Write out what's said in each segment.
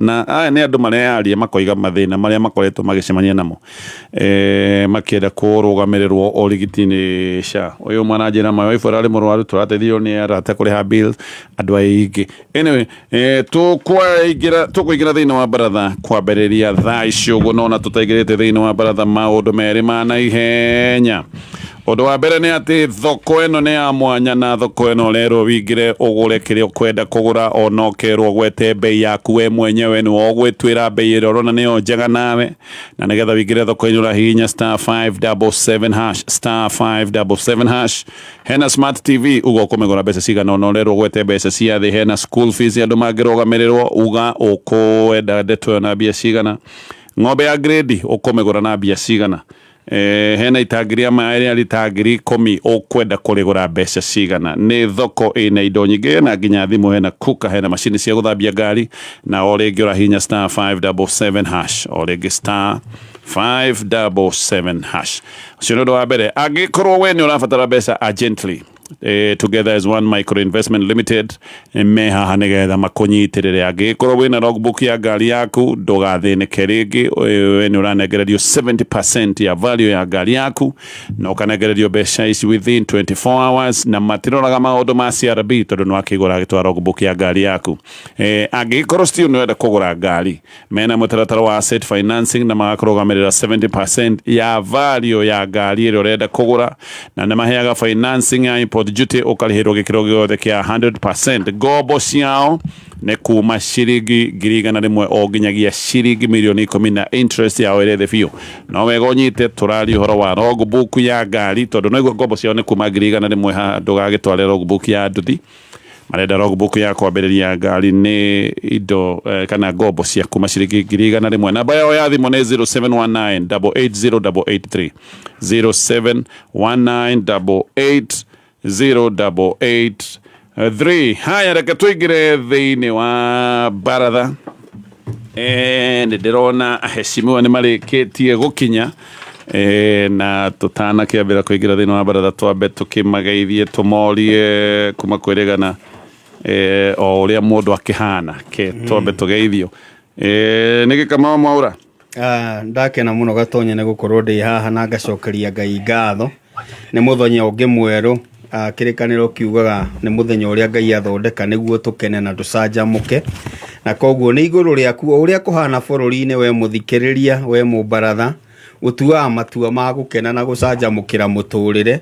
Na aya nĩ andũ mareyaria makoiga mathĩna marĩa makoretwo magĩcemania namo makĩenda kũrũgamĩrĩrwo ũrigiti-inĩ SHA. Ũyũ ũmwe aranjĩra my wife ararĩ mũrwaru, tũrateithirio nĩ arata kũrĩha bills, andũ aingĩ. Anyway, tũkwaingĩra tũkũingĩra thĩinĩ wa baratha kwambĩrĩria thaa ici ũguo, nona tũtaingĩrĩte thĩinĩ wa baratha maũndũ merĩ ma naihenya. Ũndũ wa mbere nĩ atĩ thoko ĩno nĩ ya mwanya, na thoko ĩno ũrerwo wingĩre ũgũre kĩrĩa ũkwenda kũgũra, ona ũkerwo ũgwete mbei yaku we mwenyewe, nĩwe ũgwĩtuĩra mbei ĩrĩa ũrona nĩyo njega nawe. Na nĩgetha wingĩre thoko-inĩ ũrahihinya star 577 hash, star 577 hash. Hena smart TV, uga ũkũmĩgũra mbeca cigana, ona ũrerwo ũgwete mbeca cia thĩ. Hena school fees andũ mangĩrũgamĩrĩrwo, uga ũkwenda ndeto ĩyo na mbia cigana. Ng'ombe ya grade ũkũmĩgũra na mbia cigana. Hena itangi rĩa maĩ rĩa rita 10,000, ũkwenda kũrĩgũra mbeca cigana. Nĩ thoko ĩna indo nyingĩ, hena nginya thimũ, hena kuka, hena macini cia gũthambia ngari. Na o rĩngĩ ũrahihinya star 577 hash, o rĩngĩ star 577 hash. Ũcio nĩ ũndũ wa mbere. Angĩkorwo we nĩ ũrabatara mbeca urgently, Together as One Micro Investment Limited me haha nĩgetha makũnyitĩrĩre. Angĩgĩkorwo wĩna logbook ya ngari yaku, ndũgathĩnĩke rĩngĩ, we nĩ ũranengererio 70% ya value ya ngari yaku, na ũkanengererio mbeca ici within 24 hours, na matiroraga maũndũ ma CRB tondũ nĩ wakĩgũra agĩtwara logbook ya ngari yaku. Angĩgĩkorwo still nĩ ũrenda kũgũra ngari, mena mũtaratara wa asset financing na magakũrũgamĩrĩra 70% ya value ya ngari ĩrĩa ũrenda kũgũra, na nĩ maheaga financing ya import duty, ũkarĩhĩrwo gĩkĩro gĩothe kĩa 100%. Ngombo ciao nĩ kuma ciringi 100,000 o nginyagia ciringi 10,000,000, na interest yao ĩrĩ thĩ biũ. No wega ũnyite tũraria ũhoro wa logbook ya ngari, tondũ no igua ngombo ciao nĩ kuma 100,000 haha, ndũgagĩtware logbook ya nduthi. Marenda logbook ya kwambĩrĩria ngari, nĩ indo kana ngombo cia kuma ciringi 100,000. Namba yao ya thimũ nĩ 0719 880 883, 0719 880 883. Haya, reke tũingĩre thĩinĩ wa baratha. Nĩ ndĩrona aheshimiwa nĩ marĩkĩtie gũkinya, na tũtanakĩambĩra kũingĩra thĩinĩ wa baratha, twambe tũkĩmageithie, tũmorie kuma kwĩrĩgana o ũrĩa mũndũ akĩhana. Ke twambe tũgeithio. Nĩ gĩkama Mwaura. Ah, ndakena mũno Gatonya nĩ gũkorwo ndĩ haha, na ngacokeria Ngai ngatho nĩ mũthenya ũngĩ mwerũ. Ah, kĩrĩkanĩro kiugaga nĩ mũthenya ũrĩa Ngai athondeka nĩguo tũkene na tũcanjamũke, na koguo nĩ igũrũ rĩaku o ũrĩa kũhana bũrũri-inĩ. We mũthikĩrĩria, we mũbaratha, ũtuaga matua ma gũkena na gũcanjamũkĩra mũtũrĩre,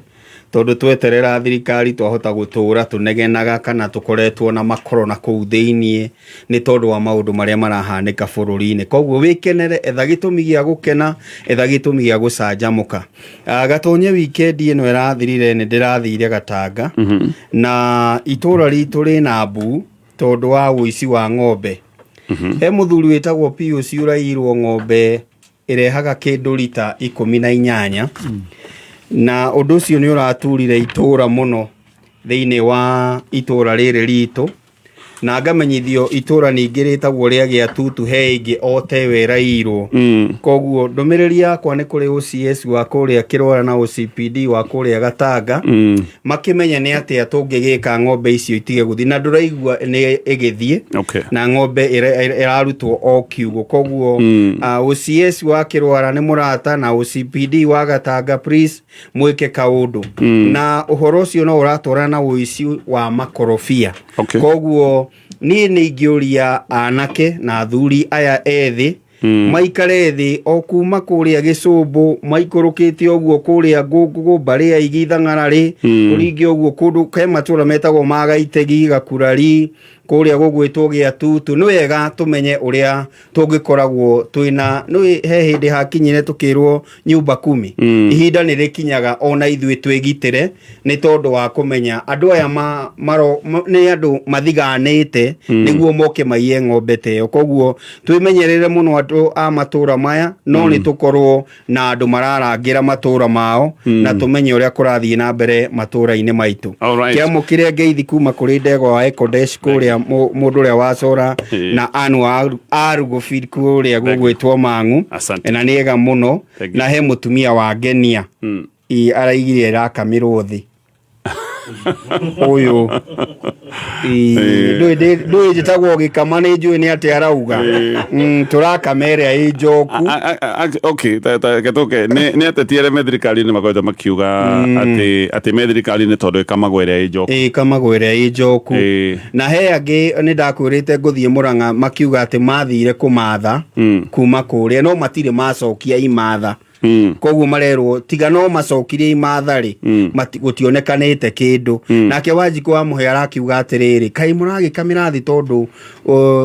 tondũ tweterera thirikari twahota gũtũra tũnegenaga kana tũkoretwo na makorona kũu thĩiniĩ nĩ tondũ wa maũndũ marĩa marahanĩka bũrũri-inĩ. Koguo wĩkenere, etha gĩtũmi gĩa gũkena, etha gĩtũmi gĩa gũcanjamũka. Gatonye, wikendi ĩno ĩrathirire nĩ ndĩrathire Gatanga, na itũra ritũ rĩna mbu tondũ wa ũici wa ng'ombe. He mũthuri wĩtagwo Pius ũraiyirwo ng'ombe ĩrehaga kĩndũ rita 18, na ũndũ ũcio nĩ ũraturire itũra mũno thĩinĩ wa itũra rĩrĩ ritũ. Na ngamenyithio itũra ningĩ rĩtagwo rĩa Gĩatutu he ĩngĩ o tewe ĩraiyirwo. Koguo ndũmĩrĩri yakwa nĩ kũrĩ OCS wa kũrĩa Kĩrwara na OCPD wa kũrĩa Gatanga, makĩmenye nĩ atĩa tũngĩgĩka ng'ombe icio itige gũthiĩ, na ndũraigua nĩ ĩgĩthiĩ na ng'ombe ĩrarutwo o kiugũ. Koguo OCS wa Kĩrwara nĩ mũrata na OCPD wa Gatanga, please mwĩke kaũndũ. Na ũhoro ũcio no ũratwarana na ũici wa makorobia. Koguo niĩ nĩ ingĩũria anake na athuri aya ethĩ maikare thĩ o kuma kũrĩa Gĩcũmbũ, maikũrũkĩte ũguo kũrĩa Ngũngũgũ, mbarĩ ya Igi, Thang'ararĩ, kũringe ũguo kũndũ ke matũra metagwo Magaitegi, Gakurari, kũrĩa gũgwĩtwo Gĩatutu. Nĩ wega tũmenye ũrĩa tũngĩkoragwo twĩna nĩ he hĩndĩ hakinyire tũkĩrwo nyumba kumi. Ihinda nĩ rĩkinyaga ona ithuĩ twĩgitĩre, nĩ tondũ wa kũmenya andũ aya nĩ andũ mathiganĩte nĩguo moke maiye ng'ombe ta ĩyo. Koguo twĩmenyerere mũno andũ a matũra maya, no nĩ tũkorwo na andũ mararangĩra matũra mao na tũmenye ũrĩa kũrathiĩ na mbere matũra-inĩ maitũ. Kĩamũkĩre ngeithi kuma kũrĩ ndegwa wa Ecodesh kũrĩa mũndũ ũrĩa wacora na anu Arugũbi kũrĩa gũgwĩtwo Mang'u. Asante. Na nĩ ega mũno. Thank you. Na he mũtumia wa Ngenia, araigire ĩrakamirwo thĩ. Ũyũ ndũĩ njĩtagwo gĩkama, nĩ njũĩ nĩ atĩ arauga. Tũrakama ĩrĩa ĩ njoku. Okay, reke tũke nĩ ateti arĩa me thirikari-inĩ makoretwo makiuga atĩ me thirikari-inĩ tondũ ĩkamagwo ĩrĩa ĩ njoku. Ĩkamagwo ĩrĩa ĩ njoku. Na he angĩ nĩ ndakwĩrĩte ngũthiĩ Mũrang'a, makiuga atĩ mathire kũmatha kuma kũrĩa no matirĩ macokia imatha. Koguo marerwo tiga no macokirie imatha rĩ, gũtionekanĩte kĩndũ. Nake Wanjikũ wa Mũhĩa arakiuga atĩrĩrĩ, kaĩ mũragĩka mĩrathi tondũ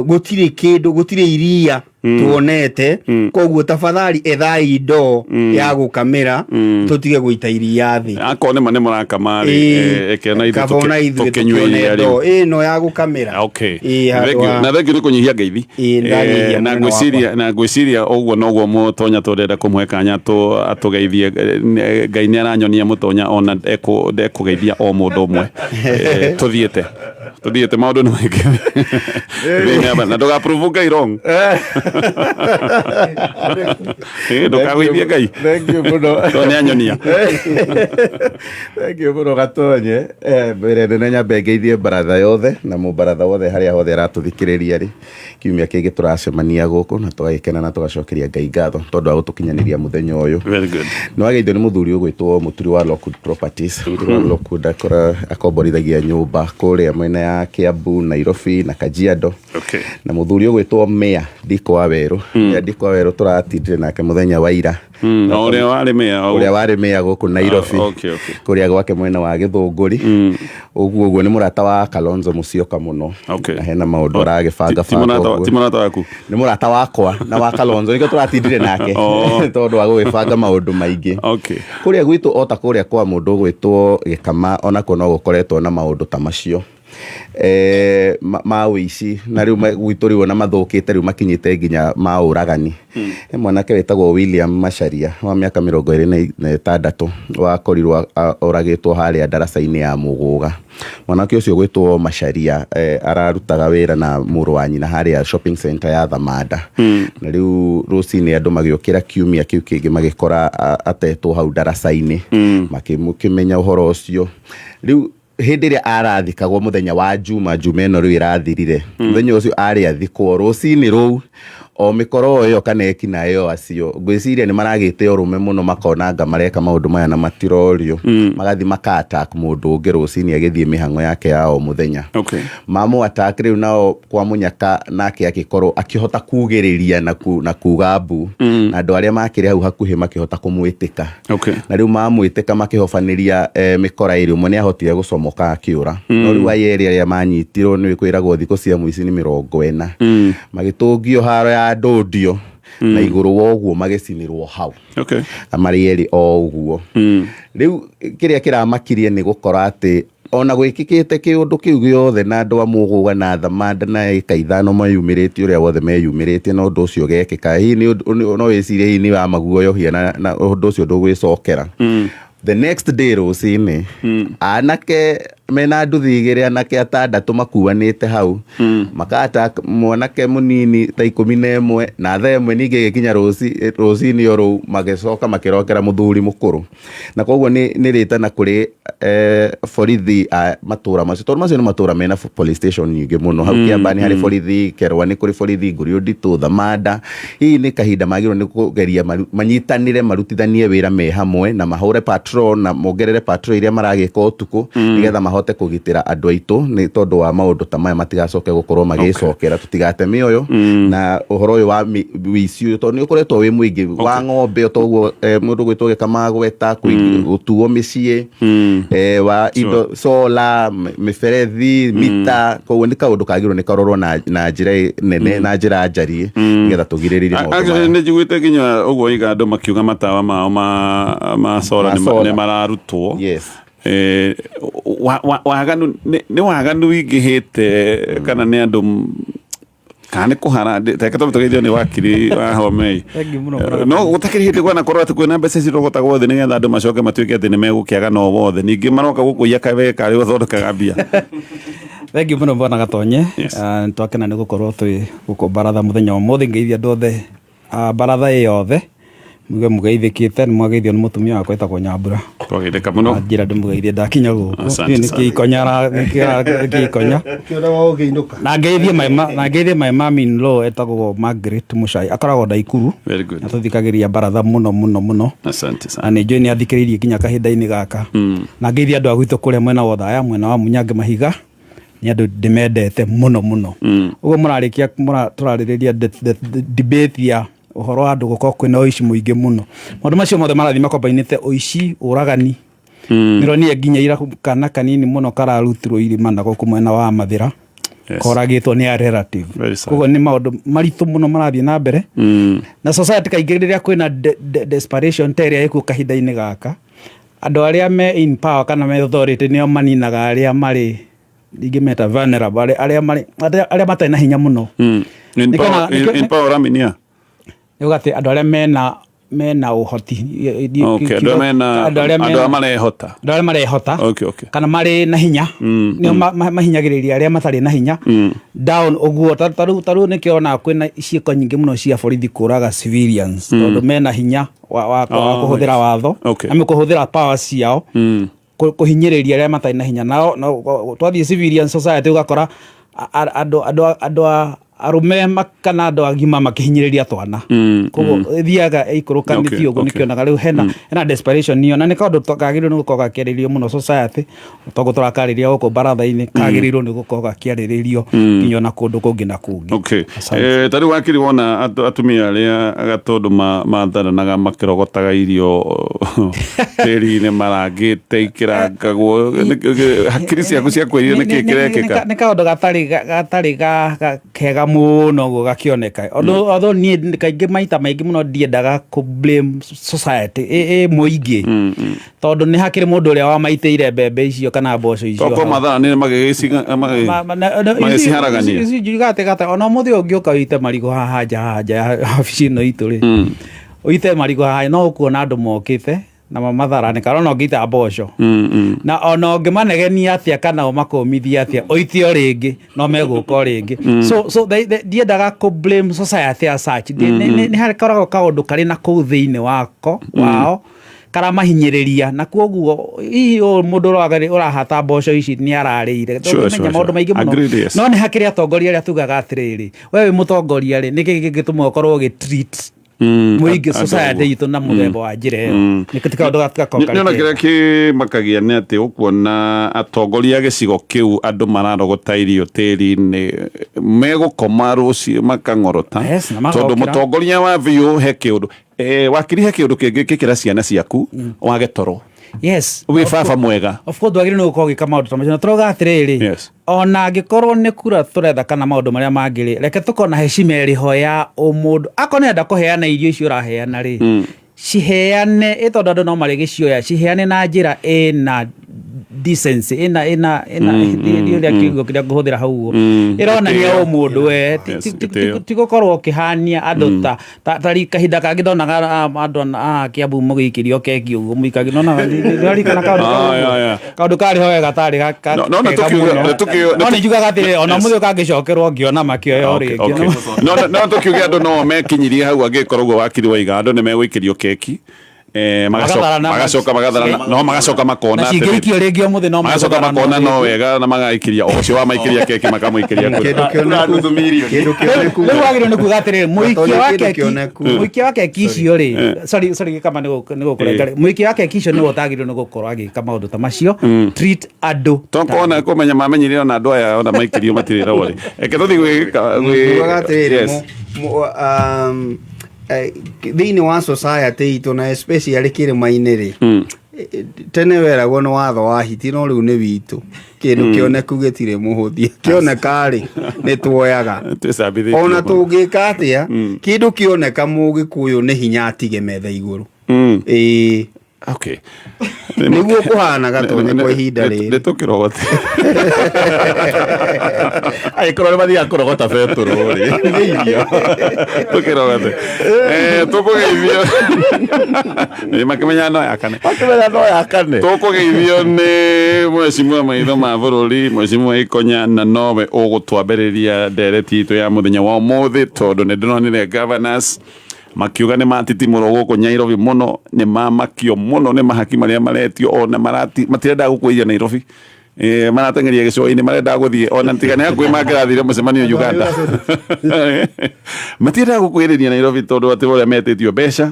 gũtirĩ kĩndũ, gũtirĩ iria tuonete. Koguo tafadhali ethai ndoo ya gũkamĩra, tũtige gũita iria thĩ. Akorwo nĩ ma nĩ mũrakama rĩ, reke ona ithuĩ kaba ona ithuĩ tũkĩnyue tũkĩone iria rĩu. Ndoo ĩno ya gũkamĩra. Ĩĩ, handũ Thank you. Na thank you nĩ kũnyihia ngeithi. Ĩĩ, ndanyihia Na mwena wakwa. ngwĩciria ũguo noguo mũtonya tũrenda kũmũhe kanya atũgeithie. Ngai nĩ aranyonia mũtonya ona ndekũgeithia o mũndũ ũmwe. Tũthiĩte maũndũ nĩ maingĩ. Thĩinĩ na ndũga prove Ngai wrong. Ndũkagũithie Ngai. Thank you mũno. Tondũ nĩ anyonia. Thank you mũno Gatonye. Mbere nene nyambe ngeithie baratha yothe na mũbaratha wothe harĩa hothe aratũthikĩrĩria rĩ, kiumia kĩngĩ tũracemania gũkũ na tũgagĩkena na tũgacokeria Ngai ngatho tondũ wa gũtũkinyanĩria mũthenya ũyũ. Very good. Nĩ wageithio nĩ mũthuri ũgwĩtwo Mũturi wa Lockwood Properties. Mũturi wa Lockwood akomborithagia nyũmba kũrĩa mwena ya Kiambu, Nairobi na Kajiado. Na mũthuri ũgwĩtwo Mayor Ndiko wa Werũ. Mayor Ndiko wa Werũ tũratindire nake mũthenya wa ira. Na ũrĩa warĩ mayor ũrĩa warĩ mayor gũkũ Nairobi. Ah, okay. Kũrĩa gwake mwena wa Gĩthũngũri. Ũguo nĩ mũrata wa Kalonzo Musyoka mũno. Na hena maũndũ aragĩbanga Ti banga ũguo. Ti mũrata waku? Nĩ mũrata wakwa na wa Kalonzo, nĩkĩo tũratindire nake tondũ wa gũgĩbanga maũndũ maingĩ. Kũrĩa gwitũ o ta kũrĩa kwa mũndũ ũgwĩtwo Gĩkama, onakuo no gũkoretwo na maũndũ ta macio ma ũici, na rĩu gwitũ rĩu ona mathũkĩte, rĩu makinyĩte nginya ma ũragani. He mwanake wĩtagwo William Macharia wa mĩaka 26 wakorirwo oragĩtwo harĩa ndaraca-inĩ ya Mũgũga. Mwanake ũcio gwĩtwo Macharia ararutaga wĩra na mũrũ wa nyina harĩa shopping center ya Thamanda. Na rĩu rũcinĩ andũ magĩũkĩra kiumia kĩu kĩngĩ magĩkora atetwo hau ndaraca-inĩ. Makĩmenya ũhoro ũcio. Rĩu hĩndĩ ĩrĩa arathikagwo mũthenya wa Juma, Juma ĩno rĩu ĩrathirire, mũthenya ũcio arĩ athikwo rũcinĩ rũu, o mĩkoro ĩyo kana ekina ĩyo acio ngwĩciria nĩ maragĩte ũrũme mũno, makona anga mareka maũndũ maya na matirorio, magathiĩ maka attack mũndũ ũngĩ rũcinĩ agĩthiĩ mĩhang'o yake ya o mũthenya. Mamũ attack rĩu nao kwa mũnyaka, nake agĩkorwo akĩhota kugĩrĩria na kuga mbu, na andũ arĩa makĩrĩ hau hakuhĩ makĩhota kũmwĩtĩka. Na rĩu mamwĩtĩka makĩhobanĩria mĩkora ĩrĩ, ũmwe nĩ ahotire gũcomoka akĩũra, no rĩu aya erĩ arĩa manyitirwo, nĩ kwĩragwo thikũ cia mũici nĩ 40, magĩtũngio haro ya ndũndio na igũrũ wa ũguo magĩcinĩrwo hau. Marĩ erĩ o ũguo. Rĩu kĩrĩa kĩramakirie nĩ gũkora atĩ ona gwĩkĩkĩte kĩũndũ kĩu gĩothe na andũ a Mũgũga na Thamanda na ĩka 5 meyumĩrĩtie ũrĩa wothe meyumĩrĩtie, na ũndũ ũcio ũgekĩka, hihi no wĩcirie hihi nĩ wa maguoyohia na ũndũ ũcio ndũgwĩcokera. The next day rũcinĩ, anake mena nduthi igĩrĩ, anake atandatũ makuanĩte hau, makata mwanake mũnini ta 11, na thaa 1 ningĩ ĩgĩkinya rũcinĩ o rũu magĩcoka makĩrokera mũthuri mũkũrũ. Na koguo nĩ rĩtana kũrĩ borithi a matũra macio, tondũ macio nĩ matũra mena police station nyingĩ mũno. Hau Kĩamba nĩ harĩ borithi, Kerwa nĩ kũrĩ borithi, Ngũriũ Nditũ, Thamanda. Hihi nĩ kahinda magĩrĩirwo nĩ kũgeria manyitanĩre, marutithanie wĩra me hamwe na mahũre patrol na mongerere patrol iria maragĩka ũtukũ, nĩgetha mahote kũgitĩra andũ aitũ, nĩ tondũ wa maũndũ ta maya matigacoke gũkorwo magĩcokera, tũtigate mĩoyo. Na ũhoro ũyũ wa wĩici ũyũ, tondũ nĩ ũkoretwo wĩ mũingĩ wa ng'ombe, toguo mũndũ gwĩtwo Gĩkama gweta gũtuo mĩciĩ, wa indo solar, mĩberethi, mita. Koguo nĩ kaũndũ kagĩrĩirwo nĩ karorwo na njĩra nene na njĩra njariĩ, nĩgetha tũgirĩrĩrie maũndũ Actually, maya. Nĩ njiguĩte nginya ũguo iga andũ makiuga matawa mao ma solar Ma solar. nĩ mararutwo. Waganu nĩ waganu wingĩhĩte kana nĩ andũ kana nĩ kũhara, reke twambe tũgeithio nĩ wakiri wa Homei. Thank you mũno, brother. No gũtakĩrĩ hĩndĩ kwanakorwo atĩ kwĩna mbeca cirogotagwo thĩ nĩgetha andũ macoke matuĩke atĩ nĩ megũkĩaga no wothe, ningĩ maroka gũkũiya kawe karĩ ũthondekaga mbia. Thank you mũno, bwana Gatonye. Yes. Nĩ twakena nĩ gũkorwo twĩ gũkũ baratha mũthenya wa ũmũthĩ. Ngeithia andũ othe, baratha ĩ yothe. Muge mugeithĩkĩte, nĩ mwageithio nĩ mũtumia wakwa etagwo Nyambura. Twageithĩka mũno. Njĩra ndĩmũgeithie ndakinya gũkũ. Asante Nĩ sana. kĩikonya kĩikonya. Kĩona wa ũgĩinũka. Na ngeithie my na ngeithie my mom in law etagwo Margaret Muchai, akoragwo Naikuru. Very good. Na tũthikagĩrĩria baratha mũno mũno mũno. Asante Na sana. nĩ njũĩ nĩ athikĩrĩirie nginya kahinda-inĩ gaka. Na ngeithie andũ a gwitũ kũrĩa mwena wa Othaya, mwena wa Munyange Mahiga, nĩ andũ ndĩmendete mũno mũno. Ũguo mũrarĩkia tũrarĩrĩria debate ya ũhoro wa andũ gũkorwo kwĩna ũici mũingĩ mũno. Maũndũ macio mothe marathiĩ makombainĩte ũici, ũragani. Nĩronire nginya ira kana kanini mũno kararutirwo irima na gũkũ mwena wa Mathĩra. Yes. Koragĩtwo nĩ a relative. Very sad. Koguo nĩ maũndũ maritũ mũno marathiĩ na mbere. Na society kaingĩ rĩrĩa kwĩna desperation ta ĩrĩa ĩkuo kahinda-inĩ gaka, andũ arĩa me in power kana me authority nĩo maninaga arĩa marĩ, ingĩmeta vulnerable, arĩa marĩ, arĩa matarĩ na hinya mũno. In Nĩkĩo power, in power ũraminia? Nĩ uga atĩ andũ arĩa mena ũhoti. Okay, andũ arĩa mena, andũ arĩa andũ arĩa marehota. Andũ arĩa marehota. Okay. Kana marĩ na hinya. Nĩo mahinyagĩrĩria arĩa matarĩ na hinya. Down ũguo, ta rĩu nĩkĩo onaga kwĩna ciĩko nyingĩ mũno cia borithi kũraga civilians, tondũ mena hinya wa kũhũthĩra watho. Na kũhũthĩra power ciao. Kũhinyĩrĩria arĩa matarĩ na hinya. Nao, twathiĩ civilian society ũgakora andũ a arũme kana andũ agima makĩhinyĩrĩria twana. Koguo ĩthiaga ĩikũrũkanĩtie ũguo, nĩkĩonaga rĩu hena desperation ĩyo, na nĩ kaũndũ kagĩrĩirwo nĩ gũkorwo gakĩarĩrĩrio mũno society, toguo tũrakarĩria gũkũ baratha-inĩ, kagĩrĩirwo nĩ gũkorwo gakĩarĩrĩrio nginya ona kũndũ kũngĩ na kũngĩ. Okay. Asante. Ta rĩu wakiri wona atumia arĩa gatũndũ matharanaga makĩrogotaga irio tĩri-inĩ marangĩte ikĩrangagwo, hakiri ciaku cia kwĩrire nĩkĩ kĩrekĩka? Nĩ kaũndũ gatarĩ kega mũno ũguo gakĩoneka. Although niĩ kaingĩ maita maingĩ mũno ndiendaga kũ blame society ĩ mũingĩ, tondũ nĩ hakĩrĩ mũndũ ũrĩa wamaitĩire mbembe icio kana mboco icio. Tokorwo mathaa nĩ magĩciharagania. Ici njugaga atĩ ona ũmũthĩ ũngĩũka ũite marigũ haha nja, haha nja ya wabici ĩno itũ rĩ, ũite marigũ haha no ũkuona andũ mokĩte na mamatharane, kana ona ũngĩita mboco. Na ona ũngĩmanegenia atĩa kana ũmakũmithie atĩa, ũite o rĩngĩ no megũka o rĩngĩ. So ndiendaga kũ blame society as such. Nĩ hakoragwo kaũndũ karĩ na kũu thĩinĩ wako wao karamahinyĩrĩria, na koguo hihi ũyũ mũndũ ũrahata mboco ici nĩ ararĩire. Sure, Tũngĩmenya maũndũ maingĩ mũno. Agreed, yes. No nĩ hakĩrĩ atongoria arĩa tugaga atĩrĩrĩ, we wĩ mũtongoria rĩ, nĩkĩ gĩngĩtũma ũkorwo ũgĩ-treat mũingĩ Andũ society ũguo. itũ na mũthemba wa njĩra ĩyo? Nĩ ti kaũndũ gakorwo Nĩ ona karĩ kĩrĩa kĩmakagia nĩ atĩ ũkuona atongoria a gĩcigo kĩu andũ mararogota irio tĩri-inĩ megũkoma rũciũ makang'orota. Yes, na Tondũ magokĩra. mũtongoria wa biũ he kĩũndũ, wakiri he kĩũndũ kĩngĩ kĩkĩra ciana ciaku wage toro. Yes. Wĩ baba mwega. Of course ndwagĩrĩirwo nĩ gũkorwo ũgĩka maũndũ ta macio. Na tũrauga atĩrĩrĩ, Yes. ona angĩkorwo nĩ kura tũretha kana maũndũ marĩa mangĩ rĩ, reke tũkorwo na heshima ĩrĩ ho ya ũmũndũ. Akorwo nĩarenda kũheana irio icio ũraheana rĩ, ciheane, ĩ tondũ andũ no marĩgĩcioya, ciheane na njĩra ĩna decency, ĩna ũrĩa kiugo kĩrĩa ngũhũthĩra hau ũguo. Ĩronania Gĩtĩo. ũmũndũ we, Yes, gĩtĩo. ti gũkorwo ũkĩhania andũ ta kahinda kangĩ ndonaga andũ a Kiambu mũgĩikĩrio keki ũguo mũikagia. Ndonaga, ndĩraririkana kaũndũ Ah, kau yeah, ũguo. yeah. Kaũndũ karĩ ho wega gatarĩ No, no, kega mũno. No nĩ njugaga atĩrĩrĩ, ona Yes. mũthĩ ũkangĩcokerwo ngĩona makĩoya o Okay, rĩngĩ. okay. No, no, no tũkiuge andũ no mekinyirie hau angĩkorwo ũguo wakiri waiga andũ nĩ megũikĩrio keki. Magatharana. Magacoka magatharana, no magacoka makona Na atĩrĩrĩ. cingĩikio rĩngĩ ũmũthĩ no Magacoka megũtharana makona no rĩngĩ. wega na magaikĩria o ũcio wamaikĩria keki makamũikĩria kura. Kĩndũ kĩoneku. Kĩndũ kĩoneku. Rĩu wagĩrĩirwo nĩ kuga atĩrĩrĩ, mũikia wa Kĩndũ keki, kĩoneku. mũikia wa keki icio rĩ, sorry, sorry, gĩkama nĩ gũkũrenga rĩ. Mũikia wa keki icio nĩwe ũtagĩrĩirwo nĩ gũkorwo agĩka maũndũ ta macio. Treat andũ ta Tokona kũmenya mamenyire ona andũ aya ona maikĩrio matirĩ rawa rĩ. Reke tũthiĩ Ngugaga atĩrĩrĩ, Yes. thĩinĩ wa society itũ na especially kĩrĩma-inĩ rĩ, tene weragwo nĩ watho wa hiti, no rĩu nĩ witũ. Kĩndũ kĩoneku gĩtirĩ mũhũthia, kĩoneka rĩ nĩ tuoyaga. Twĩcambithĩtie Ona mũno. tũngĩka atĩa, kĩndũ kĩoneka mũgĩkũyũ nĩ hinya atige metha igũrũ. Ĩĩ. Okay. Nĩguo kũhanaga tondũ nĩ kwa ihinda rĩrĩ. Nĩ tũkĩrogote. Angĩkorwo nĩ mathiaga kũrogota betũrũ rĩ, nĩ irio. Tũkĩrogote. Tũkũgeithio. Nĩ makĩmenya no yakane. Makĩmenya no yakane. Tũkũgeithio nĩ mwecimua maitho ma bũrũri, mwecimua Ikonya, na nowe ũgũtwambĩrĩria ndereti itũ ya mũthenya wa ũmũthĩ, tondũ nĩ ndĩronire governors Makiuga nĩ matitimũrwo gũkũ Nyairobi mũno, nĩ mamakio mũno nĩ mahaki marĩa maretio, ona matirendaga gũkwĩria Nairobi. Marateng'eria gĩcũa-inĩ, marenda gũthiĩ ona tiga nĩ hakuhĩ mangĩrathire mũcemanio Uganda. Matiendaga gũkwĩrĩria Nairobi tondũ atĩ ũrĩa metĩtio mbeca.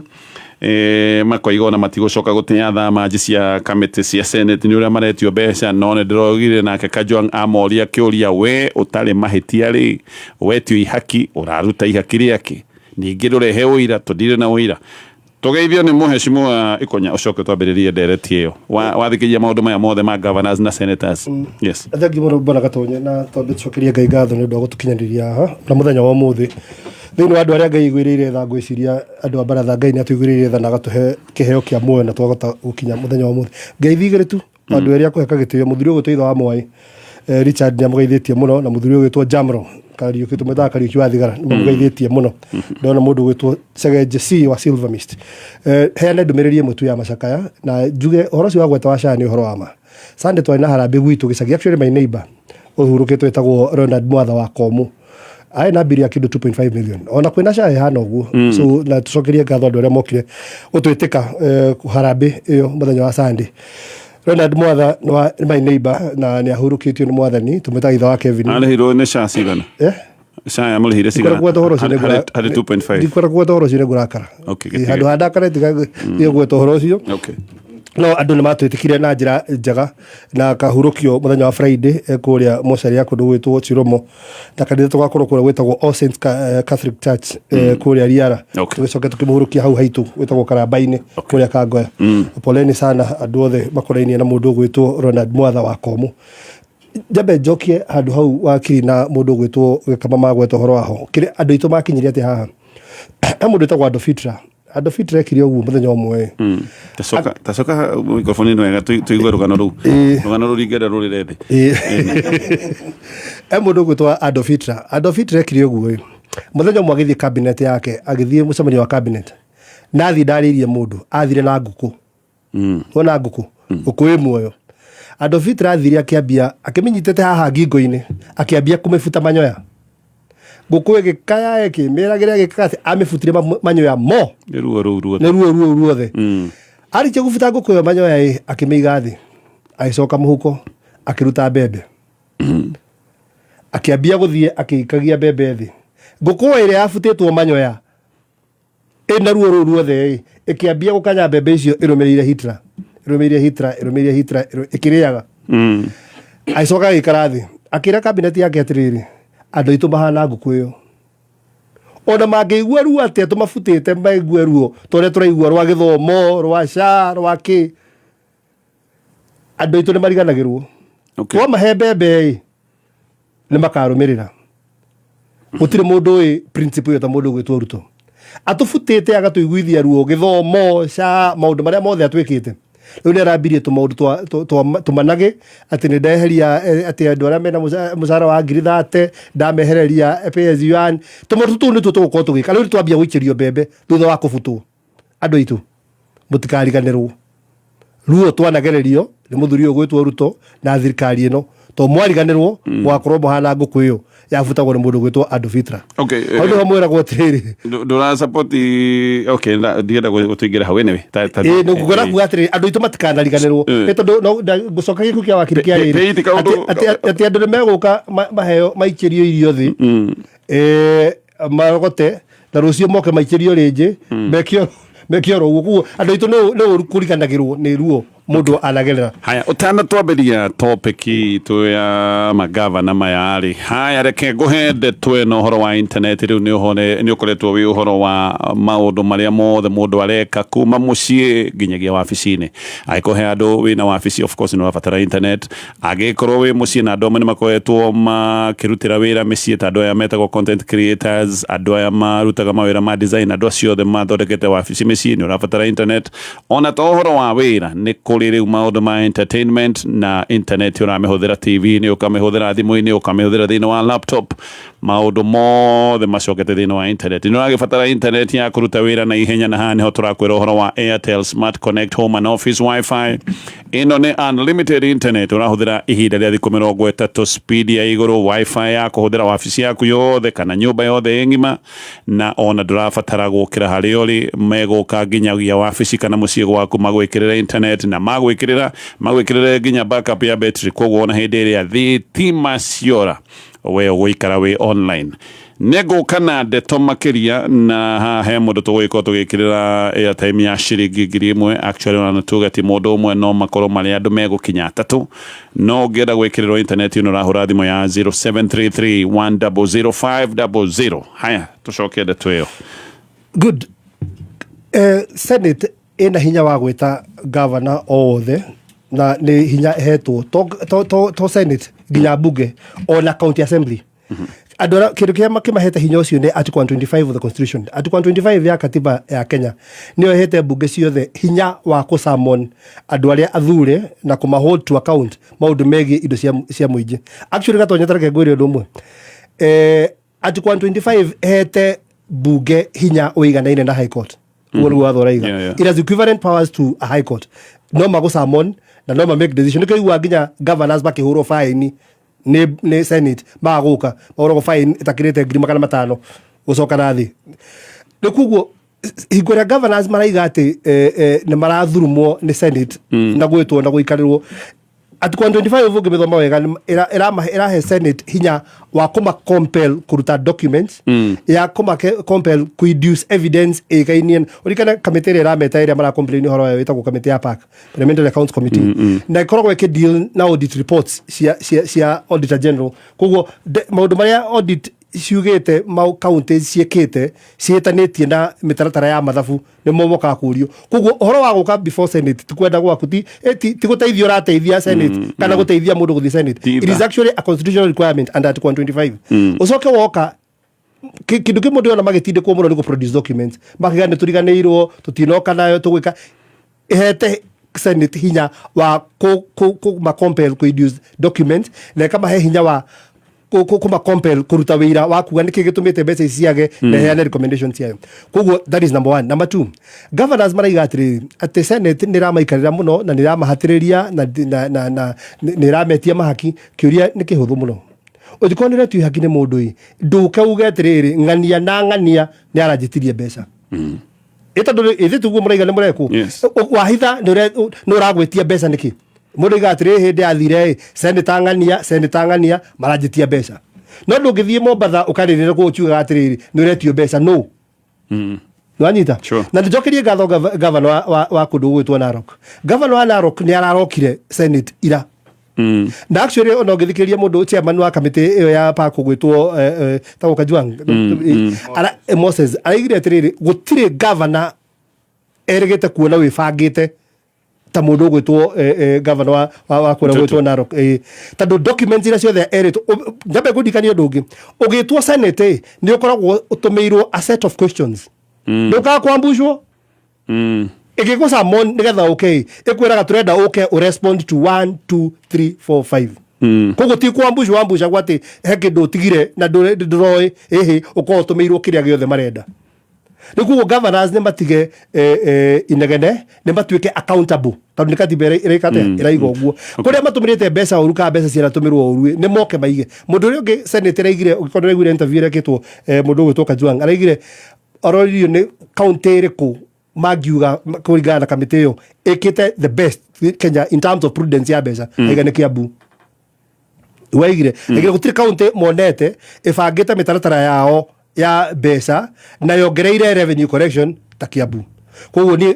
Makoiga ona matigũcoka gũtĩa thaa manji cia kamĩtĩ cia Senate nĩ ũrĩa maretio mbeca. No nĩ ndĩrogire nake Kajwang amoria kĩũria, we ũtarĩ mahĩtia rĩ, wetio ihaki ũraruta ihaki rĩake, ningĩ ndũrehe ũira, tũndirĩ na ũira. Tũgeithio nĩ mũheshimiwa Ikonya, ũcoke twambĩrĩrie ndereti ĩyo. Wathikĩria maũndũ maya mothe ma governors na senators. Yes. Thengi mũno bwana Gatonye, na twambe tũcokerie Ngai ngatho nĩ ũndũ wa gũtũkinyanĩria haha na mũthenya wa ũmũthĩ. Thĩinĩ wa andũ arĩa Ngai aiguĩrĩire tha, ngwĩciria andũ a baratha Ngai nĩ atũiguĩrĩire tha na agatũhe kĩheo kĩa muoyo na twahota gũkinya mũthenya wa ũmũthĩ. Ngeithi igĩrĩ tu, andũ erĩ a kũhe gĩtĩo, mũthuri ũyũ ũgwĩtwo ithe wa Mwai, Richard nĩ amũgeithĩtie mũno, na mũthuri ũyũ ũgwĩtwo Jamro Kariũki, tũmwĩtaga Kariũki wa Thigara, nĩ mamũgeithĩtie mũno. Ndona mũndũ ũgwĩtwo Segenje C wa Silver Mist. Heane ndũmĩrĩri ĩmwe tu ya macakaya na njuge ũhoro ũcio wa gweta wa SHA nĩ ũhoro wa ma. Sunday twarĩ na harambĩ gwitũ gĩcagi, actually my neighbor ũhurũkĩtwo ĩtagwo Ronald Mwatha wa Komũ, arĩ na mbiri ya kĩndũ 2.5 million, ona kwĩna SHA ĩhana ũguo. So na tũcokerie ngatho andũ arĩa mokire gũtwĩtĩka harambĩ ĩyo mũthenya wa Sunday. Ronald Mwatha nĩ my neighbor na nĩ ahurũkĩtio nĩ mwathani, tũmwĩtaga ithe wa Kevin. Arĩhirwo nĩ SHA cigana? Eh? SHA yamũrĩhire cigana? Ndikwenda kũgweta ũhoro ũcio. Harĩ 2.5? Ndikwenda kũgweta ũhoro ũcio, nĩ ngũrakara. Okay, gĩtige. Handũ ha ndakare, tiga kũgweta ũhoro ũcio. No andũ nĩ matwĩtĩkire na njĩra njega na kahurũkio mũthenya wa Friday, kũrĩa mocarĩ ya kũndũ gwĩtwo Chiromo, na kanitha tũgakorwo kũrĩa gwĩtagwo All Saints Catholic Church, kũrĩa Riara. Tũgĩcoka tũkĩmũhurũkia hau haitũ gwĩtagwo Karambainĩ, kũrĩa Kangoya. Poleni sana andũ othe makonainie na mũndũ ũgwĩtwo Ronald Mwatha wa Komũ. Njambe njokie handũ hau wakiri na mũndũ ũgwĩtwo Gĩkama magweta ũhoro waho, kĩrĩa andũ aitũ makinyire atĩ haha he mũndũ wĩtagwo Adolf Hitler. Adolf Hitler ekire ũguo mũthenya ũmwe. Tacoka, tacoka microphone wega tũigue rũgano rũu. Rũgano rũu ringĩenda rũrĩre thĩ. He mũndũ ũgwĩtwo Adolf Hitler. Adolf Hitler ekire ũguo ĩ, mũthenya ũmwe agĩthiĩ cabinet yake, agĩthiĩ mũcemanio wa cabinet, na athiĩ ndarĩirie mũndũ, athire na ngũkũ. Wona ngũkũ, ngũkũ ĩ muoyo. Adolf Hitler athire akĩambia akĩmĩnyitĩte haha ngingo-inĩ, akĩambia kũmĩbuta manyoya. Ngũkũ ĩgĩkaya, ĩkĩmĩragĩra, ĩgĩkaga atĩ amĩbutire manyoya mo. Nĩ ruo rũu ruothe. Nĩ ruo ruo ruothe. Arĩkia gũbuta ngũkũ ĩyo manyoya ĩ, akĩmĩiga thĩ, agĩcoka mũhuko, akĩruta mbembe, akĩambia gũthiĩ akĩikagia mbembe thĩ. Ngũkũ ĩrĩa yabutĩtwo manyoya ĩna ruo rũu ruothe ĩ, ĩkĩambia gũkanya mbembe icio ĩrũmĩrĩire Hitler, ĩrũmĩrĩire Hitler, ĩrũmĩrĩire Hitler, ĩkĩrĩaga. Agĩcoka agĩikara thĩ, akĩra kabineti yake atĩrĩrĩ, andũ aitũ mahana ngũkũ ĩyo, ona mangĩigua ruo atĩa tũmabutĩte maigue ruo ta ũrĩa tũraigua rwa gĩthomo, rwa SHA, rwa kĩ, andũ aitũ nĩ mariganagĩrwo. Twamahe mbembe ĩ, nĩ makarũmĩrĩra. Gũtirĩ mũndũ ũĩ principle ĩyo ta mũndũ ũgwĩtwo Ruto. Atũbutĩte agatũiguithia ruo, gĩthomo, SHA, maũndũ marĩa mothe atwĩkĩte. Rĩu nĩ arambirie tũmaũndũ tũmanagĩ atĩ nĩ ndeheria, atĩ andũ arĩa mena mũcara wa ngiri 30 ndamehereria pay as you earn. Tũmaũndũ tũu nĩtuo tũgũkorwo tũgĩka. Rĩu nĩ twambia gũikĩrio mbembe thutha wa kũbutwo. Andũ aitũ, mũtikariganĩrwo ruo twanagererio nĩ mũthuri ũyũ gwĩtwo Ruto na thirikari ĩno, to mwariganĩrwo mũgakorwo mũhana ngũkũ ĩyo yabutagwo nĩ mũndũ gwĩtwo Adolf Hitler. Hau nĩho mwĩragwo atĩrĩrĩ. Ndũra support? Okay, ndienda gũtũingĩra hau. Anyway, ĩĩ, nĩ ngwenda kuga atĩrĩrĩ, andũ aitũ matikanariganĩrwo, nĩ tondũ no ngũcoka gĩkuũ kĩa wakiri kĩa rĩrĩ atĩ andũ nĩ megũka maheo maikĩrio irio thĩ, marogote, na rũciũ moke maikĩrio rĩngĩ, meke oro ũguo. Koguo andũ aitũ nĩ ũru kũriganagĩrwo nĩ ruo mũndũ anagerera. Haya, ũtana twambĩria topic itũ ya magavana maya rĩ, haya, reke ngũhe ndeto ĩno, ũhoro wa internet. Rĩu nĩ ũhore nĩ ũkoretwo wĩ ũhoro wa maũndũ marĩa mothe mũndũ areka kuma mũciĩ nginyagia wabici-inĩ. Angĩkorwo he andũ wĩna wabici, of course nĩ ũrabatara internet. Angĩkorwo wĩ mũciĩ, na andũ amwe nĩ makoretwo makĩrutĩra wĩra mĩciĩ, ta andũ aya metagwo content creators, andũ aya marutaga mawĩra ma design, andũ acio othe mathondekete wabici mĩciĩ, nĩ ũrabatara internet. Ona to ũhoro wa wĩra, nĩ kũrĩ rĩu maũndũ ma entertainment, na internet ũramĩhũthĩra TV-inĩ, ũkamĩhũthĩra thimũ-inĩ, ũkamĩhũthĩra thĩinĩ wa laptop. Maũndũ mothe macokete thĩinĩ wa internet. Nĩ ũragĩbatara internet ya kũruta wĩra na ihenya, na haha nĩho tũrakwĩra ũhoro wa Airtel Smart Connect Home and Office Wi-Fi. Ĩno nĩ unlimited internet ũrahũthĩra ihinda rĩa thikũ 30, speed ya igũrũ, Wi-Fi ya kũhũthĩra wabici yaku yothe kana nyũmba yothe ĩ ng'ima, na ona ndũrabatara gũkĩra harĩa ũrĩ, megũka nginyagia wabici kana mũciĩ gwaku magwĩkĩrĩre internet, na magwĩkĩrĩra magwĩkĩrĩre nginya backup ya battery. Koguo ona hĩndĩ ĩrĩa thitima ciora, we ũgũikara wĩ online. Nĩ ngũka na ndeto makĩria, na haha he mũndũ tũgũgĩkorwo tũgĩkĩrĩra airtime ya ciringi 1000. Actually, ona tuge ti mũndũ ũmwe, no makorwo marĩ andũ megũkinya atatũ. No ũngĩenda gwĩkĩrĩrwo internet ĩno, ũrahũra thimũ ya 0733 100500. Haya, tũcoke ndeto ĩyo. Good. Senate ĩna hinya wa gwĩta governor o wothe, na nĩ hinya ĩhetwo to Senate, nginya bunge ona county assembly. Andũ arĩa kĩndũ kĩrĩa kĩmahete hinya ũcio nĩ Article 125 of the Constitution. Article 125 ya katiba ya Kenya nĩyo ĩhete mbunge ciothe hinya wa kũsummon andũ arĩa athure na kũma hold to account maũndũ megiĩ indo cia mũingĩ. Actually, Gatonya, tareke ngwĩre ũndũ ũmwe. Article 125 ĩhete bunge hinya ũiganaine na High Court. Ũguo nĩguo watho ũraiga. It has equivalent powers to a High Court. No magũsummon na no ma make decision. Nĩkĩo igua nginya governors makĩhũrwo fine nĩ Senate, magagũka mahũragwo fine ĩtakĩrĩte 500,000 gũcoka na thĩ. Rĩu koguo hingo ĩrĩa governors maraiga atĩ nĩ marathurumwo nĩ Senate na gwĩtwo na gũikarĩrwo, Article 125 ũngĩmĩthoma wega, ĩrahe Senate hinya wa kũma compel kũruta documents, ya kũma compel kũinduce evidence ĩgainie. Ũririkane kamĩtĩ ĩrĩa ĩrameta, ĩrĩa mara complain ũhoro wayo, ĩtagwo kamĩtĩ ya PAC, Parliamentary Accounts Committee, na ĩkoragwo ĩkĩ deal na audit reports cia Auditor General. Koguo maũndũ marĩa audit ciugĩte mau counties ciĩkĩte ciĩtanĩtie na mĩtaratara ya mathabu nĩmo mokaga kũrio. Koguo ũhoro wa gũka before Senate ti kwenda gwaku, ti gũteithia ũrateithia Senate kana gũteithia mũndũ gũthiĩ Senate. Ti It is tha. actually a constitutional requirement under Article 125. Ũcoke woka kĩndũ kĩmwe ndĩrona magĩtindĩkwo mũno nĩ gũ-produce documents, makiuga nĩ tũriganĩirwo, tũtinoka nayo, tũgwĩka. Ĩhete Senate hinya wa kũma compel kũ-produce document, na ĩkamahe hinya wa kũma compel kũruta wĩira wa kuga nĩkĩ gĩtũmĩte mbeca ici ciage, na ĩheane recommendation ciayo. Koguo that is number one. Number two, governors maraiga atĩrĩrĩ, atĩ Senate nĩ ĩramaikarĩra mũno na nĩ ĩramahatĩrĩria na nĩ ĩrametia mahaki. Kĩũria nĩ kĩhũthũ mũno. Ũngĩkorwo nĩ ũretio ihaki nĩ mũndũ ĩ, ndũke uge atĩrĩrĩ, ng'ania na ng'ania nĩ aranjĩtirie mbeca ĩ, tondũ ĩthĩ tiguo mũraiga nĩ mũrekwo. Wahitha nĩ ũragwĩtia mbeca nĩkĩ? Mũndũ aiga atĩrĩ, hĩndĩ yathire ĩ, seneta ng'ania, seneta ng'ania maranjĩtia mbeca, no ndũngĩthiĩ Mombatha ũkarĩrĩra kũu ũkiugaga atĩrĩrĩ, nĩ ũretio mbeca no nĩwanyita. Na ndĩnjokerie ngatho gavana wa kũndũ gũgwĩtwo Narok. Gavana wa Narok nĩ ararokire Senate ira, na actually ona ũngĩthikĩrĩria mũndũ chairman wa kamĩtĩ ĩyo ya PAC ũgwĩtwo tagwo Kajwang. Moses araigire atĩrĩrĩ, gũtirĩ gavana erĩgĩte kuona wĩbangĩte ta mũndũ ũgwĩtwo gavana wa kũrĩa Ntutu. gwĩtwo Narok, tondũ documents iria ciothe erĩtwo. Nyambe ngũririkanie ũndũ ũngĩ. Ũgĩtwo Senate ĩ, nĩ ũkoragwo ũtũmĩirwo a set of questions. Ndũkaga kwambucwo ĩgĩkũ summon nĩgetha ũke ĩ, ĩkwĩraga tũrenda ũke ũrespond to 1 2 3 4 5. Koguo ti kwambucwo wambucagwo atĩ he kĩndũ ũtigire na ndũroĩ ĩhĩ, ũkorwo ũtũmĩirwo kĩrĩa gĩothe marenda. Rĩu koguo governors nĩ matige inegene, nĩ matuĩke accountable, tondũ nĩ katiba ĩreka atĩa, ĩraiga ũguo. Kũrĩa matũmĩrĩte mbeca ũru kana mbeca ciratũmĩrwo ũru, nĩ moke maige. Mũndũ ũrĩa ũngĩ Senate ĩraigire, ũngĩkorwo nĩũraiguire interview ĩrekĩtwo, mũndũ ũgwĩtwo Kajwang araigire aroririo nĩ county ĩrĩkũ mangiuga kũringana na kamĩtĩ ĩyo ĩkĩte the best Kenya in terms of prudence ya mbeca. Aiga nĩ Kiambu. Waigire aigire gũtirĩ county monete ĩbangĩte mĩtaratara yao ya mbeca na yongereire revenue collection ta Kiambu. Koguo niĩ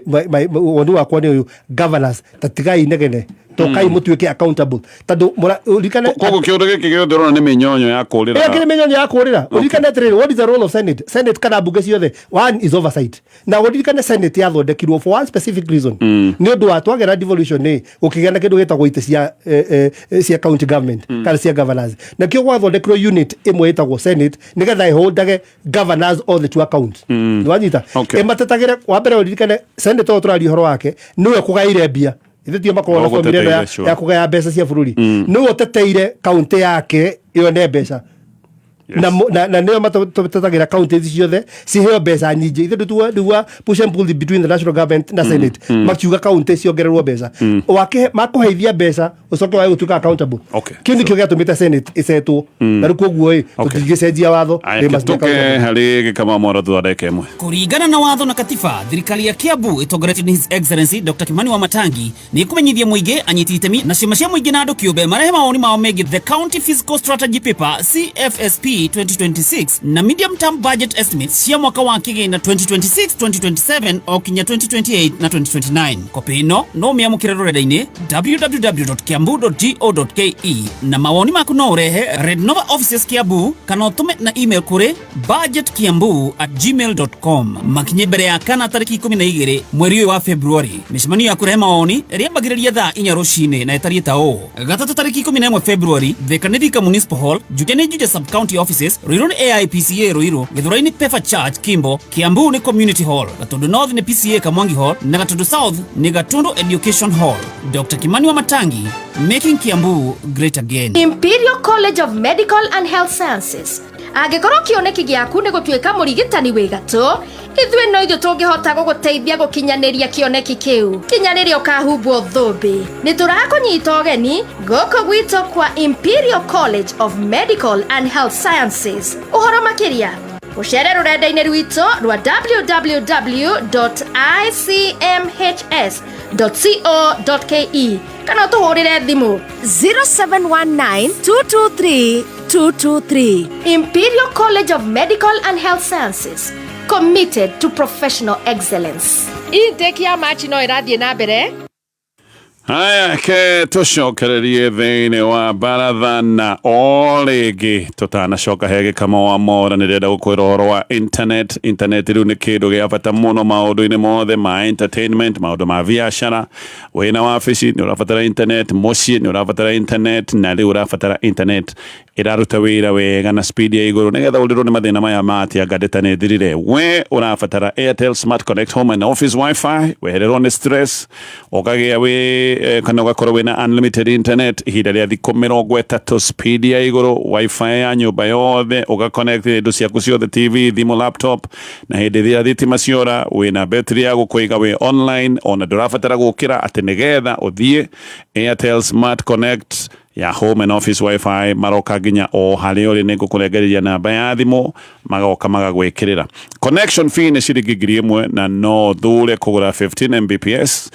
woni wakwa nĩ ũyũ: governors, ta tigai inegene, tokai mũtuĩke accountable, tondũ ũririkane Koguo kĩũndũ gĩkĩ gĩothe ũrona nĩ mĩnyonyo ya kũrĩra. Ĩyo kĩrĩ mĩnyonyo ya kũrĩra. Ũririkane atĩrĩrĩ, what is the role of Senate? Senate kana mbunge ciothe, one is oversight. Na ũririkane Senate yathondekirwo for one specific reason, nĩ ũndũ wa twagera devolution nĩ gũkĩgĩa na kĩndũ gĩtagwo itĩ cia county government kana cia governors, na kĩo gwathondekirwo unit ĩmwe ĩtagwo Senate nĩgetha ĩholdage governors othe to account. Nĩwanyita? Ĩmatetagĩre. Wa mbere, ũririkane Senate ũyũ tũraria ũhoro wake nĩwe kũgaire mbia, ithe tio makoragwo na No formula ĩno gũteteire, sure. ya kũgaya mbeca cia bũrũri. Nĩwe ũteteire kaunti yake yone mbeca. Na na nĩo matetagira county ici ciothe ciheo mbeca nyingĩ. Ithuĩ ndituga push and pull between the national government na Senate, makiuga county ciongererwo mbeca. Wakĩhe makũheithia mbeca, ũcoke wage gũtuĩka accountable. Kĩu nĩkĩo gĩatũmĩte Senate ĩcetwo, na rĩu koguo ĩ tũtingĩcenjia watho. Aya, They must be tũke accountable. harĩ Gĩkama Mwara thutha wa ndagĩka 1. Kũringana na watho na katiba, thirikari ya Kiambu ĩtongoretio nĩ His Excellency Dr. Kimani Wamatangi nĩ ĩkũmenyithia mũingĩ, anyiti itemi na ciama cia mũingĩ na andũ kĩũmbe marehe mawoni mao megiĩ the County Fiscal Strategy Paper CFSP 2026 na Medium Term Budget Estimates cia mwaka wa kĩgĩna 2026-2027 o kinya 2028 na 2029. Kopĩ ĩno no ũmĩamũkĩre rũrenda-inĩ www.kiambu.go.ke, na mawoni maku no ũrehe Rednova Offices Kiambu kana ũtũme na email kũrĩ budgetkiambu@gmail.com, makinye mbere ya kana tarĩki 12 mweri ũyũ wa Februari. Mĩcemanio ya kũrehe mawoni ĩrĩambagĩrĩria thaa 4 rũcinĩ na ĩtariĩ ta ũũ: Gatatũ tarĩki 11 Februari, Thika nĩ Thika Municipal Hall, Juja nĩ Juja Sub County Offices, Ruiru nĩ AIPCA Ruiru, Githurai nĩ Pefa Church Kimbo, Kiambu nĩ Community Hall, Gatundu North nĩ PCA Kamwangi Hall na Gatundu South nĩ Gatundu Education Hall. Dr. Kimani Wamatangi, making Kiambu great again. Imperial College of Medical and Health Sciences. Angĩkorwo kĩoneki gĩaku nĩ gũtuĩka mũrigitani wĩ gatũ, ithuĩ no ithuĩ tũngĩhota gũgũteithia gũkinyanĩria kĩoneki kĩu kinya rĩrĩa ũkahumbwo thũmbĩ. Nĩ tũrakũnyita ũgeni gũkũ gwitũ kwa Imperial College of Medical and Health Sciences. Ũhoro makĩria, ũcere rũrenda-inĩ rwitũ rwa www.icmhs.co.ke kana ũtũhũrĩre thimũ 0719 223 223. Imperial College of Medical and Health Sciences, committed to professional excellence. Intake ya Machi no ĩrathiĩ na mbere. Haya, ke tũcokererie thĩinĩ wa baratha na o rĩngĩ tũtanacoka he Gĩkama wa Mora, nĩndĩrenda gũkwĩra ũhoro wa internet. Internet rĩu nĩ kĩndũ gĩa bata mũno maũndũ-inĩ mothe ma entertainment, maũndũ ma biacara. Wĩna wabici nĩ ũrabatara internet, mũciĩ nĩ ũrabatara internet, na rĩu ũrabatara internet ĩraruta wĩra wega na speed ya igũrũ nĩgetha ũrĩrwo nĩ mathĩna maya ma atĩ anga data nĩ thirire. We ũrabatara Airtel Smart Connect Home and Office WiFi, wehererwo nĩ stress, ũkagĩa wĩ kana ũgakorwo wĩna unlimited internet ihinda rĩa thikũ 30, speed ya igũrũ, WiFi ya nyũmba yothe, ũgaconnect indo ciaku ciothe, TV, thimũ, laptop, na hĩndĩ ĩrĩa thitima ciora wĩna betri ya gũkũiga wĩ online, ona ndũrabatara gũkĩra atĩ nĩgetha ũthiĩ. Airtel Smart Connect ya Home and Office WiFi maroka nginya o harĩa ũrĩ. Nĩ ngũkũrengereria namba ya thimũ, magoka magagwĩkĩrĩra. Connection fee nĩ ciringi 1000, na no thure kũgũra 15 Mbps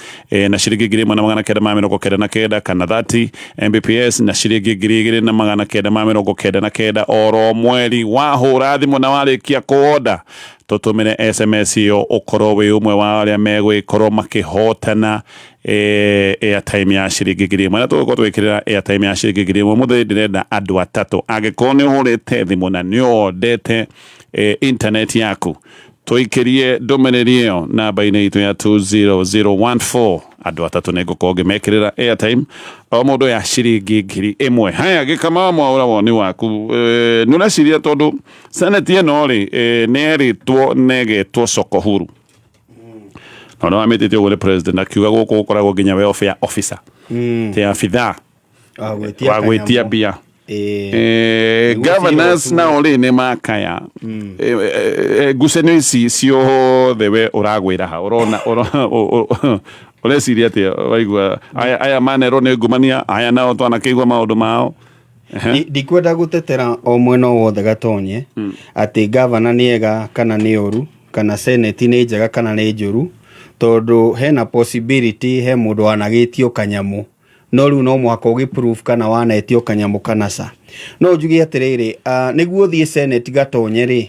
na ciringi 1999 kana 30 Mbps na ciringi 2999 oro mweri. Wahũra thimũ na warĩkia kũoda, tũtũmĩre SMS ĩyo, ũkorwo wĩ ũmwe wa arĩa megwĩkorwo makĩhotana airtime ya ciringi 1000. Na tũgũkorwo twĩkĩrĩra airtime ya ciringi 1000 mũthĩ. Ndĩrenda andũ atatũ. Angĩkorwo nĩ ũhũrĩte thimũ na nĩ ũndete internet yaku, tũikĩrie ndũmĩrĩri ĩyo namba-inĩ itũ ya 20014. Andũ atatũ nĩ ngũkorwo ngĩmekĩrĩra airtime o mũndũ ya ciringi 1000. Haya, Gĩkama Mwaũra, woni waku, nĩ ũreciria tondũ senate ĩno rĩ, nĩ erĩtwo na ĩgetwo soko huru, na ũrĩa wamĩtĩte ũguo nĩ president, akiuga gũkũ gũkoragwo nginya welfare officer, ti abithaa wa gwĩtia wa gwĩtia kanyamũ. mbia. Nĩguo Governors ciĩrwo tu. Nao rĩ nĩ makaya. Ngucanio ici ciothe we ũragwĩra ha, ũrona ũreciria atĩa waigua aya manerwo nĩ ngumania, aya nao twanakĩigua maũndũ mao? Ndikwenda gũtetera o mwena o wothe, Gatonye, atĩ gavana nĩ ega kana nĩ oru, kana senate nĩ njega kana nĩ njũru, tondũ hena possibility he mũndũ wanagĩtio kanyamũ, no rĩu no mũhaka ũgĩ-prove kana wanetio kanyamũ kana ca. No njuge atĩrĩrĩ, nĩguo ũthiĩ senate, Gatonye rĩ,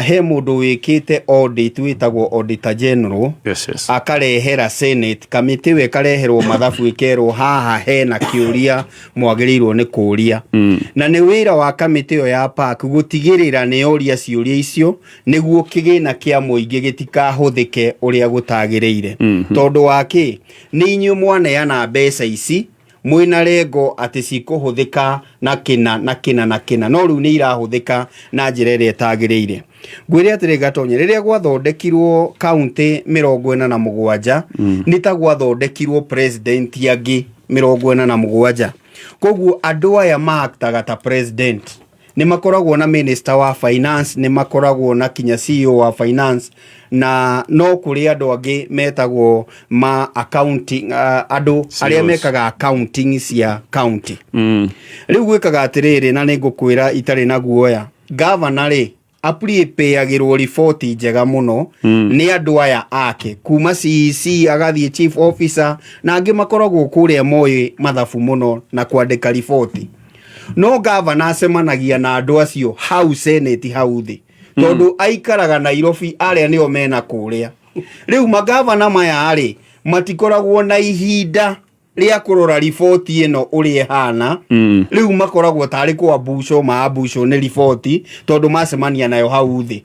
he mũndũ wĩkĩte audit wĩtagwo auditor general, akarehera senate kamĩtĩ ĩyo, ĩkareherwo mathabu, ĩkerwo haha hena kĩũria mwagĩrĩirwo nĩ kũũria, na nĩ wĩra wa kamĩtĩ ĩyo ya PAC gũtigĩrĩra nĩ yoria ciũria icio nĩguo kĩgĩna kĩa mũingĩ gĩtikahũthĩke ũrĩa gũtagĩrĩire. Tondũ wa kĩ? Nĩ inyuĩ mwaneana mbeca ici mwĩna rengo atĩ cikũhũthĩka na kĩna na kĩna na kĩna, no rĩu nĩ irahũthĩka na njĩra ĩrĩa ĩtagĩrĩire. Ngwĩre atĩrĩ, Gatonye, rĩrĩa gwathondekirwo kaunti 47, nĩ ta gwathondekirwo president angĩ 47. Koguo andũ aya maaktaga ta president. Nĩ makoragwo na minister wa finance, nĩ makoragwo na kinya CEO wa finance, na no kũrĩ andũ angĩ metagwo ma accounting, andũ arĩa CEOs. Mekaga accounting cia county. Rĩu gwĩkaga atĩrĩrĩ, na nĩ ngũkwĩra itarĩ na guoya, gavana rĩ aprĩpĩagĩrwo riboti njega mũno nĩ andũ aya ake kuma CEC agathiĩ chief officer na angĩ makoragwo kũrĩa moĩ mathabu mũno na kwandĩka riboti. No gavana acemanagia na andũ acio hau senate hau thĩ, tondũ aikaraga Nairobi, arĩa nĩo mena kũrĩa. Rĩu magavana maya rĩ matikoragwo na ihinda rĩa kũrora riboti ĩno ũrĩa ĩhana. Rĩu makoragwo tarĩ kwambucwo maambucwo nĩ riboti tondũ macemania nayo hau thĩ,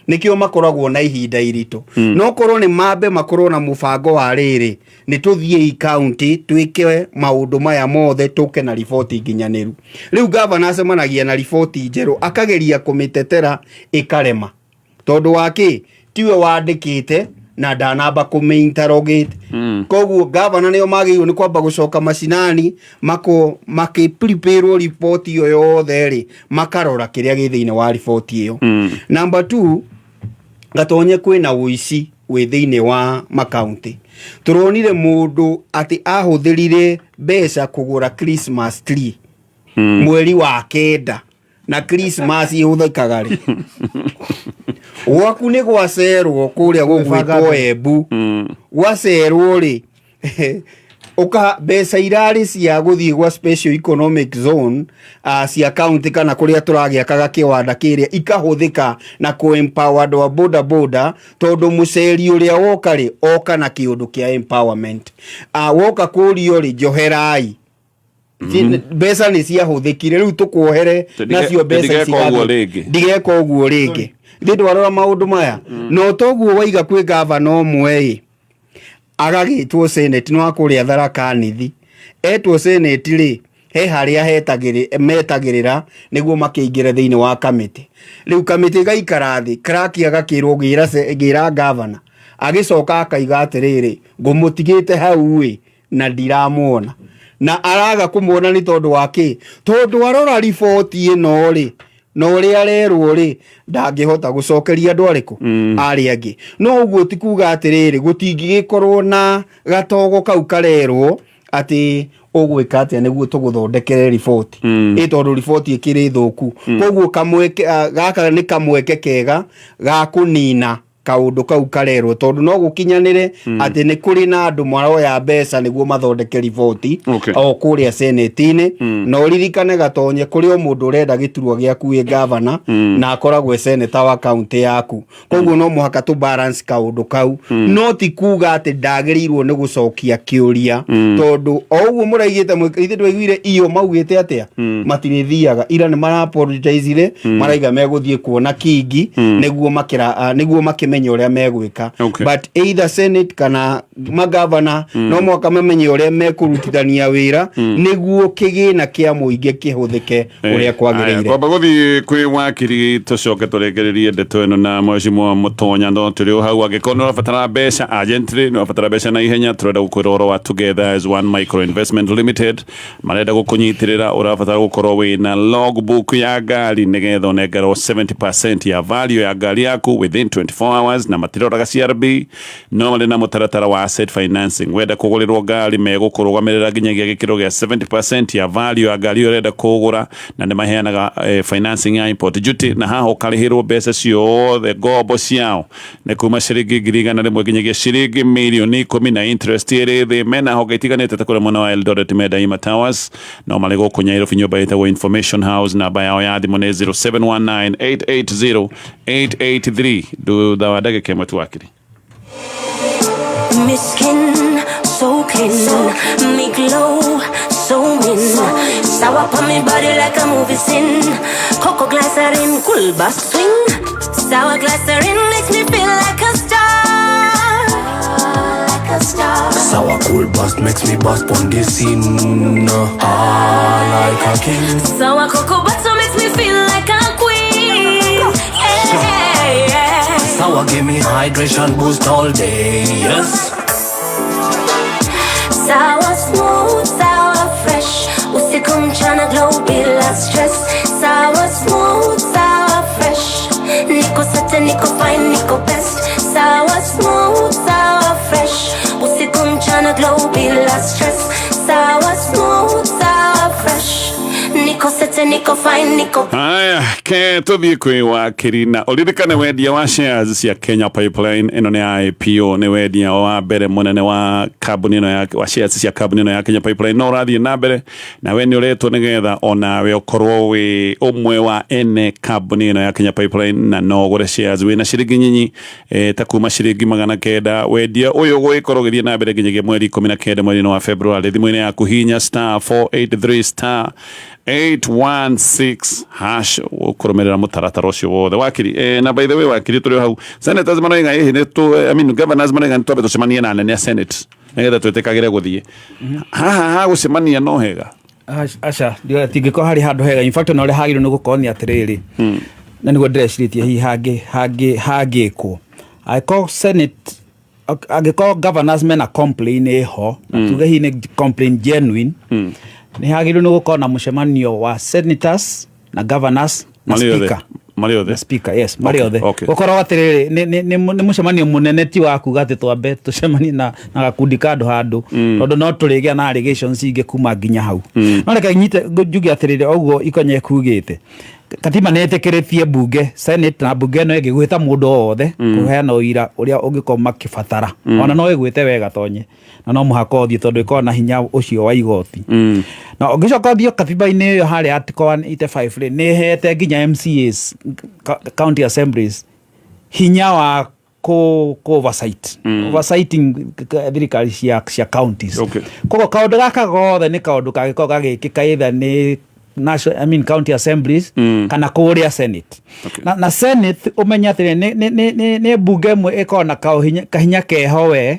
nĩkĩo makoragwo na ihinda iritũ. No korwo nĩ mambe makorwo na mũbango wa rĩrĩ, nĩ tũthiĩi county twĩke maũndũ maya mothe, tũke na riboti nginyanĩru. Rĩu gavana acemanagia na riboti njerũ, akageria kũmĩtetera ĩkarema, tondũ wa kĩ? Tiwe wandĩkĩte na ndanamba kũmĩ-interrogate. Koguo gavana nĩo magĩrĩirwo nĩ kwamba gũcoka macinani mako makĩ-prepare riboti ĩyo yothe rĩ, makarora kĩrĩa gĩ thĩinĩ wa riboti ĩyo. Number two, Gatonye, kwĩna ũici wĩ thĩinĩ wa makaunti. Tũronire mũndũ atĩ ahũthĩrire mbeca kũgũra Christmas tree mweri wa kenda, na Christmas ihũthĩkaga rĩ? Gwaku nĩ gwacerwo kũrĩa gũgwĩtwo Embu, gwacerwo rĩ, uka mbeca irarĩ cia gũthiĩ gwa special economic zone cia county kana kũrĩa tũragĩakaga kĩwanda kĩrĩa ikahũthĩka na kũ empower andũ a boda boda, tondũ mũceri ũrĩa woka rĩ, oka na kĩũndũ kĩa empowerment. Woka kũrio rĩ, njoherai. Mbeca nĩ ciahũthĩkire, rĩu tũkuohere nacio mbeca ndigeka ici. Ũguo rĩngĩ. Ndigeka ũguo rĩngĩ. Thĩ ndwarora maũndũ maya no toguo waiga kwĩ gavana ũmwe ĩ agagĩtwo senate nĩ wa kũrĩa Tharaka Nithi. Etwo senate rĩ, he harĩa metagĩrĩra nĩguo makĩingĩre thĩinĩ wa kamĩtĩ. Rĩu kamĩtĩ gaikara thĩ, clerk agakĩrwo gĩra gavana, agĩcoka akaiga atĩrĩrĩ, ngũmũtigĩte hau ĩ na ndiramuona, na araga kũmuona nĩ tondũ wa kĩ? Tondũ arora riboti ĩno rĩ, na ũrĩa arerwo rĩ, ndangĩhota gũcokeria andũ arĩkũ arĩa angĩ. No ũguo ti kuga atĩrĩrĩ gũtingĩgĩkorwo na gatogo kau karerwo atĩ ũgwĩka atĩa nĩguo tũgũthondekere riboti ĩ, tondũ riboti ĩkĩrĩ thũku. Koguo kamweke gaka nĩ kamweke kega ga kũnina kaũndũ kau karerwo, tondũ no gũkinyanĩre atĩ nĩ kũrĩ na andũ maroya mbeca nĩguo mathondeke riboti o kũrĩa senate-inĩ. Na ũririkane, Gatonye, kũrĩ o mũndũ ũrenda gĩturwa gĩaku wĩ gavana na akoragwo e seneta wa kaunti yaku. Koguo no mũhaka tũ balance kaũndũ kau. No ti kuga atĩ ndagĩrĩirwo nĩ gũcokia kĩũria, tondũ o ũguo mũraigĩte ithuĩ twaiguire iyo maugĩte atĩa, matirĩthiaga ira, nĩ mara-apologizire, maraiga megũthiĩ kuona Kingi nĩguo makĩra nĩguo makĩmenye ũrĩa megwĩka. But either senate kana magavana no mũhaka mamenye ũrĩa mekũrutithania wĩra nĩguo kĩgĩna kĩa mũingĩ kĩhũthĩke ũrĩa kwagĩrĩire. Kwamba gũthiĩ kwĩ wakiri, tũcoke tũrĩkĩrĩrie ndeto ĩno na mheshimiwa Mũtonya. No tũrĩ o hau, angĩkorwo nĩ ũrabatara mbeca urgently, nĩ ũrabatara mbeca na ihenya, tũrenda gũkwĩra ũhoro wa Together as One Micro Investment Limited. Marenda gũkũnyitĩrĩra. Ũrabatara gũkorwo wĩna logbook ya ngari nĩgetha ũnengerwo 70% ya value ya ngari yaku within 24 hours, na matiroraga CRB. No marĩ na mũtaratara wa asset financing. Wenda kũgũrĩrwo ngari, megũkũrũgamĩrĩra nginyagia gĩkĩro gĩa 70% ya value ya ngari ĩyo ũrenda kũgũra, na nĩ maheanaga financing ya import duty, na haha ũkarĩhĩrwo mbeca ciothe. Ngombo ciao nĩ kuma ciringi 100,000 nginyagia ciringi mirioni 10, na interest ĩrĩ thĩ. Mena honge itiganĩte ta kũrĩa mwena wa Eldoret mena Ima Towers, no marĩ gũkũ Nairobi nyũmba ĩtagwo Information House. Namba yao ya thimũ nĩ 0719 880 883. Thutha wa ndagĩka 1 tu, wakiri. Me skin so clean, me glow so mean. Sour on me body like a movie scene. Cocoa glycerin, cool bass swing. Sour glycerin makes me feel like a star, like a star. Sour cool bust makes me bust on the scene. Ah, like a king. Sour cocoa butter makes me feel like a queen. Yeah. Sour give me hydration boost all day. Yes. Sour smooth, sour fresh. Usiku mchana glow bila stress. Sour smooth, sour fresh. Niko sete, niko fine, niko best. Sour smooth, sour fresh. Usiku mchana glow bila stress. Sour smooth, sour fresh. Niko sete, niko fine, niko Haya, ke tuthiĩ kwĩ wakiri na ũririkane wendia wa shares cia Kenya Pipeline ĩno nĩ IPO nĩ wendia wa mbere mũnene wa kambuni ĩno ya wa shares cia kambuni ĩno ya Kenya Pipeline no ũrathiĩ na mbere na we nĩ ũretwo nĩgetha onawe ũkorwo wĩ ũmwe wa ene kambuni ĩno ya Kenya Pipeline na no ũgũre shares wĩna ciringi nyinyi ta kuma ciringi 900. Wendia ũyũ ũgũgĩkorwo ũgĩthiĩ na mbere nginyagia mweri 19 mweri-inĩ wa February. Thimũ-inĩ yaku hinya star 483 star 816 hash ukurumirira mutaratara ucio wothe wakiri. Na by the way wakiri turi hau senators manoiga hihi ni tu I mean governors manoiga ni twambe tucemanie na anene a senate nigetha twitikagire guthie haha ha gucemania no hega. Aca tingĩkorwo harĩ handũ hega. In fact ona ũrĩa hagĩrĩirwo nĩ gũkorwo nĩ atĩrĩrĩ, na nĩguo ndĩrecirĩtie hihi hangĩkwo angĩkorwo senate, angĩkorwo governors mena complain ĩho, na tuge hihi nĩ complain genuine, nĩ hagĩrĩirwo nĩ gũkorwo na mũcemanio wa senators na governors na speaker. Marĩ othe? Na speaker, yes, marĩ othe. Gũkorwo atĩrĩrĩ, nĩ mũcemanio mũnene, ti wa kuga atĩ twambe tũcemanie na gakundi ka andũ handũ, tondũ no tũrĩgĩa na allegations ingĩ kuma nginya hau. No reke nyite njuge atĩrĩrĩ, ũguo Ikonye kugĩte katiba nĩ ĩtĩkĩrĩtie bunge senate na bunge ĩno ĩngĩgwĩta mũndũ o wothe kũheana ũira ũrĩa ũngĩkorwo makĩbatara, ona no ĩgwĩte wega tonye, na no mũhaka ũthiĩ tondũ ĩkoragwo na hinya ũcio wa igoti. Na ũngĩcoka ũthiĩ katiba-inĩ ĩyo harĩa article 185 rĩ, nĩ ĩhete nginya MCAs, county assemblies, hinya wa ku oversight, oversighting thirikari cia counties. Koguo kaũndũ gaka gothe nĩ kaũndũ kangĩkorwo gagĩkĩka either nĩ national, I mean county assemblies, kana kũrĩa senate. Na senate ũmenye atĩrĩ, nĩ bunge ĩmwe ĩkoragwo na kahinya keho we,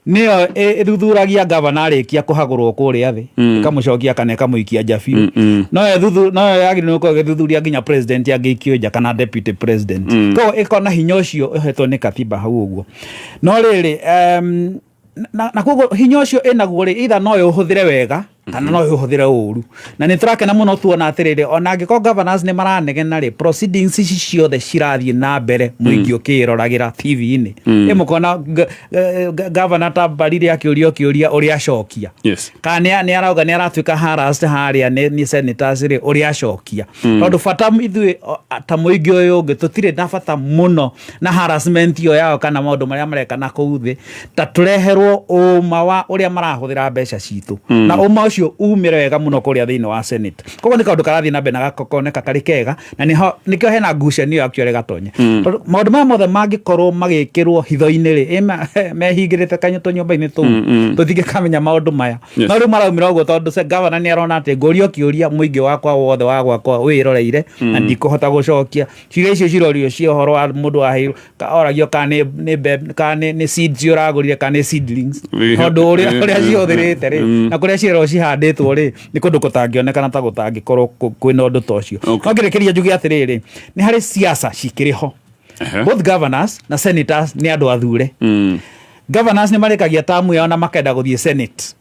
nĩyo ĩthuthuragia gavana arĩkia kũhagũrwo kũrĩa thĩ, ĩkamũcokia kana ĩkamũikia nja biũ. No yagĩrĩirwo nĩ gũkorwo ĩgĩthuthuria nginya president angĩikio nja kana deputy president. Koguo ĩkoragwo na hinya ũcio ũhetwo nĩ katiba hau ũguo. No rĩrĩ, na koguo hinya ũcio ĩnaguo rĩ, either no ĩũhũthĩre wega kana no ĩũhũthĩre ũru. Na nĩ tũrakena mũno tuona atĩrĩrĩ, ona angĩkorwo governors nĩ maranegena rĩ, proceedings ici ciothe cirathiĩ na mbere mũingĩ ũkĩroragĩra TV-inĩ. Ĩ mũkona governor ta Mbarire akĩũrio kĩũria ũrĩa acokia. Kana nĩ arauga nĩ aratuĩka harassed harĩa nĩ senators rĩ, ũrĩa acokia. Tondũ bata ithuĩ ta mũingĩ ũyũ ũngĩ tũtirĩ na bata mũno na harassment ĩyo yao kana maũndũ marĩa mareka na kũu thĩ, ta tũreherwo ũma wa ũrĩa marahũthĩra mbeca citũ. Na ũma ũcio umĩre wega mũno kũrĩa thĩinĩ wa senate. Koguo nĩ kaũndũ karathiĩ na mbere na gakoneka karĩ kega, na nĩkĩo hena ngucanio actually gatonye. Tondũ maũndũ maya mothe mangĩkorwo magĩkĩrwo hitho-inĩ rĩ, mehingĩrĩte tũnyũmba-inĩ tũu, tũtingĩkamenya maũndũ maya. No rĩu maraumĩra ũguo tondũ governor nĩ arona atĩ ngũrio kĩũria mũingĩ wakwa wothe wa gwakwa wĩroreire, na ndikũhota gũcokia. Ciũria icio cirorio cia ũhoro wa mũndũ waheirwo, oragio kana nĩ seeds ũragũrire kana nĩ seedlings. Tondũ ũrĩa cihũthĩrĩte rĩ, na kũrĩa cirerwo cihandĩtwo rĩ, nĩ kũndũ gũtangĩonekana ta gũtangĩkorwo kwĩna ũndũ ta ũcio. No ngĩrĩkĩria njuge atĩrĩrĩ, nĩ harĩ siasa cikĩrĩ ho. Both governors na senators nĩ andũ athure. Governors nĩ marĩkagia tamu yao na makenda gũthiĩ senate.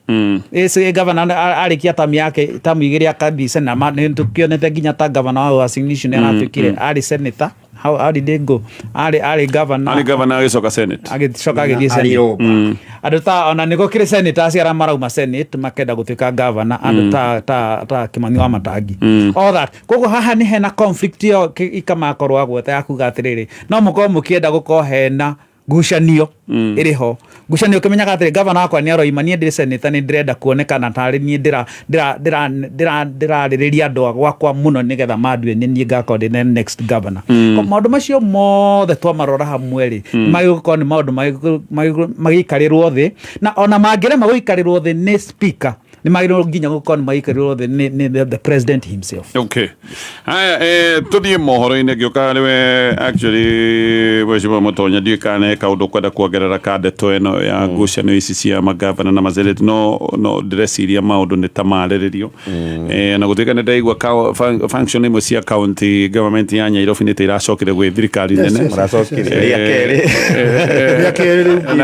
Governor arĩkia tamu yake, tamu igĩrĩ akathiĩ senate. Nĩ tũkĩonete nginya ta governor wa Uasin Gishu nĩ aratuĩkire arĩ senator. How did they go? Arĩ governor. Arĩ governor agĩcoka senate. Agĩcoka agĩthiĩ senate. Andũ ta ona nĩ gũkĩrĩ senators arĩa marauma senate makenda gũtuĩka governor, andũ ta Kĩmani wa Matangi. All that. Koguo haha nĩ hena conflict ĩyo ikamakorwo agweta ya kuga atĩrĩrĩ, no mũkorwo mũkĩenda gũkorwo hena ngucanio ĩrĩ ho. Ngucanio ũkĩmenyaga atĩrĩ, governor wakwa nĩ aroima, niĩ ndĩ senator, nĩ ndĩrenda kuonekana tarĩ niĩ ndĩrarĩrĩria andũ a gwakwa mũno nĩgetha mandue nĩ niĩ ngakorwo ndĩ next governor. Maũndũ macio mothe twamarora hamwe rĩ, magĩrĩirwo gũkorwo nĩ maũndũ magĩikarĩrwo thĩ, na ona mangĩrema gũikarĩrwo thĩ nĩ speaker, nĩ magĩrĩirwo nginya gũkorwo nĩ magĩikarĩrwo thĩ nĩ the president himself. Okay. Haya, tũthiĩ mohoro-inĩ ngĩũka nĩwe actually Mheshimiwa Mũtonya, ndiũĩ kana he kaũndũ ũkwenda kuongerera ka ndeto ĩno ya ngucanio ici cia magavana na masenate, no ndĩreciria maũndũ nĩ ta marĩrĩrio. Na gũtuĩka nĩ ndaigua function imwe cia county government ya Nairobi nĩ ta iracokire gwĩ thirikari nene. Maracokire. Rĩa kerĩ. Rĩa kerĩ rĩu.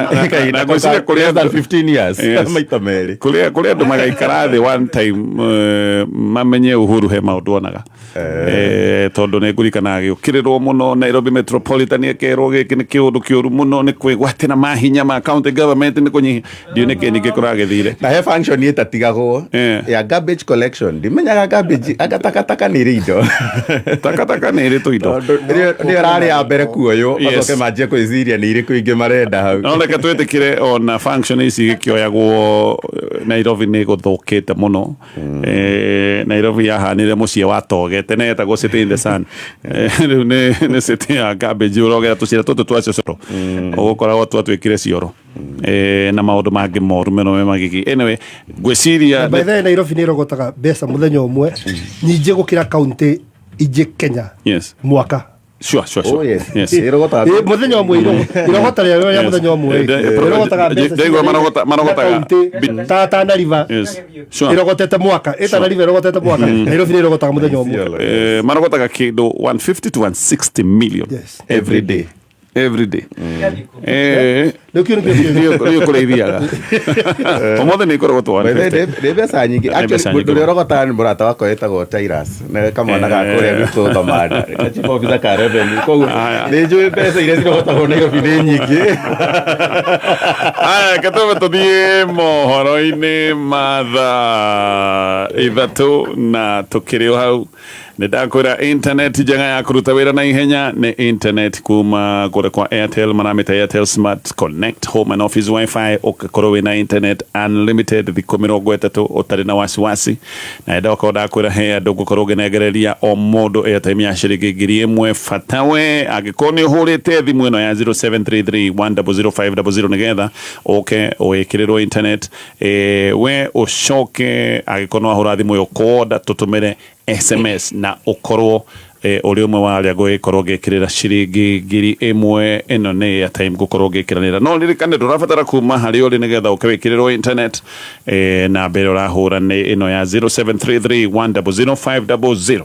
Na ngwĩciria kũrĩa Less than 15 years. Yes. Maita merĩ. Kũrĩa andũ Mangĩikara thĩ one time, mamenye Uhuru he maũndũ onaga. Tondũ nĩ ngũririkana agĩũkĩrĩrwo mũno Nairobi Metropolitan, ĩkerwo gĩkĩ nĩ kĩũndũ kĩũru mũno, nĩ kwĩgwatĩra mahinya ma county government, nĩ kũnyihia, ndiũ nĩkĩ ningĩ kũragĩthire. Na he function ĩtatigagwo ya garbage collection. Ndimenyaga garbage anga takataka nĩ ĩrĩ indo. Takataka nĩ ĩrĩ tũindo. Tondũ nĩyo ĩrarĩ ya mbere kuoywo, macoke manjie kwĩciria nĩ irĩkũ ingĩ marenda hau. No reke twĩtĩkĩre ona function ici igĩkĩoyagwo, Nairobi nĩ gũthũkĩte mũno. Nairobi yahanire mũciĩ wa toge, tene yetagwo City in the Sun. Rĩu nĩ city ya garbage, ũrogera tũcĩra tũtũ twa cocoro ũgũkoragwo twatuĩkire cioro. Na maũndũ mangĩ moru mũno me magigi. Anyway, ngwĩciria By the way, Nairobi nĩ ĩrogotaga mbeca mũthenya ũmwe nyingĩ gũkĩra kaunti ingĩ Kenya mwaka. Sure. Oh, yes. Yes. Ĩrogotaga Mũthenya ũmwe irogota rĩarĩo rĩa mũthenya ũmwe ĩrogotaga mbeca Ndaigua marogotaga kaunti ta Tana River ĩrogotete mwaka, ĩ Tana River ĩrogotete mwaka, Nairobi nĩ ĩrogotaga mũthenya ũmwe. Marogotaga kĩndũ 150 to 160 million every day, every day. Nĩkĩo nĩkĩo. Nĩyo kũrĩa ithiaga ũmũthĩ nĩ ikũrogotwo By the way, 150. nĩ mbeca nyingĩ. Nĩ mbeca Actually, nyingĩ mũndũ ũrĩa ũrogotaga nĩ mũrata wakwa wĩtagwo Tyrus, na kamwana ga kũrĩa gwitũ Thamanda, ka chief officer ka revenue. Koguo nĩ njũĩ mbeca iria cirogotagwo Nairobi nĩ nyingĩ. Aya, reke tũme tũthiĩ mohoro-inĩ ma thaa 3 na tũkĩrĩ o hau nĩ ndakwĩra internet njega ya kũruta wĩra na ihenya nĩ internet kuma kũrĩa kwa Airtel, maramĩta Airtel Smart Connect Home and Office WiFi. Ũgakorwo wĩna internet unlimited thikũ 30 ũtarĩ na wasiwasi. Na ndokorwo ndakwĩra he andũ ngũkorwo ngĩnengereria o mũndũ airtime ya ciringi 1000, bata we angĩkorwo nĩ ũhũrĩte thimũ ĩno ya 0733100500 nĩgetha ũke wĩkĩrĩrwo internet. We ũcoke angĩkorwo nĩ wahũra thimũ ĩyo kũoda, tũtũmĩre SMS na ũkorwo ũrĩ ũmwe wa arĩa ngũgĩkorwo ngĩkĩrĩra ciringi 1000. Ĩno nĩ airtime ngũkorwo ngĩkĩranĩra, no ririkane ndũrabatara kuma harĩa ũrĩ nĩgetha ũke wĩkĩrĩrwo internet. Namba ĩrĩa ũrahũra nĩ ĩno ya 0733100500.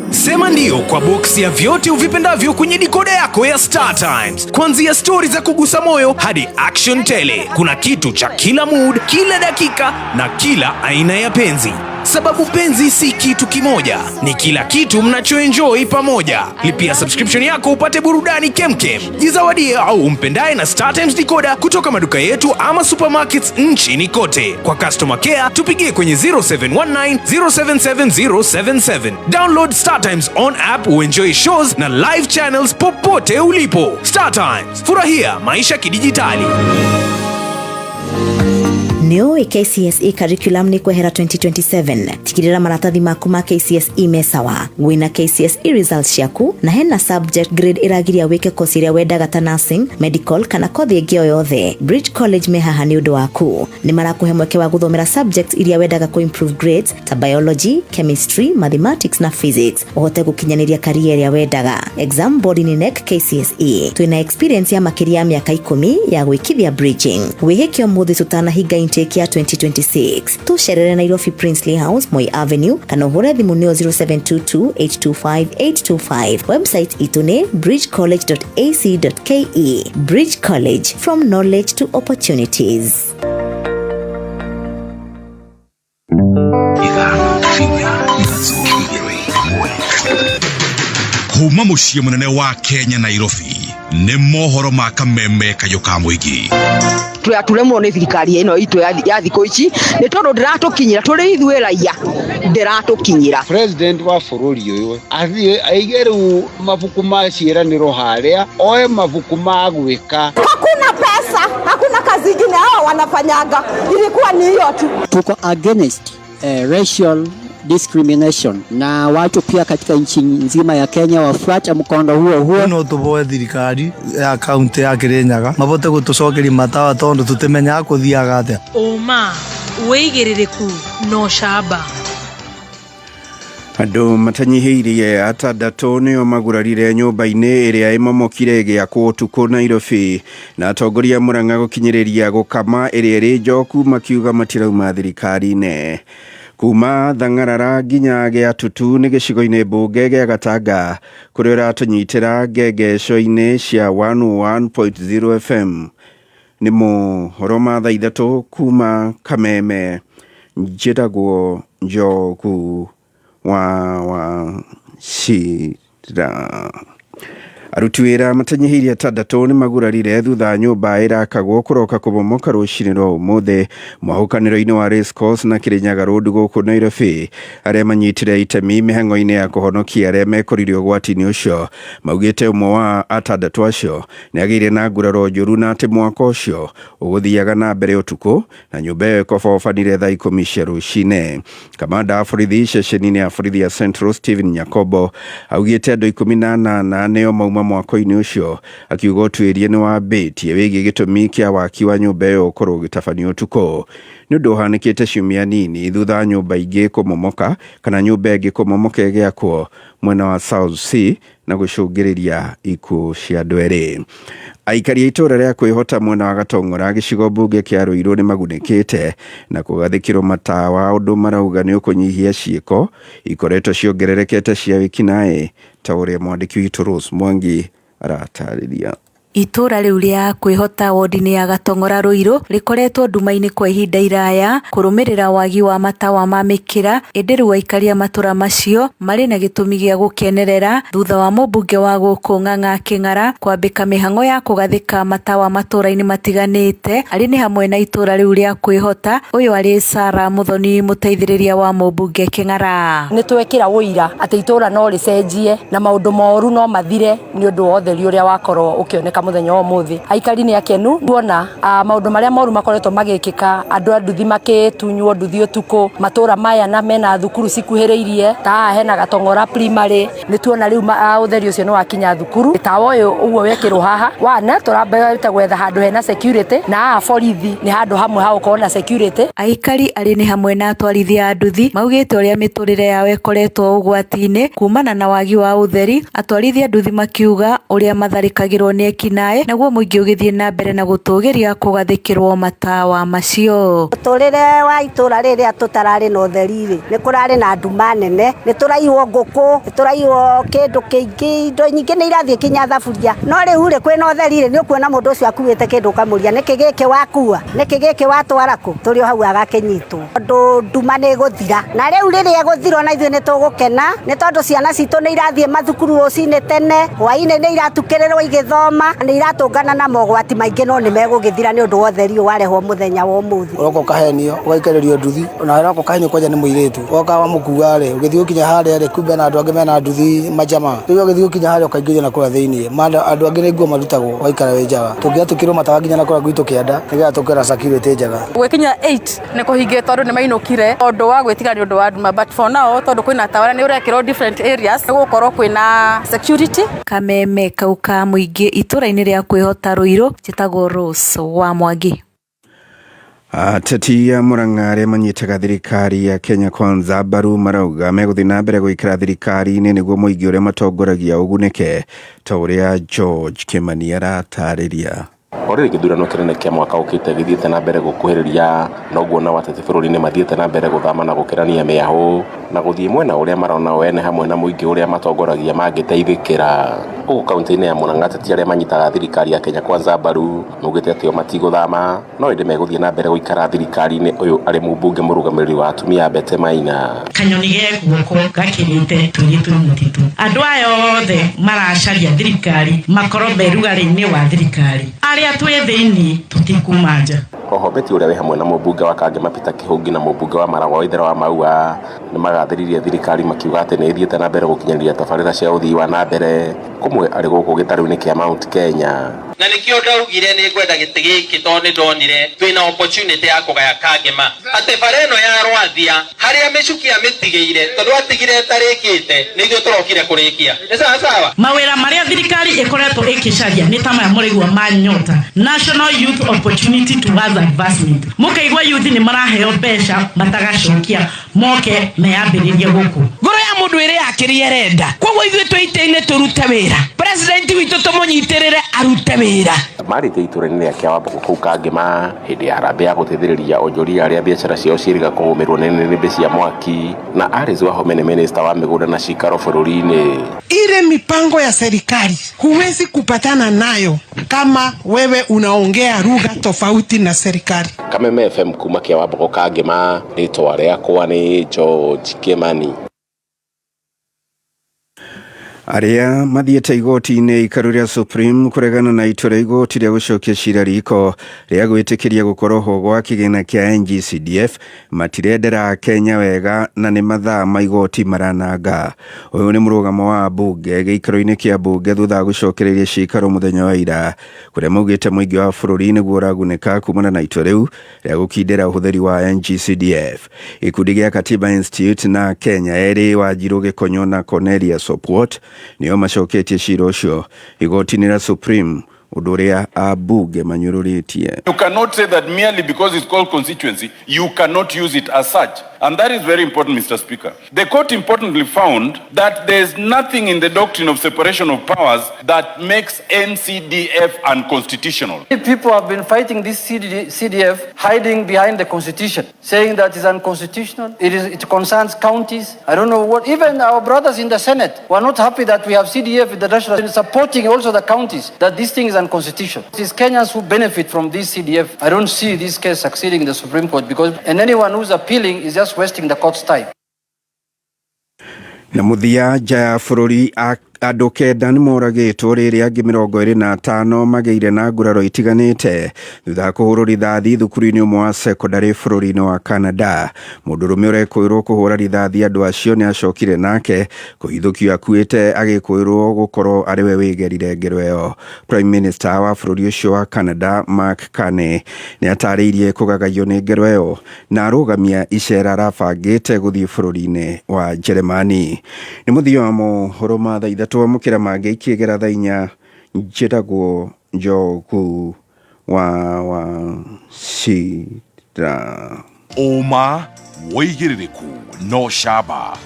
Sema ndio kwa boksi ya vyote uvipendavyo kwenye dikoda yako ya Star Times. Kuanzia stori za kugusa moyo hadi action tele. Kuna kitu cha kila mood, kila dakika na kila aina ya penzi. Sababu penzi si kitu kimoja, ni kila kitu mnachoenjoy pamoja. Lipia subscription yako upate burudani kemkem. Jizawadie au umpendaye na Star Times decoder kutoka maduka yetu ama supermarkets nchini kote. Kwa customer care tupigie kwenye 0719 077077. Download Star Times on app uenjoy shows na live channels popote ulipo. Star Times, furahia maisha kidijitali. Nĩ ũĩ KCSE curriculum nĩ kwehera 2027. Tigĩrĩra maratathi maku ma KCSE me sawa, wĩna KCSE results ciaku na hena subject grade ĩragiria wĩke kosi ĩrĩa wendaga ta nursing, medical kana kothi ĩngĩ o yothe. Bridge College me haha nĩ ũndũ waku. Nĩ marakũhe mweke wa gũthomera subjects iria wendaga kũ improve grades ta biology, chemistry, mathematics na physics, ũhote gũkinyanĩria career ĩrĩa wendaga. Exam board nĩ KNEC KCSE. Twĩna experience ya makĩria ya mĩaka 10 ya gwĩkithia bridging. Wĩhĩke ũmũthĩ tũtanahinga intake ya 2026. Tũcerere Nairobi, Princely House, Moi Avenue, kana ũhũre thimũ nĩyo 0722 825 825. Website itũ nĩ bridgecollege.ac.ke. Bridge College, from knowledge to opportunities. 5 4 3 2 1. Kuma mũciĩ mũnene wa Kenya, Nairobi, nĩ mohoro ma kameme kayũ ka mũingĩ. Tũremwo nĩ thirikari ĩno itũ ya thikũ ici nĩ tondũ ndĩratũkinyĩra tũrĩ ithuĩ raia, ndĩratũkinyĩra. President wa bũrũri ũyũ athiĩ aige rĩu mabuku ma ciĩranĩro harĩa, oe mabuku ma gwĩka. Hakuna pesa, hakuna kazi ingine hao wanafanyaga, ilikuwa ni hiyo tu. Tuko against racial discrimination na watu pia katika nchi nzima ya Kenya wafuate mkondo huo huo. No tuboe thirikari ya kaunti ya Kirinyaga mabote gutucokeria matawa tondu tutimenyaga kuthiaga atia. Ũma, wĩigĩrĩrĩku na ũcamba. Andũ matanyihĩirie atandatũ nĩo magurarire nyũmba-inĩ ĩrĩa ĩmomokire ĩgĩakwo ũtukũ Nairobi, na atongoria Murang'a gũkinyĩrĩria gũkama ĩrĩa ĩrĩ njoku makiuga matirauma thirikari-inĩ. Kuma Thang'arara nginya Gĩatutu nĩ gĩcigo-inĩ mbunge gĩa Gatanga kũrĩa ũratũnyitĩra ngengeco-inĩ cia 101.0 FM. Nĩ mohoro ma thaa 3 kuma Kameme. Njĩtagwo Njogu wa Wachira. Aruti wĩra matanyihĩirie atandatũ nĩ magurarire thutha nyũmba ĩrakagwo kũroka kũmomoka rũcinĩ rwa ũmũthĩ mwahũkanĩro-inĩ wa Racecourse na Kirinyaga Road gũkũ Nairobi. Arĩa manyitire itemi mĩhang'o-inĩ ya kũhonokia arĩa mekorire ũgwati-inĩ ũcio maugĩte ũmwe wa atandatũ acio nĩ agĩire na nguraro njũru na atĩ mwako ũcio ũgũthiaga na mbere ũtukũ na nyũmba ĩyo ĩkobobanire thaa 10 cia rũcinĩ. Kamanda wa borithi ceceni-inĩ ya borithi ya Central Stephen Nyakombo augĩte andũ 18 nĩo mauma mwako-inĩ ũcio, akiuga ũtuĩria nĩ wambĩtie wĩgiĩ gĩtũmi kĩa waki wa nyũmba ĩyo ũkorwo ũgĩtabanio ũtukũ. Nĩ ũndũ ũhanĩkĩte ciumia nini thutha wa nyũmba ingĩ kũmomoka kana nyũmba ĩngĩ kũmomoka ĩgĩakwo mwena wa South C na gũcũngĩrĩria ikuũ cia andũ erĩ. Aikari a itũũra rĩa kwĩhota mwena wa Gatong'ora gĩcigo mbunge kĩa Ruiru nĩ magunĩkĩte na kũgathĩkĩrwo matawa ũndũ marauga nĩ ũkũnyihia ciĩko ikoretwo ciongererekete cia wĩkinaĩ ta ũrĩa mwandĩki witũ Rose Mwangi aratarĩria. Itũũra rĩu rĩa kwĩhota wodi-inĩ ya Gatong'ora Ruiru rĩkoretwo nduma-inĩ kwa ihinda iraya kũrũmĩrĩra wagi wa matawa ma mĩkĩra, ĩndĩ rĩu aikari a matũra macio marĩ na gĩtũmi gĩa gũkenerera thutha wa mũmbunge wa gũkũ Ng'ang'a Kĩng'ara kwambĩka mĩhang'o ya kũgathĩka matawa matũra-inĩ matiganĩte arĩ nĩ hamwe na itũũra rĩu rĩa kwĩhota. Ũyũ arĩ Sarah Muthoni, mũteithĩrĩria wa mũmbunge Kĩng'ara. Nĩ twekĩra ũira atĩ itũũra no rĩcenjie na maũndũ moru no mathire nĩ ũndũ wa ũtheri ũrĩa wakorwo ũkĩoneka mũthenya wa ũmũthĩ. Aikari nĩ akenu kuona maũndũ marĩa moru makoretwo magĩkĩka, andũ a nduthi makĩtunywo nduthi ũtukũ, matũũra maya na mena thukuru cikuhĩrĩirie, ta haha hena Gatong'ora Primary, nĩ tuona rĩu ũtheri ũcio nĩ wakinya thukuru. Tawa ũyũ ũguo wekĩrwo haha, wana tũrambĩte gwetha handũ hena security, na haha borithi nĩ handũ hamwe ha gũkorwo na security. Aikari arĩ nĩ hamwe na atwarithia a nduthi maugĩte ũrĩa mĩtũrĩre yao ĩkoretwo ũgwati-inĩ kumana na wagi wa ũtheri. Atwarithia nduthi makiuga ũrĩa matharĩkagĩrwo nĩ ekinaĩ, naguo mũingĩ ũgĩthiĩ na mbere na gũtũgĩria kũgathĩkĩrwo matawa macio. Mũtũrĩre wa itũũra rĩrĩa tũtararĩ na ũtheri rĩ, nĩ kũrarĩ na nduma nene, nĩ tũraiywo ngũkũ, nĩ tũraiywo kĩndũ kĩingĩ, indo nyingĩ nĩ irathiĩ kinya thaburia. No rĩu rĩ, kwĩna ũtheri rĩ, nĩ ũkuona mũndũ ũcio akuĩte kĩndũ ũkamũria nĩkĩ gĩkĩ wakua, nĩkĩ gĩkĩ watwara kũ, tũrĩ o hau agakĩnyitwo. Tondũ nduma nĩ ĩgũthira, na rĩu rĩrĩa ĩgũthira ona ithuĩ nĩ tũgũkena, nĩ tondũ ciana citũ nĩ irathiĩ mathukuru rũcinĩ tene, hwainĩ nĩ iratukĩrĩrwo igĩthoma, nĩ iratũngana na mogwati maingĩ, no nĩ megũgĩthira nĩ ũndũ wa ũtheri ũyũ warehwo mũthenya wa ũmũthĩ. Ũroka ũkahenio, ũgaikarĩrio nduthi, ona ũroka ũkahenio kwanja nĩ mũirĩtu, woka wamũkua rĩ, ũgĩthiĩ gũkinya harĩa rĩ, kumbe na andũ angĩ mena nduthi majama, rĩu ũgĩthiĩ gũkinya harĩa ũkaingĩrio na kũrĩa thĩiniĩ, andũ angĩ nĩ nguo marutagwo, ũgaikara wĩ njaga. Tũngĩatũkĩrwo matawa nginya na kũrĩa gwitũ kĩanda, nĩgetha tũkĩra security njega. Gwĩkinya 8 nĩ kũhingĩtwo tondũ nĩ mainũkire ũndũ wa gwĩtiga nĩ ũndũ wa nduma, but for now tondũ kwĩna tawa nĩ ũrekĩrwo different areas, nĩ gũkorwo kwĩna security. Kameme kau ka mũingĩ itũũra-inĩ rĩa kwĩhota Ruiru, njĩtagwo Rose wa Mwangi. Ateti a Murang'a arĩa manyitaga thirikari ya Kenya Kwanza mbaru marauga megũthiĩ na mbere gũikara thirikari-inĩ nĩguo mũingĩ ũrĩa matongoragia ũgunĩke, ta ũrĩa George Kimani aratarĩria. O rĩrĩ gĩthurano kĩnene kĩa mwaka ũkĩte gĩthiĩte na mbere gũkuhĩrĩria, noguo nao ateti bũrũri-inĩ mathiĩte na mbere gũthama na gũkĩrania mĩahũ na gũthiĩ mwena ũrĩa marona o ene hamwe na mũingĩ ũrĩa matongoragia mangĩteithĩkĩra. Gũkũ kaunti-inĩ ya Murang'a ateti arĩa manyitaga thirikari ya Kenya Kwanza mbaru maugĩte atĩ o matigũthama, no ĩndĩ megũthiĩ na mbere gũikara thirikari-inĩ ũyũ arĩ mũmbunge mũrũgamĩrĩri wa atumia Betty Maina. Kanyoni ge guoko gakĩrĩte tũirĩtu mũtitũ. Andũ aya othe maracaria thirikari makorwo me rugarĩ-inĩ wa thirikari, arĩa twĩ thĩiniĩ tũtikuma nja. Oho Betty ũrĩa wĩ hamwe na mũmbunge wa Kangema Peter Kĩhũngi na mũmbunge wa Maragwa Waithera wa Maua nĩ magathĩrĩirie thirikari makiuga atĩ nĩ ĩthiĩte na mbere gũkinyanĩria tabarĩra cia ũthii wa na mbere kũmwe arĩ gũkũ gĩtarũ-inĩ kĩa Mount Kenya. Na nĩkĩo ndaugire nĩ ngwenda gĩtĩ gĩkĩ tondũ nĩ ndonire twĩna opportunity ya kũgaya Kangema atĩ bara ĩno ya Rwathia harĩa mĩcuki amĩtigĩire tondũ atigire ĩtarĩkĩte nĩ ithuĩ tũrokire kũrĩkia. Nĩ sawa sawa? Mawĩra marĩa thirikari ĩkoretwo ĩkĩcaria nĩ ta maya mũraigua ma Nyota, National Youth Opportunity Towards Advancement. Mũkaigua youth nĩ maraheo mbeca matagacokia moke meyambĩrĩrie gũkũ. Ngoro ya mũndũ ĩrĩ ya kĩrĩa ĩrenda, koguo ithuĩ twĩ itĩ-inĩ tũrute wĩra, president witũ tũmũnyitĩrĩre arute wĩra. Marĩte itũũra-inĩ rĩa Kĩawambogo kũu Kangema hĩndĩ ya harambee ya gũteithĩrĩria onjoria arĩa biacara ciao ciĩrĩga kũgũmĩrwo nĩ nĩnĩmbĩ cia mwaki, na Alice Wahome nĩ minista wa mĩgũnda na cikaro bũrũri-inĩ. Ile mipango ya serikali huwezi kupatana nayo kama wewe unaongea lugha tofauti na serikali. Kameme FM kuma kĩa Wambogo Kangema, rĩtwa rĩakwa nĩ George Kĩmani. Arĩa mathiĩte igoti-inĩ ikaru rĩa Supreme kũregana na itua rĩa igoti rĩa gũcokia cira riko rĩa gwĩtĩkĩria gũkorwo ho gwa kĩgĩna kĩa NGCDF matirendera Kenya wega na nĩ mathaa ma igoti marananga. Ũyũ nĩ mũrũgamo wa mbunge gĩikaro-inĩ kĩa mbunge thutha wa gũcokereria cikaro mũthenya wa ira kũrĩa maugĩte mũingĩ wa bũrũri nĩguo ũragunĩka kumana na itua rĩu rĩa gũkindĩra ũhũthĩri wa NGCDF. Gĩkundi gĩa Katiba Institute na Kenya erĩ Wanjiru Gĩkonyo na Cornelius Opwot nĩo macoketie cira ũcio igoti-inĩ rĩa Supreme ũndũ ũrĩa ambunge manyũrũrĩtie. You cannot say that merely because it's called constituency, you cannot use it as such. And that is very important, Mr. Speaker. The court importantly found that there is nothing in the doctrine of separation of powers that makes NCDF unconstitutional. People have been fighting this CDF, hiding behind the constitution, saying that it's unconstitutional, it concerns counties. I don't know what, even our brothers in the Senate were not happy that we have CDF in the national, supporting also the counties, that this thing is unconstitutional. It is Kenyans who benefit from this CDF. I don't see this case succeeding in the Supreme Court because, and anyone who's appealing is just wasting the court's time. Na mũthia nja ya bũrũri andũ kenda nĩ moragĩtwo rĩrĩa angĩ 25 magĩire na nguraro itiganĩte thutha wa kũhũrwo rithathi thukuru-inĩ ũmwe wa sekondarĩ bũrũri-inĩ wa Canada. Mũndũrũme ũrekũĩrwo kũhũra rithathi andũ acio nĩ acokire nake kũhithũkio akuĩte agĩkũĩrwo gũkorwo arĩ we wĩgerire ngero ĩyo. Prime Minister wa bũrũri ũcio wa Canada Mark Carney nĩ atarĩirie kũgagayio nĩ ngero ĩyo na arũgamia icera arabangĩte gũthiĩ bũrũri-inĩ wa Jeremani. Nĩ mũthia wa mohoro ma thaa ithatũ amũkĩra mangĩ ikĩgera thaa inya. Njĩtagwo Njogu wa Wachira. Ũma wĩigĩrĩrĩku no camba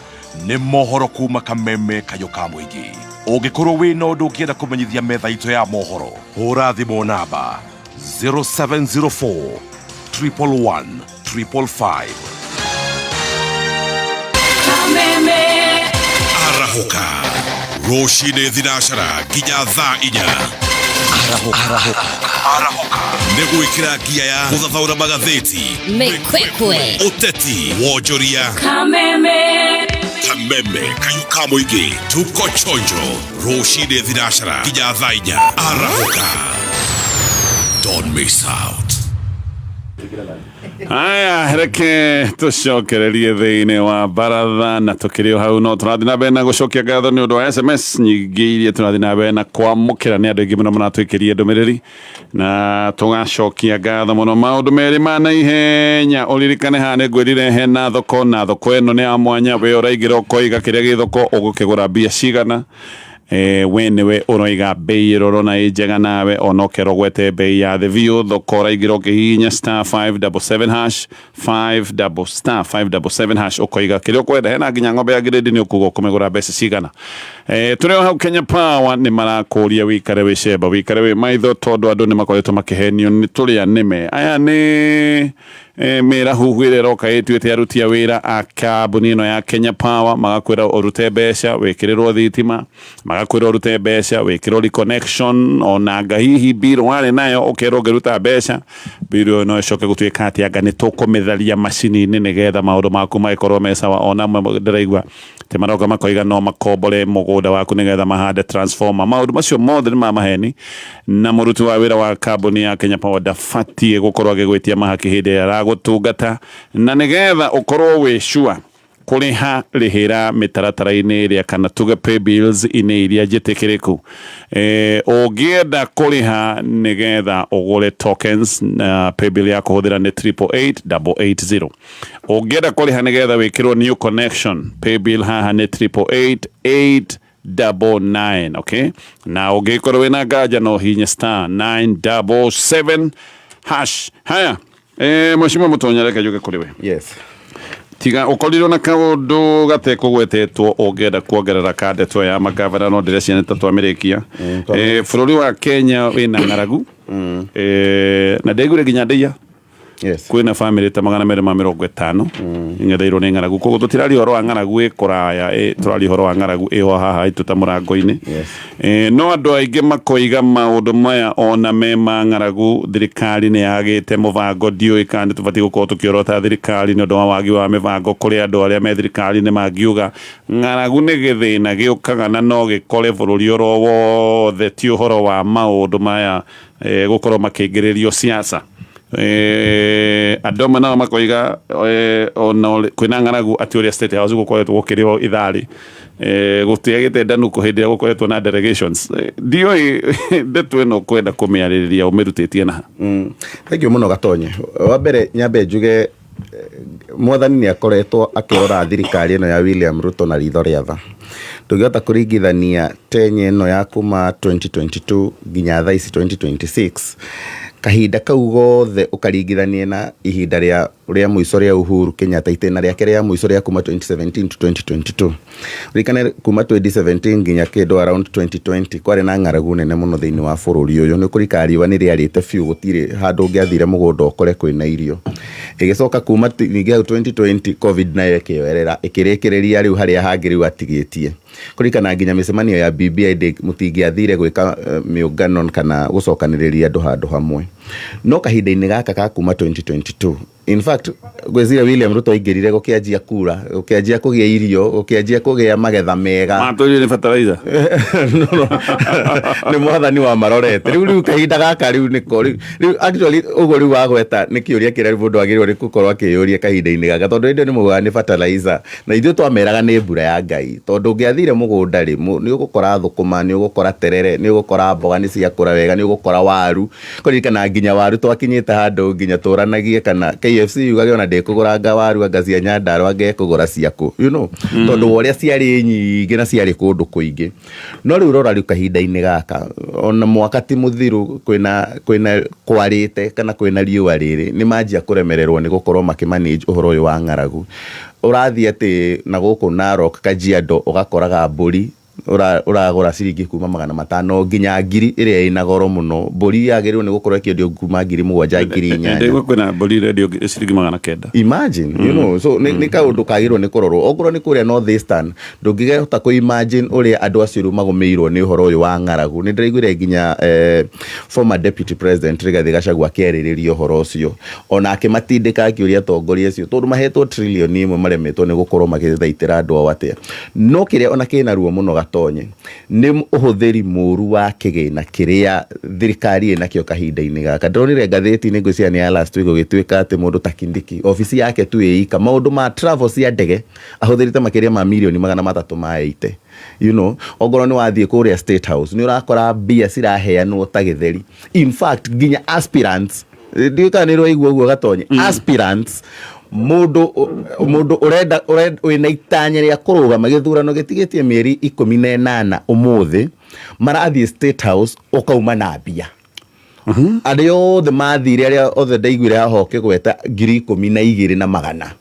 nĩ mohoro kuma Kameme kayũ ka mũingĩ. Ũngĩkorwo wĩna ũndũ ũngĩenda kũmenyithia metha itũ ya mohoro, hũra thimũ namba 0704 111 555. Arahũka rũcinĩ thinacara nginya thaa inya. Arahũka nĩ gwĩkĩra ngia ya gũthathaũra magathĩti, Mĩkwekwe, ũteti, wonjoria. Kameme. Kameme kayũ ka mũingĩ, tuko chonjo rũcinĩ thinacara nginya thaa inya. Arahũka, don't miss out. Aya, reke tũcokererie thĩinĩ wa baratha na tũkĩrĩ o hau no tũrathiĩ na mbere na gũcokia ngatho nĩ ũndũ wa SMS nyingĩ iria tũrathiĩ na mbere na kwamũkĩra. Nĩ andũ aingĩ mũno maratwĩkĩria ndũmĩrĩri na tũgacokia ngatho mũno. Maũndũ merĩ ma naihenya ũririkane haha nĩ ngwĩrire hena thoko, na thoko ĩno nĩ ya mwanya. We ũraingĩra ũkoiga kĩrĩa gĩ thoko ũgũkĩgũra mbia cigana. We nĩwe ũroiga bei ĩrĩa ũrona ĩ njega nawe ona ũkerwo gwete bei ya thĩ biũ. Thoko ũraingĩra ũkĩhihinya star 577 hash 5 double star 577 hash ũkoiga kĩrĩa ũkwenda. Hena nginya ng'ombe ya grade nĩ ũkuga ũkũmĩgũra mbeca cigana. Tũrĩ o hau Kenya Power nĩ marakũria wĩikare wĩ cemba, wĩikare wĩ maitho tondũ andũ nĩ makoretwo makĩhenio nĩ tũrĩa nĩme. Aya nĩ mĩrahuhu ĩrĩa ĩroka ĩtuĩte aruti a wĩra a kambuni ĩno ya Kenya Power, magakwĩra ũrute mbeca wĩkĩrĩrwo thitima, magakwĩra ũrute mbeca wĩkĩrwo reconnection, ona anga hihi bill warĩ nayo ũkerwo ũngĩruta mbeca bill ĩyo no ĩcoke gũtuĩka atĩ anga nĩ tũkũmĩtharia macini-inĩ nĩgetha maũndũ maku magĩkorwo me sawa. Ona amwe ndĩraigua atĩ maroka makoiga no makombore mũgũnda waku nĩgetha mahande transformer. Maũndũ macio mothe nĩ ma maheni, na mũruti wa wĩra wa kambuni ya Kenya Power ndabatiĩ gũkorwo agĩgwĩtia mahaki hĩndĩ ĩrĩa aragũtungata, na nĩgetha ũkorwo wĩ sure kũrĩha rĩhĩra mĩtaratara-inĩ ĩrĩa kana tuge pay bills inĩ iria njĩtĩkĩrĩku. Ũngĩenda kũrĩha nĩgetha ũgũre tokens na pay bill ya kũhũthĩra nĩ 888880. Ũngĩenda kũrĩha nĩgetha wĩkĩrwo new connection, pay bill haha nĩ 888899. Okay, na ũngĩkorwo wĩna nganja no hihinye star 977 hash. Haya, mheshimiwa Mũtonya, reke njuge kũrĩ we. Yes. Tiga ũkorirwo na kaũndũ gatekũgwetetwo ũngĩenda kuongerera kandeto ya magavana no ndĩreciria nĩ ta twamĩrĩkia. Bũrũri wa Kenya wĩna ng'aragu, na ndaiguire nginya ndĩia Kwĩna bamĩrĩ ta 250 ing'etheirwo nĩ ng'aragu. Koguo tũtiraria ũhoro wa ng'aragu ĩ kũraya, tũraria ũhoro wa ng'aragu ĩho haha itũ ta mũrango-inĩ. No andũ aingĩ makoiga maũndũ maya ona me ma ng'aragu, thirikari nĩ yagĩte mũbango. Ndiũĩ kana nĩ tũbatiĩ gũkorwo tũkĩorota thirikari nĩ ũndũ wa wagi wa mĩbango. Kũrĩ andũ arĩa me thirikari-inĩ mangiuga ng'aragu nĩ gĩthĩna gĩũkaga na no gĩkore bũrũri oro wothe, ti ũhoro wa maũndũ maya gũkorwo makĩingĩrĩrio siasa. Andũ amwe nao makoiga ona kwĩna ng'aragu atĩ ũrĩa State House gũkoretwo gũkĩrĩo itharĩ, gũtiagĩte ndanũko hĩndĩ ĩrĩa gũkoretwo na delegations. Ndiũĩ ndeto ĩno kwenda kũmĩarĩrĩria ũmĩrutĩtie naha. Thank you mũno, Gatonye. Wa mbere nyambe njuge mwathani nĩ akoretwo akĩrora thirikari ĩno ya William Ruto na ritho rĩa tha. Ndũngĩhota kũringithania tenye ĩno ya kuma 2022 nginya thaa ici 2026, kahinda kau gothe ũkaringithanie na ihinda rĩa mũico rĩa Uhuru Kenyatta, itĩna rĩake rĩa mũico rĩa kuma 2017 to 2022. Ririkane kuma 2017 nginya kĩndũ around 2020 kwarĩ na ng'aragu nene mũno thĩinĩ wa bũrũri ũyũ. Nĩ kũrika riũa nĩ rĩarĩte biũ, gũtirĩ handũ ũngĩathire mũgũnda ũkore kwĩna irio. Ĩgĩcoka kuma ningĩ hau 2020 COVID nayo ĩkĩoerera, ĩkĩrĩkĩrĩria rĩu harĩa hangĩ rĩu atigĩtie. Kũririkana nginya mĩcemanio ya BBI mũtingĩathire gwĩka mĩũngano kana gũcokanĩrĩria andũ handũ hamwe. No kahinda-inĩ gaka ka kuma 2022, in fact ngwĩciria William Ruto aingĩrire gũkĩanjia kura, gũkĩanjia kũgĩa irio, gũkĩanjia kũgĩa magetha mega. Matũrire nĩ fertilizer. No. Nĩ mwathani wa marorete rĩu kahinda gaka rĩu nĩko rĩu actually ũguo rĩu wagweta nĩ kĩũria kĩrĩa rĩu mũndũ agĩrĩirwo nĩ gũkorwo akĩyũria kahinda-inĩ gaka, tondũ hĩndĩ ĩyo nĩ maugaga nĩ fertilizer na ithuĩ twameraga nĩ mbura ya Ngai, tondũ ũngĩathire mũgũnda rĩ, nĩ ũgũkora thũkũma, nĩ ũgũkora terere, nĩ ũgũkora mboga nĩ ciakũra wega, nĩ ũgũkora waru. Kũririkana nginya waru twakinyĩte handũ nginya tũranagie kana KFC yugage ona ndĩkũgũranga waru anga cia Nyandarua, anga ĩkũgũra ciakũ, tondũ wa ũrĩa ciarĩ nyingĩ na ciarĩ kũndũ kũingĩ. No rĩu rora rĩu kahinda-inĩ gaka, ona mwaka ti mũthiru, kwĩna kwarĩte kana kwĩna riũa rĩrĩ, nĩ manjia kũremererwo nĩ gũkorwo makĩmanage ũhoro ũyũ wa ng'aragu. Ũrathiĩ atĩ na gũkũ Narok, Kajiado, ũgakoraga mbũri ũragũra ciringi kuma 500 nginya 1000 ĩrĩa ĩna goro mũno. Mbũri yagĩrĩirwo nĩ gũkorwo ĩkĩendio kuma 7000, 8000. Ndaigua kwĩna mbũri irendio ciringi 900. Imagine, so nĩ kaũndũ kagĩrĩirwo nĩ kũrorwo. Okorwo nĩ kũrĩa North Eastern, ndũngĩhota kũ imagine ũrĩa andũ acio rĩu magũmĩirwo nĩ ũhoro ũyũ wa ng'aragu. Nĩ ndĩraiguire nginya former deputy president Rigathi Gachagua akĩarĩrĩria ũhoro ũcio, ona akĩmatindĩka akĩũria atongoria acio, tondũ mahetwo 1 trillion maremetwo nĩ gũkorwo magĩthaitĩra andũ ao atĩa. No kĩrĩa ona kĩna ruo mũno, Gatonye, nĩ ũhũthĩri mũru wa kĩgĩna kĩrĩa thirikari ĩnakĩo kahinda-inĩ gaka. Ndĩronire ngathĩti-inĩ, ngwĩciria nĩ ya last week, gũgĩtuĩka atĩ mũndũ ta Kindiki, obici yake tu ĩika maũndũ ma travel cia ndege ahũthĩrĩte makĩria ma mirioni 380. Ongorwo nĩ wathiĩ kũrĩa State House, nĩ ũrakora mbia ciraheanwo ta gĩtheri. In fact nginya aspirants, ndiũĩ kana nĩ ũraigua ũguo, Gatonye, aspirants, mũndũ ũrenda wĩna itanya rĩa kũrũgama gĩthurano gĩtigĩtie mĩeri 18 ũmũthĩ, marathiĩ State House ũkauma na mbia. Arĩa othe mathire, arĩa othe ndaiguire haha ũkĩgweta 12,100,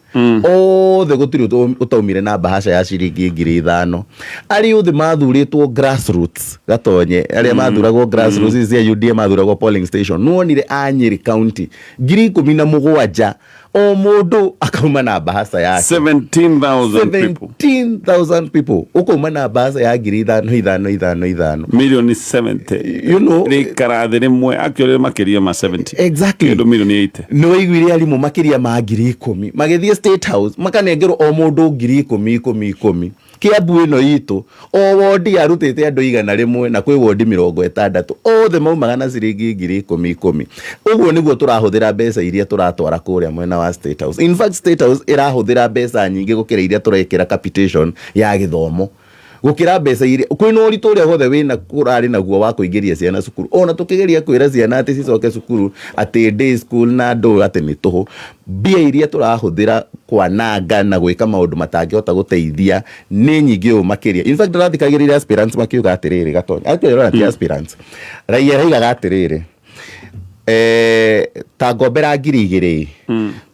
othe gũtirĩ ũtaumire na bahasha ya ciringi 5000. Arĩa othe mathurĩtwo grassroots, Gatonye, arĩa mathuragwo grassroots ici cia UDA, mathuragwo polling station, nĩwonire a Nyĩrĩ County 17,000, o mũndũ akauma na bahasha yake. 17,000 people. 17,000 people ũkauma na bahasha ya 5000, 5, 5, 5. Mirioni 70 rĩikara thĩ rĩmwe akĩorĩre makĩria ma 70. Kĩndũ mirioni 80. Nĩ waiguire arimũ makĩria ma 10,000 magĩthiĩ State House makanengerwo o mũndũ 10,000, 10, 10. Kĩambu ĩno itũ o wondi yarutĩte andũ 100 na kwĩ wondi 60, othe maumaga na ciringi 10,000 10. Ũguo nĩguo tũrahũthĩra mbeca iria tũratwara kũrĩa mwena wa State House. In fact State House ĩrahũthĩra mbeca nyingĩ gũkĩra iria tũrekĩra capitation ya gĩthomo, gũkĩra mbeca iria kwĩna ũritũ ũrĩa wothe wĩna kũrarĩ naguo wa kũingĩria ciana cukuru. Ona tũkĩgeria kwĩra ciana atĩ cicoke cukuru, atĩ day school na ndũ, atĩ nĩ tũhũ. Mbia iria tũrahũthĩra kwananga na gwĩka maũndũ matangĩhota gũteithia nĩ nyingĩ ũũ makĩria. In fact ndĩrathikagĩrĩria aspirants makiuga atĩrĩrĩ, Gatonya, actually ona ti aspirants, raia raigaga atĩrĩrĩ, ta ngombera 2000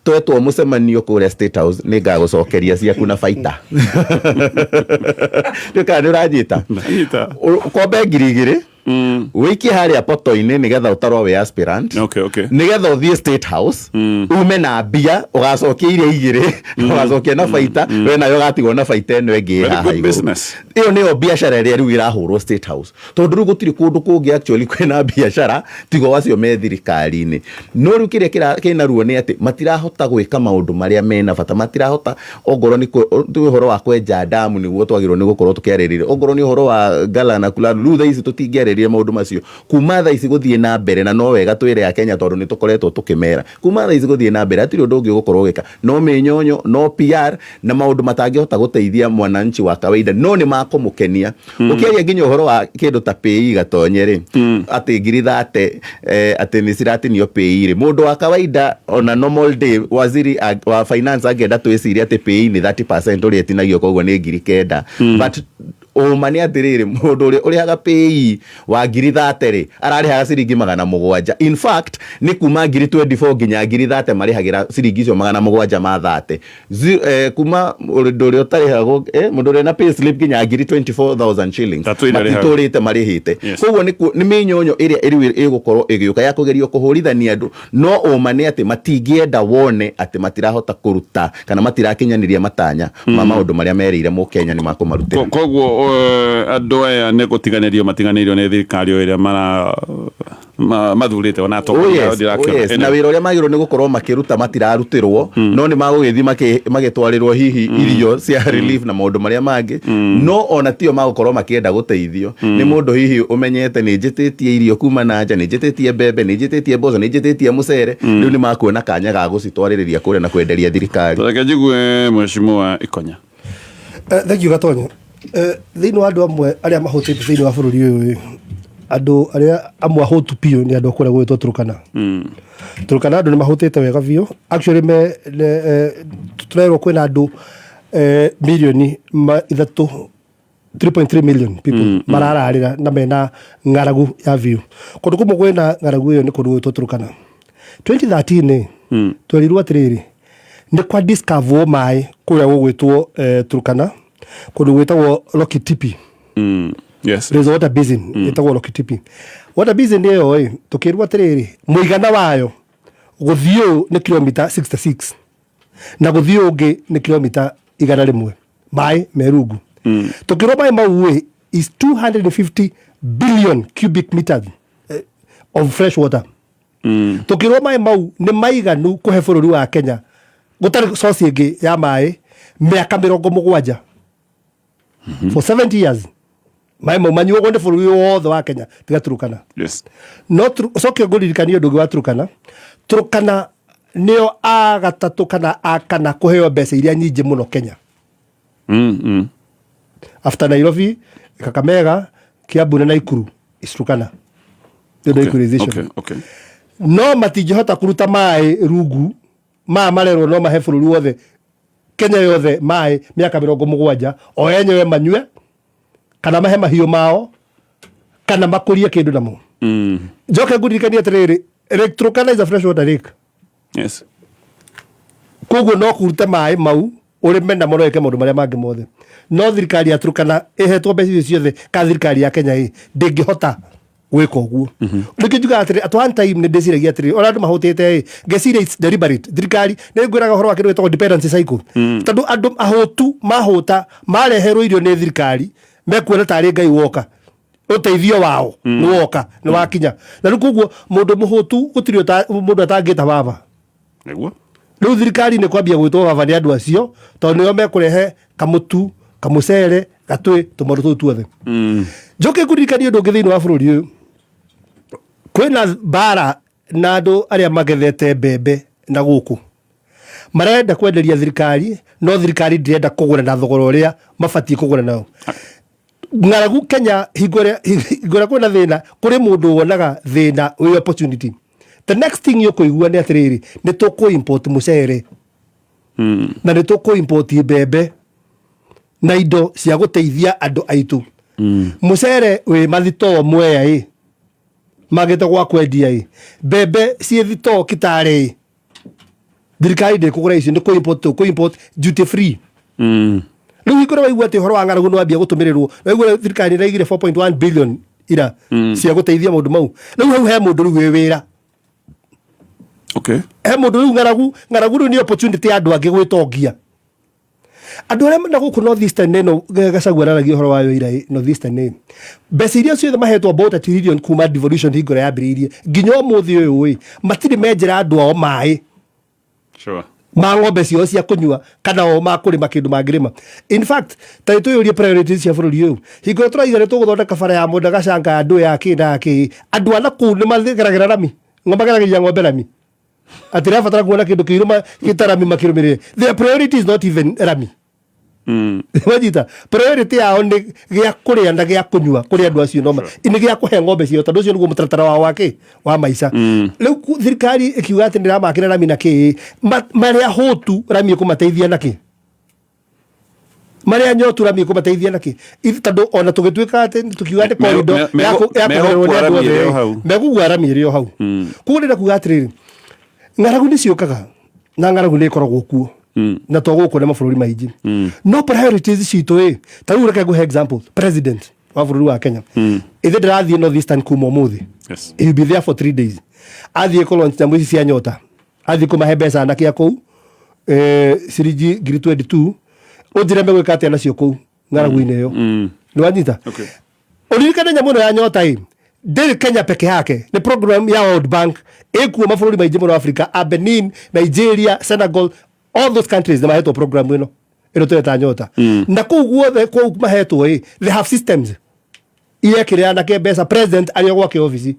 twetwo mũcemanio kũrĩa State House, nĩ ngagũcokeria ciaku na baita. Ndiũ kana nĩ ũranyita. Kombe 2000. Wĩikie harĩa poto-inĩ nĩgetha ũtarwo wĩ aspirant. Nĩgetha ũthiĩ State House, ume na mbia, ũgacokia iria igĩrĩ, ũgacokia na baita, we nayo ũgatigwo na baita ĩno ĩngĩ ĩ Very haha good igũrũ. business. Ĩyo nĩyo biacara ĩrĩa rĩu ĩrahũrwo State House, tondũ rĩu gũtirĩ kũndũ kũngĩ actually kwĩna biacara tiga o acio me thirikari-inĩ. No rĩu kĩrĩa kĩna ruo nĩ atĩ matirahota gwĩka maũndũ marĩa mena bata, matirahota ongorwo nĩ ũhoro wa kwenja ndamu nĩguo twagĩrĩirwo nĩ gũkorwo tũkĩarĩrĩria, ongorwo nĩ ũhoro wa Ngala na Kulalu, rĩu thaa ici tũtingĩarĩrĩria maũndũ macio kuma thaa ici gũthiĩ na mbere. Na no wega twĩre Akenya, tondũ nĩ tũkoretwo tũkĩmera kuma thaa ici gũthiĩ na mbere hatirĩ ũndũ ũngĩ ũgũkorwo ũgĩka no mĩnyonyo, no PR na maũndũ matangĩhota gũteithia mwananchi wa kawaida, no nĩ makũmũkenia. Ũkĩaria nginya ũhoro wa kĩndũ ta PAYE gatonye rĩ, atĩ 30,000 atĩ nĩ ciratinio PAYE rĩ, mũndũ wa kawaida ona normal day, waziri wa finance angĩenda twĩcirie atĩ PAYE nĩ 30% ũrĩa ĩtinagio, koguo nĩ 9,000. But ũma nĩ atĩrĩrĩ, mũndũ ũrĩa ũrĩhaga PAYE wa 30,000 rĩ, ararĩhaga ciringi 700. In fact, nĩ kuma 24,000 nginya 30,000 marĩhagĩra ciringi icio 700 ma 30. Kuma mũndũ ũrĩa ũtarĩhagwo, mũndũ ũrĩa na pay slip nginya 24,000 shillings Tatũ irĩa arĩhaga. Matitũrĩte marĩhĩte. Koguo nĩ mĩnyonyo ĩrĩa ĩrĩu ĩgũkorwo ĩgĩũka ya kũgerio kũhũrithania andũ, no ũma nĩ atĩ matingĩenda wone atĩ matirahota kũruta kana matirakinyanĩria matanya ma maũndũ marĩa merĩire mũkenya nĩ makũmarutĩra. Koguo andũ aya nĩ gũtiganĩrio matiganĩirio nĩ thirikari o ĩrĩa mara mathurĩte ona Oh atongoria yes, ndĩrakĩona. oh yes. Na wĩra ũrĩa magĩrĩirwo nĩ gũkorwo makĩruta matirarutĩrwo, no nĩ magũgĩthiĩ magĩtwarĩrwo hihi irio cia relief na maũndũ marĩa mangĩ, no ona tio magũkorwo makĩenda gũteithio. Nĩ mũndũ hihi ũmenyete nĩ njĩtĩtie irio kuma na nja, nĩ njĩtĩtie mbembe, nĩ njĩtĩtie mboco, nĩ njĩtĩtie mũcere, rĩu nĩ makuona kanya ga gũcitwarĩrĩria kũrĩa na kwenderia thirikari. Reke njigue Mheshimiwa Ikonya. Thank you, Gatonyo. Thĩinĩ wa andũ amwe arĩa mahũtĩte thĩinĩ wa bũrũri ũyũ ĩ, andũ arĩa amwe ahũtu biũ nĩ andũ a kũrĩa gwĩtwo Turkana. Turkana andũ nĩ mahũtĩte wega biũ. Actually tũrerwo kwĩna andũ mirioni 3, 3.3 million people marararĩra na mena ng'aragu ya biũ. Kũndũ kũmwe kwĩna ng'aragu ĩyo nĩ kũndũ gwĩtwo Turkana. 2013 ĩ, twerirwo atĩrĩrĩ, nĩ kwa discover maĩ kũrĩa gũgwĩtwo Turkana, kũndũ gwĩtagwo Lokitipi. There's a water basin ĩtagwo Lokitipi. Water basin ĩyo ĩ, tũkĩrwo atĩrĩrĩ, mũigana wayo gũthiĩ ũũ nĩ kilomita 66 na gũthiĩ ũũ ũngĩ nĩ kilomita 100, maĩ me rungu. Tũkĩrwo maĩ mau ĩ is 250 billion cubic meters of fresh water. Tũkĩrwo maĩ mau nĩ maiganu kũhe bũrũri wa Kenya gũtarĩ source ĩngĩ ya maĩ mĩaka 70. For 70 years maĩ mau manyuagwo nĩ bũrũri wothe wa Kenya tiga Turkana. No ũcoke ngũririkanie ũndũ ũngĩ wa Turkana. Turkana nĩo a gatatũ kana a kana kũheo mbeca iria nyingĩ mũno Kenya after Nairobi, Kakamega, Kiambu na Nakuru is Turkana. Nĩ ũndũ wa equalization. No matingĩhota kũruta maĩ rungu maya marerwo no mahe bũrũri wothe, Kenya yothe, maĩ mĩaka 70, o enyewe manyue kana mahe mahiũ mao kana makũrie kĩndũ namo. Njoke ngũririkanie atĩrĩrĩ, Lake Turkana is a fresh water lake. Koguo no kũrute maĩ mau ũrĩme namo, no wĩke maũndũ marĩa mangĩ mothe. No thirikari ya Turkana ĩhetwo mbeca icio ciothe ka thirikari ya Kenya ĩ ndĩngĩhota gwĩka ũguo. Nĩkĩo njugaga atĩrĩ, at one time nĩ ndĩciragia atĩrĩ, ona andũ mahũtĩte ĩ, ngeciria it's deliberate. Thirikari nĩ ngwĩraga ũhoro wa kĩndũ gĩtagwo dependency cycle, tondũ andũ ahũtu mahũta mareherwo irio nĩ thirikari mekuona tarĩ Ngai woka, ũteithio wao nĩ woka, nĩ wakinya. Na rĩu koguo mũndũ mũhũtu gũtirĩ mũndũ atangĩta baba. Rĩu thirikari nĩ kwambia gwĩtwo baba nĩ andũ acio, tondũ nĩo mekũrehe kamũtu, kamũcere, gatwĩ, tũmaũndũ tũu tuothe. Njoke ngũririkanie ũndũ ũngĩ thĩinĩ wa bũrũri ũyũ. Kwĩna mbara na andũ arĩa magethete mbembe na gũkũ marenda kwenderia thirikari, no thirikari ndĩrenda kũgũra na thogora ũrĩa mabatiĩ kũgũra nayo. Ng'aragu Kenya, hingo ĩrĩa kwĩna thĩna, kũrĩ mũndũ wonaga thĩna wĩ opportunity. The next thing ũkũigua nĩ atĩrĩrĩ, nĩ tũkũ import mũcere na nĩ tũkũ import mbembe na indo cia gũteithia andũ aitũ. Mũcere wĩ mathitoo Mwea ĩ, magĩte gwa kwendia ĩ, mbembe ciĩ thitoo Kitale ĩ, thirikari ndĩkũgũra icio, nĩ kũ import, tũkũ import duty free. Rĩu hingo ĩrĩa waigua atĩ ũhoro wa ng'aragu nĩ wambia gũtũmĩrĩrwo, waigua thirikari nĩ ĩraigire 4.1 billion ira cia gũteithia maũndũ mau. Rĩu hau he mũndũ rĩu wĩ wĩra. He mũndũ rĩu ng'aragu, ng'aragu rĩu nĩ opportunity ya andũ angĩ gwĩtongia. Andũ arĩa na gũkũ North Eastern ĩno Gachagua araragia ũhoro wayo ira ĩ, North Eastern ĩ, mbeca iria ciothe mahetwo about a trillion kuma devolution hingo ĩrĩa yambĩrĩirie nginya ũmũthĩ ũyũ ĩ, matirĩ menjera andũ ao maĩ ma ng'ombe ciao cia kũnyua kana o ma kũrĩma kĩndũ mangĩrĩma. In fact, ta tũyũrie priorities cia bũrũri ũyũ, hingo ĩrĩa tũraiga nĩ tũgũthondeka bara ya Mũnda Gacanga ya ndũ ya kĩ na ya kĩ, andũ a na kũu nĩ mageragĩra rami, mageragĩria ng'ombe rami, atĩ rabatara kuona kĩndũ kĩirũ gĩta rami makĩrũmĩrĩre. Their priority is not even rami. Wanyita priority yao nĩ gĩa kũrĩa na gĩa kũnyua kũrĩ andũ acio, no nĩ gĩa kũhe ng'ombe ciao, tondũ ũcio nĩguo mũtaratara wao wa kĩ wa maica. Rĩu thirikari ĩkiuga atĩ nĩramakĩra rami na kĩ, marĩa hũtu rami ĩkũmateithia na kĩ, marĩa nyotu rami ĩkũmateithia na kĩ? Tondũ ona tũgĩtuĩka atĩ tũkiuga nĩ corridor ya kũgererwo nĩ andũ megũkua rami othe, ĩrĩ o hau. Megũkua rami ĩrĩ o hau. Koguo ndĩrenda kuga atĩrĩrĩ, ng'aragu nĩ ciũkaga na ng'aragu nĩ ĩkoragwo kuo na to gũkũ nĩ mabũrũri maingĩ, no priorities citũ ĩ, ta rĩu reke ngũhe example, president wa bũrũri wa Kenya ithe ndĩrathiĩ North Eastern kuma ũmũthĩ. He will be there for 3 days, athiĩ kũ launch nyamũ ici cia nyota, athiĩ kũmahe mbeca anake a kũu, ciringi 22,000. Ũnjĩre megwĩka atĩa nacio kũu ng'aragu-inĩ ĩyo? Nĩ wanyita? Ũririkane nyamũ ĩno ya nyota ĩ ndĩrĩ Kenya peke yake, nĩ program ya World Bank ĩkuo mabũrũri maingĩ mũno Africa, a Benin, Nigeria, Senegal, all those countries nĩ mahetwo program ĩno ĩno tũreta nyota. Na kũu guothe kũu mahetwo ĩ, they have systems irekĩrĩra anake mbeca president arĩ o gwake obici.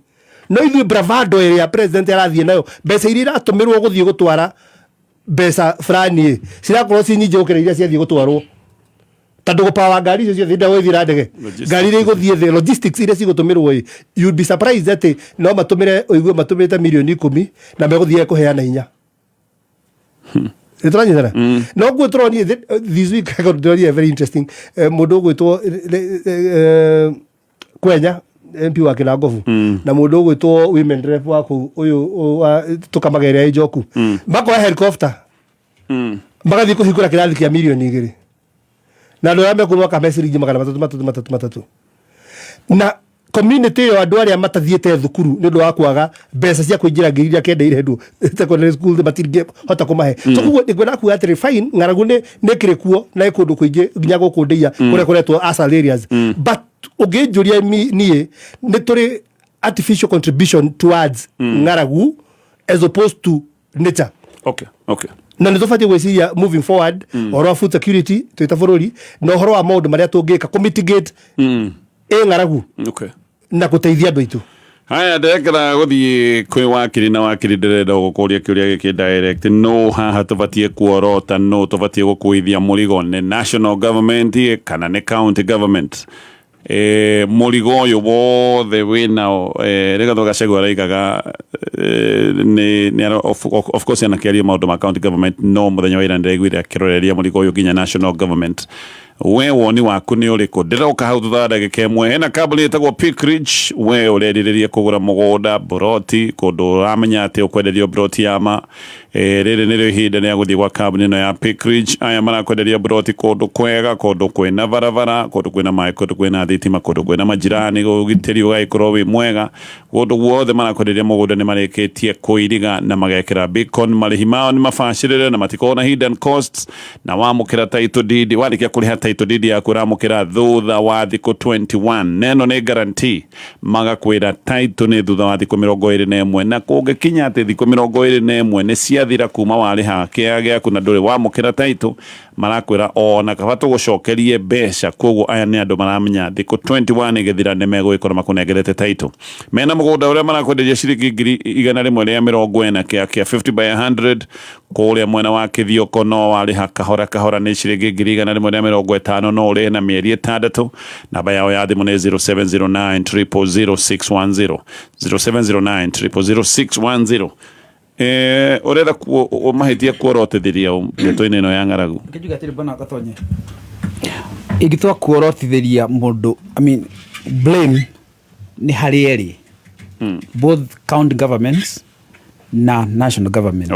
No ithuĩ bravado ĩrĩa president arathiĩ nayo, mbeca iria iratũmĩrwo gũthiĩ gũtwara mbeca fulani ĩ cirakorwo ci nyingĩ gũkĩra iria ciathiĩ gũtwarwo, tondũ gũpawa ngari icio ciothe ndagũgĩthiĩ na ndege, ngari iria igũthiĩ thĩ, logistics iria cigũtũmĩrwo ĩ, you'd be surprised atĩ no matũmĩre, ũigue matũmĩrĩte mirioni 10 na megũthiĩ kũheana 4. Nĩ tũranyitana? No guo tũronire this week, ndĩronire very interesting, mũndũ ũgwĩtwo Kwenya, MP wa Kinangobu, na mũndũ ũgwĩtwo women rep wa kũu ũyũ wa tũkamaga ĩrĩa ĩ Njoku, makoya helicopter magathiĩ kũhingũra kĩrathi kĩa mirioni 2, na andũ arĩa mekũu makamahe ciringi 300 3 3 3. Na community ĩyo, andũ arĩa matathiĩte thukuru nĩ ũndũ wa kwaga mbeca cia kũingĩra 900 irendu secondary school, matingĩhota kũmahe. So koguo ngwenda kuga atĩrĩ, fine, ng'aragu nĩ kĩrĩ kuo na ĩ kũndũ kũingĩ nginya gũkũ ndĩia kũrĩa kũretwo ASAL areas, but ũngĩnjũria niĩ, nĩ tũrĩ artificial contribution towards ng'aragu as opposed to nature. Na nä tå batiä gwä ciria moving forward ũhoro wa food security twä ta bũrũri, na ũhoro wa maũndũ marĩa tũngĩka kũ mitigate ĩ ng'aragu na gũteithia andũ aitũ. Haya, ndekera gũthiĩ kwĩ wakiri, na wakiri ndĩrenda gũkũria kĩũria gĩkĩ direct. No haha tũbatiĩ kuorota no tũbatiĩ gũkuithia mũrigo nĩ national government kana nĩ county government? Mũrigo ũyũ wothe wĩnao, Rigathĩ Gachagua araigaga nĩ of course anakĩaria maũndũ ma county government, no mũthenya wa ira nĩndĩraiguire akĩroreria mũrigo ũyũ nginya national government. We woni waku nĩ ũrĩkũ? Ndĩroka hau thutha wa ndagĩka 1. Hena kambuni ĩtagwo Peak Ridge. We ũrerirĩria kũgũra mũgũnda, mburoti, kũndũ ũramenya atĩ ũkwenderio mburoti ya ma, rĩrĩ nĩrĩo ihinda rĩa gũthiĩ gwa kambuni ĩno ya Peak Ridge. Aya marakwenderia mburoti kũndũ kwega, kũndũ kwĩna barabara, kũndũ kwĩna maĩ, kũndũ kwĩna thitima, kũndũ kwĩna majirani, ũgitĩri ũgagĩkorwo wĩ mwega. Kũndũ guothe marakwenderia mũgũnda nĩ marĩkĩtie kũiriga na magekĩra beacon. Marĩhi mao nĩ mabacĩrĩre na matikoragwo na hidden costs, na wamũkĩra title deed, warĩkia kũrĩha title deed yaku ũramũkĩra thutha wa thikũ 21, neno nĩ guarantee. Magakwĩra title nĩ thutha wa thikũ 21, na kũngĩkinya atĩ thikũ 21 nĩ ciathira kuma warĩha kĩa gĩaku na ndũrĩ wamũkĩra title, marakwĩra ona kaba tũgũcokerie mbeca. Koguo aya nĩ andũ maramenya thikũ 21 ĩgĩthira nĩ megũgĩkorwo makũnengerete title. Mena mũgũnda ũrĩa marakwenderia ciringi 140,000, kĩa 50 by 100 kũrĩa mwena wa Kĩthioko. No warĩha kahora kahora nĩ ciringi 150,000, no ũrĩhe na mĩeri 6. Namba yao ya thimũ nĩ 0709 000 610, 0709 000 610. Ũrenda mahĩtia kuorotithĩria ndeto-inĩ ĩno ya ng'aragu? Njuge atĩrĩ, bwana Gatonye, ingĩtua kuorotithĩria mũndũ, I mean, blame nĩ harĩ erĩ, both county governments na national government.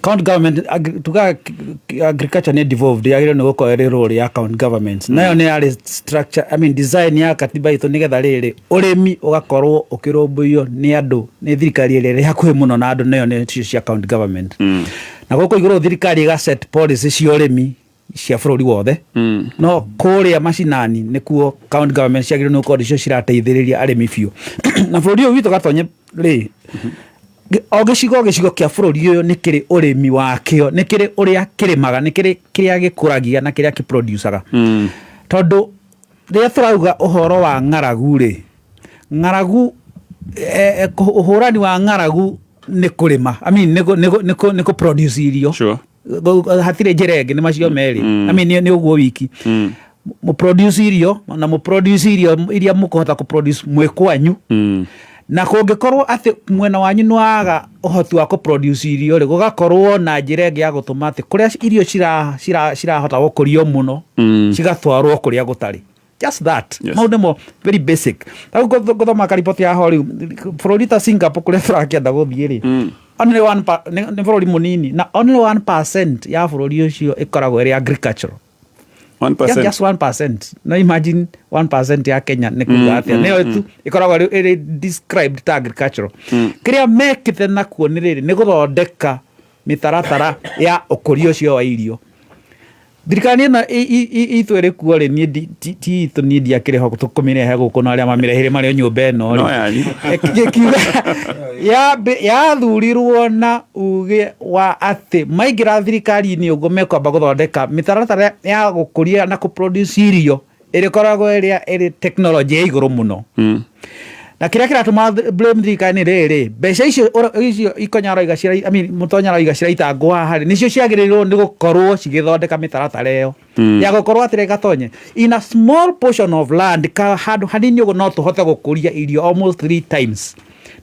County government tugaga agriculture nĩ devolved, yagĩrĩirwo nĩ gũkorwo ĩrĩ role ya county governments. Nayo nĩ yarĩ structure, I mean design ya katiba itũ, nĩgetha rĩrĩ ũrĩmi ũgakorwo ũkĩrũmbũiyo nĩ andũ, nĩ thirikari ĩrĩa ĩrĩ hakuhĩ mũno na andũ, nayo nĩ cio cia county government. Na gũkũ igũrũ thirikari ĩga set policy cia ũrĩmi cia bũrũri wothe, no kũrĩa macinani nĩkuo county government ciagĩrĩirwo nĩ gũkorwo nĩcio cirateithĩrĩria arĩmi biũ. Na bũrũri ũyũ witũ, Gatonye, rĩ, o gĩcigo gĩcigo kĩa bũrũri ũyũ nĩ kĩrĩ ũrĩmi wakĩo, nĩ kĩrĩ ũrĩa kĩrĩmaga, nĩ kĩrĩ kĩrĩa gĩkũragia na kĩrĩa kĩproducaga. Tondũ rĩrĩa tũrauga ũhoro wa ng'aragu rĩ, ng'aragu, ũhũrani wa ng'aragu nĩ kũrĩma, I mean, nĩ kũ produce irio. Hatirĩ njĩra ĩngĩ, nĩ macio merĩ. I mean, nĩ ũguo wiki mũproduce irio, na mũproduce irio iria mũkũhota kũproduce mwĩ kwanyu. Na kũngĩkorwo atĩ mwena wanyu nĩ waga ũhoti wa kũproduce irio rĩ, gũgakorwo na njĩra ĩngĩ ya gũtũma atĩ kũrĩa irio cirahota gũkũrio mũno, cigatwarwo kũrĩa gũtarĩ. Just that. Mau nĩmo very basic. Rĩu ngũthoma kariboti ya ho rĩu, bũrũri ta Singapore, kũrĩa tũrakĩenda gũthiĩ rĩ, only one nĩ bũrũri mũnini, na only 1% ya bũrũri ũcio ĩkoragwo ĩrĩ agricultural. 1%. Just 1%. No imagine 1% ya Kenya nĩ kuga atĩa? Nĩyo tu ĩkoragwo ĩrĩ described ta agricultural. Kĩrĩa mekĩte nakuo nĩ rĩrĩ, nĩ gũthondeka mĩtaratara ya ũkũria ũcio wa irio. Thirikari ĩno itũ ĩrĩ kuo rĩ, niĩ ti itũ, niĩ ndiakĩrĩ ho tũkũmĩrehe gũkũ, no arĩa mamĩrehire marĩ o nyũmba ĩno rĩ. No yanyu. Gĩkiuga yathurirwo na uge wa atĩ maingĩra thirikari-inĩ ũguo mekwamba gũthondeka mĩtaratara ya gũkũria na kũproduce irio ĩrĩkoragwo ĩrĩa ĩrĩ technology ya igũrũ mũno. Na kĩrĩa kĩratũma blame thirikari nĩ rĩrĩ, mbeca icio icio Ikonya aroiga I mean, Mũtonya aroiga ciraitangwo haha rĩ, nĩcio ciagĩrĩirwo nĩ gũkorwo cigĩthondeka mĩtaratara ĩyo ya gũkorwo atĩrĩ, Gatonye, in a small portion of land, ka handũ hanini ũguo, no tũhote gũkũria irio almost three times.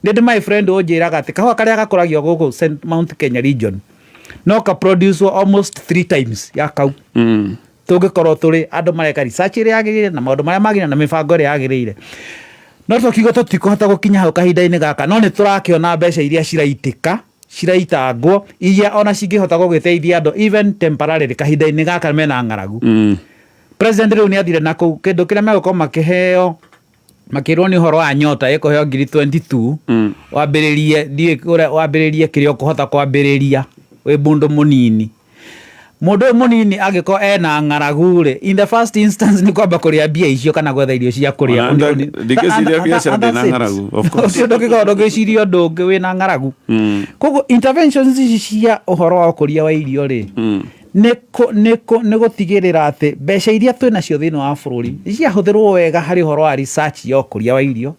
Nĩ ndĩ my friend ũnjĩraga atĩ kahũa karĩa gakũragio gũkũ Mount Kenya region no ka produce almost three times ya kau, tũngĩkorwo tũrĩ andũ mareka research ĩrĩa yagĩrĩire na maũndũ marĩa magĩrĩire na mĩbango ĩrĩa yagĩrĩire. No tũkiuga tũtikũhota gũkinya hau kahinda-inĩ gaka, no nĩ tũrakĩona mbeca iria ciraitĩka, ciraitangwo, iria ona cingĩhota gũgĩteithia andũ even temporarily kahinda-inĩ gaka mena ng'aragu. President rĩu nĩ athire na kũu, kĩndũ kĩrĩa megũkorwo makĩheo, makĩrwo nĩ ũhoro wa nyota, ĩkũheo ngiri 22, wambĩrĩrie, ndiũĩ ũrĩa wambĩrĩrie, kĩrĩa ũkũhota kwambĩrĩria wĩ mũndũ mũnini. Mũndũ ũyũ mũnini angĩkorwo ena ng'aragu rĩ, in the first instance nĩ kwamba kũrĩa mbia icio kana gwetha irio cia kũrĩa. Ona ndingĩciria biacara And ndĩna that's it. ng'aragu, of course. Ũcio ndũngĩkorwo ndũngĩciria ũndũ ũngĩ wĩna ng'aragu. Koguo interventions ici cia ũhoro wa ũkũria wa irio rĩ, nĩ gũtigĩrĩra atĩ mbeca iria twĩ nacio thĩinĩ wa bũrũri nĩ ciahũthĩrwo wega harĩ ũhoro wa research ya ũkũria wa irio,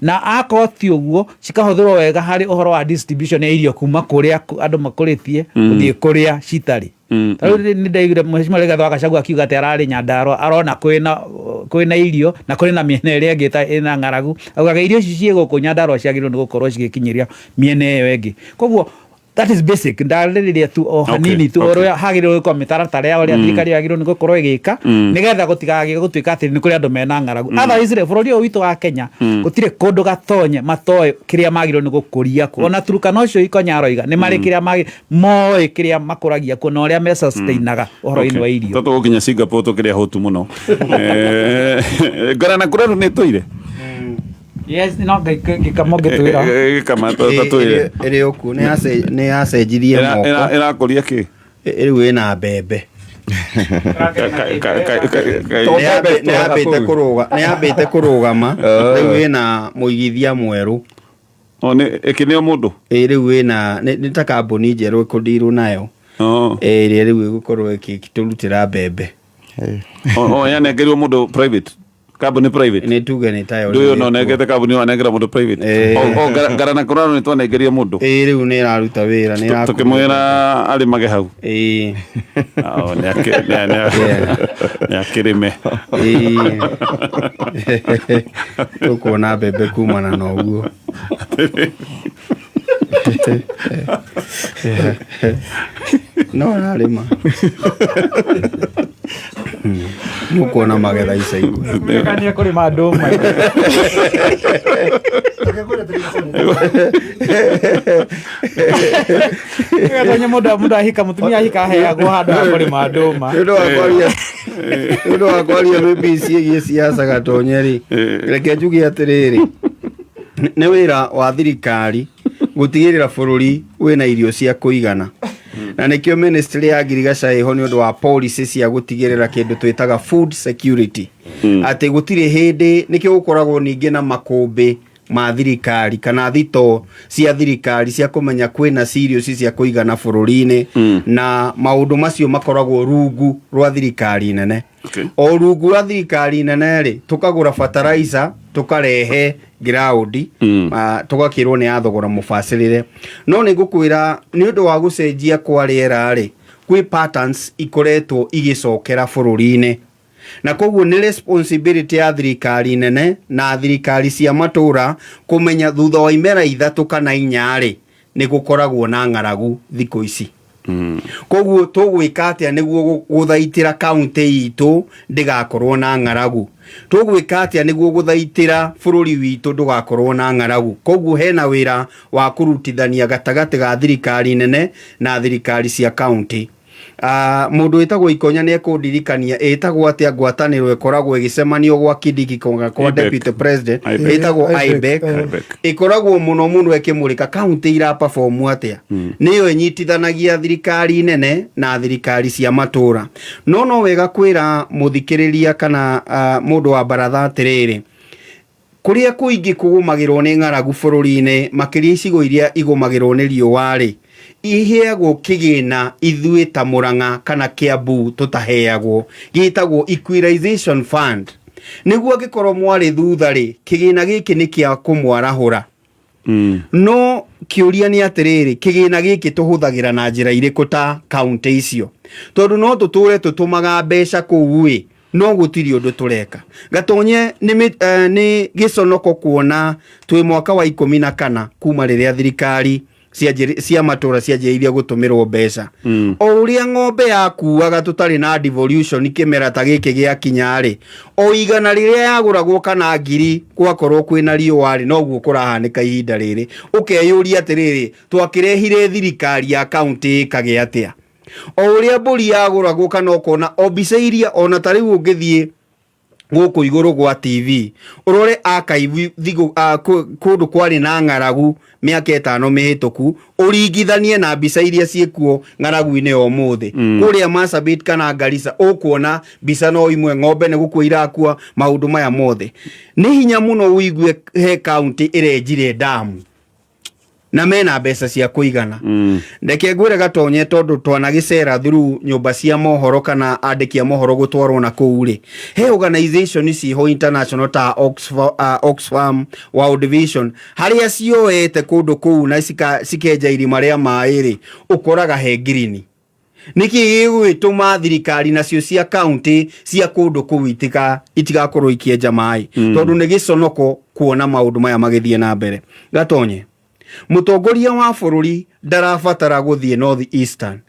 na akorwo ti ũguo, cikahũthĩrwo wega harĩ ũhoro wa distribution ya irio kuma kũrĩa andũ makũrĩtie gũthiĩ kũrĩa citarĩ. Ta rĩu nĩ ndaiguire Mheshimiwa Rigathĩ wa Gachagua akiuga atĩ ararĩ Nyandarua, arona kwĩna irio na kũrĩ na mĩena ĩrĩa ĩngĩ ĩna ng'aragu. Augaga irio ici ciĩ gũkũ Nyandarua ciagĩrĩirwo nĩ gũkorwo cigĩkinyĩria mĩena ĩyo ĩngĩ. Koguo that is basic, ndarĩrĩria tu o hanini tu ũrĩa hagĩrĩirwo gũkorwo mĩtaratara ya ũrĩa thirikari yagĩrĩirwo nĩ gũkorwo ĩgĩka, nĩgetha gũtigagĩe gũtuĩka atĩ nĩ kũrĩ andũ mena ng'aragu. Otherwise rĩ, bũrũri ũyũ witũ wa Kenya, gũtirĩ kũndũ, Gatonye, matoĩ kĩrĩa magĩrĩirwo nĩ gũkũria kuo. Ona Turkana ũcio Ikonya aroiga nĩ marĩ kĩrĩa moĩ kĩrĩa makũragia kuo na ũrĩa mesustainaga ũhoro-inĩ wa irio. Tondũ gũkinya Singapore tũkĩrĩa hũtu mũno. Ngara na kũrarũ nĩ tũire. Yes, no ngĩkama ũngĩtwĩra. Gĩkama tatwĩre. Ĩrĩ okuo nĩ yacenjirie moko. Ĩrakũria kĩ? Rĩu ĩna mbembe. Nĩ yambĩte kũrũgama, rĩu ĩna mũigithia mwerũ. O nĩ ĩkĩneo mũndũ? Ĩ, rĩu ĩna nĩ ta kambuni njerũ ĩkũndirwo nayo. Ĩrĩa rĩu ĩgũkorwo ĩkĩtũrutĩra mbembe. O yanengerirwo mũndũ private, kambuni private? Nĩ tuge nĩ tayo. Ndũyũ no nengete kambuni, wanengera mũndũ private? O ngara na kũrarũ nĩ twanengerie mũndũ. Ĩ, rĩu nĩ ĩraruta wĩra, nĩ ĩrakũria. Tũkĩmwĩra arĩmage hau. Ĩ. O nĩ akĩrĩme. Ĩ, tũkuona mbembe kumana na ũguo. No ararĩma, mũkuona magetha ica ikuhĩ. Nĩ kũrĩma ndũma. Gatonye mũndũ ahika mũtumia ahika aheagwo handũ ha kũrĩma ndũma. Nĩ ũndũ wa kwaria nĩ ũndũ wa kwaria maybe ciĩgiĩ siasa gatonye rĩ reke njuge atĩrĩrĩ nĩ wĩra wa thirikari gũtigĩrĩra bũrũri wĩna irio cia kũigana na nĩkĩo ministry ya ngirigaca ĩho nĩ ũndũ wa policy cia gũtigĩrĩra kĩndũ twĩtaga food security atĩ gũtirĩ hĩndĩ nĩkĩo gũkoragwo ningĩ na makũmbĩ ma thirikari kana thito cia thirikari cia kũmenya kwĩna cereals cia kũigana bũrũri-inĩ na maũndũ macio makoragwo rungu rwa thirikari nene o rungu rwa thirikari nene rĩ tũkagũra fertilizer tũkarehe ground tũgakĩrwo nĩ ya thogora mũbacĩrĩre no nĩ ngũkwĩra nĩ ũndũ wa gũcenjia kwa rĩera rĩ kwĩ patterns ikoretwo igĩcokera bũrũri-inĩ na koguo nĩ responsibility ya thirikari nene na thirikari cia matũra kũmenya thutha wa imera ithatũ kana inya rĩ nĩ gũkoragwo na ng'aragu thikũ ici koguo tũgwĩka atĩa nĩguo gũthaitĩra kaunti itũ ndĩgakorwo na ng'aragu tũgwĩka atĩa nĩguo gũthaitĩra bũrũri witũ ndũgakorwo na ng'aragu koguo hena wĩra wa kũrutithania gatagatĩ ga thirikari nene na thirikari cia kaunti mũndũ wĩtagwo ikonya nĩ ekũndirikania ĩtagwo atĩa ngwatanĩro ĩkoragwo ĩgĩcemanio gwa Kindiki kwa IBEC. deputy president IBEC. ĩtagwo IBEC. IBEC IBEC. ĩkoragwo mũno mũno ĩkĩmũrĩka kaunti ira perform atĩa nĩyo ĩnyitithanagia thirikari nene na thirikari cia matũra no no wega kwĩra mũthikĩrĩria kana mũndũ wa baratha atĩrĩrĩ kũrĩa kũingĩ kũgũmagĩrwo nĩ ng'aragu bũrũri-inĩ makĩria icigo iria igũmagĩrwo nĩ riũa rĩ iheagwo kĩgĩna ithuĩ ta Mũrang'a kana Kiambu tũtaheagwo gĩtagwo equalization fund nĩguo angĩkorwo mwarĩ thutha rĩ kĩgĩna gĩkĩ nĩ kĩa kũmwarahũra no kĩũria nĩ atĩrĩrĩ kĩgĩna gĩkĩ tũhũthagĩra na njĩra irĩkũ ta kaunti icio tondũ no tũtũre tũtũmaga mbeca kũu ĩ no gũtirĩ ũndũ tũreka gatonye nĩ gĩconoko kuona twĩ mwaka wa 14 kuma rĩrĩa thirikari cia matũra cianjĩrĩirie gũtũmĩrwo mbeca o ũrĩa ng'ombe yakuaga tũtarĩ na devolution kĩmera ta gĩkĩ gĩakinya rĩ o igana rĩrĩa yagũragwo kana ngiri gwakorwo kwĩna riũa rĩ noguo kũrahanĩka ihinda rĩrĩ ũkeyũria atĩrĩrĩ twakĩrehire thirikari ya kaunti ĩkagĩa atĩa o ũrĩa mbũri yagũragwo kana ũkona o mbica iria ona ta rĩu ũngĩthiĩ gũkũ igũrũ gwa TV ũrore archive thigũ kũndũ kwarĩ na ng'aragu mĩaka 5 mĩhĩtũku ũringithanie na mbica iria ciĩkuo ng'aragu-inĩ ya ũmũthĩ kũrĩa Marsabit kana Garissa ũkuona mbica no imwe ng'ombe nĩ gũkua irakua maũndũ maya mothe nĩ hinya mũno ũigue he kaunti ĩrenjire ndamu na mena mbeca cia kũigana reke ngwĩre gatonye tondũ twanagĩcera through nyũmba cia mohoro kana andĩki a mohoro gũtwarwo na kũu rĩ he organization ciho international ta Oxfam World Vision harĩa cioete kũndũ kũu na cikenja irima rĩa maĩ rĩ ũkoraga he ngirini nĩkĩ gĩgũgĩtũma thirikari nacio cia kaunti cia kũndũ kũu itigakorwo ikĩenja maĩ tondũ nĩ gĩconoko kuona maũndũ maya magĩthiĩ na mbere gatonye mũtongoria wa bũrũri ndarabatara gũthiĩ North Eastern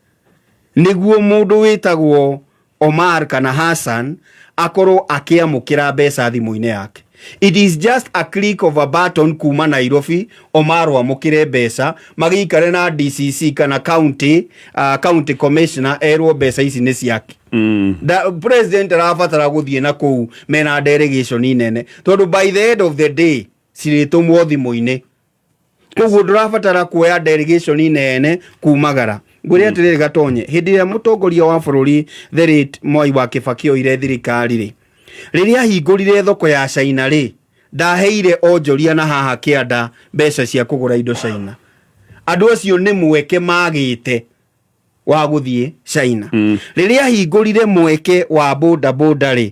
nĩguo mũndũ wĩtagwo Omar kana Hassan akorwo akĩamũkĩra mbeca thimũ-inĩ yake it is just a click of a button kuma Nairobi Omar amũkĩre mbeca magĩikare na DCC kana county commissioner erwo mbeca ici nĩ ciake president arabatara gũthiĩ na kũu mena delegation nene tondũ by the end of the day cirĩtũmwo thimũ-inĩ koguo ndũrabatara kuoya delegation nene kumagara ngwĩre atĩrĩrĩ gatonye hĩndĩ ĩrĩa mũtongoria wa bũrũri the late Mwai wa Kibaki oire thirikari rĩ rĩrĩa ahingũrire thoko ya China rĩ ndaheire onjoria na haha kĩanda mbeca cia kũgũra indo China andũ acio nĩ mweke magĩte wa gũthiĩ China rĩrĩa ahingũrire mweke wa boda boda rĩ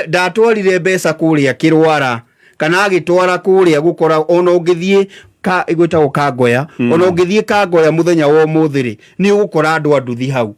ndatwarire mbeca kũrĩa Kĩrwara kana agĩtwara kũrĩa gũkora ona ũngĩthiĩ ĩgwĩtagwo Kangoya ona ũngĩthiĩ Kangoya mũthenya wa ũmũthĩ rĩ nĩ ũgũkora andũ a nduthi hau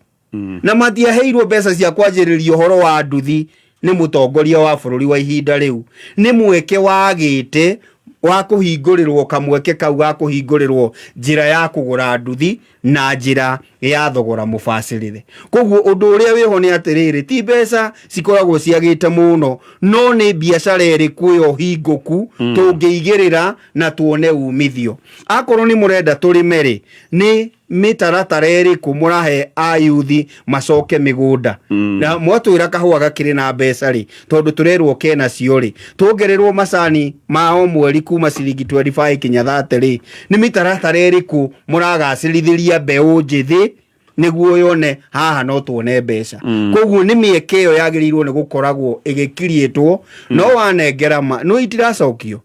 na matiaheirwo mbeca cia kwanjĩrĩria ũhoro wa nduthi nĩ mũtongoria wa bũrũri wa ihinda rĩu nĩ mweke wagĩte Wa kũhingũrĩrwo kamweke kau ga kũhingũrĩrwo njĩra ya kũgũra nduthi na njĩra ya thogora mũbacĩrĩre. Koguo ũndũ ũrĩa wĩho nĩ atĩrĩrĩ, ti mbeca cikoragwo ciagĩte mũno, no nĩ biacara ĩrĩkũ ĩyo hingũku tũngĩigĩrĩra na tuone umithio. Akorwo nĩ mũrenda tũrĩme rĩ, nĩ mĩtaratara ĩrĩkũ mũrahe ayuthi macoke mĩgũnda? Na mwatwĩra kahũa gakĩrĩ na mbeca rĩ, tondũ tũrerwo kenacio rĩ, tuongererwo macani ma o mweri kuma ciringi 25 kinya 30 rĩ, nĩ mĩtaratara ĩrĩkũ mũragacĩrithĩria mbeũ njĩthĩ nĩguo yone haha no tuone mbeca? Koguo nĩ mĩeke ĩyo yagĩrĩirwo nĩ gũkoragwo ĩgĩkiriĩtwo. No wanengera ma no itiracokio.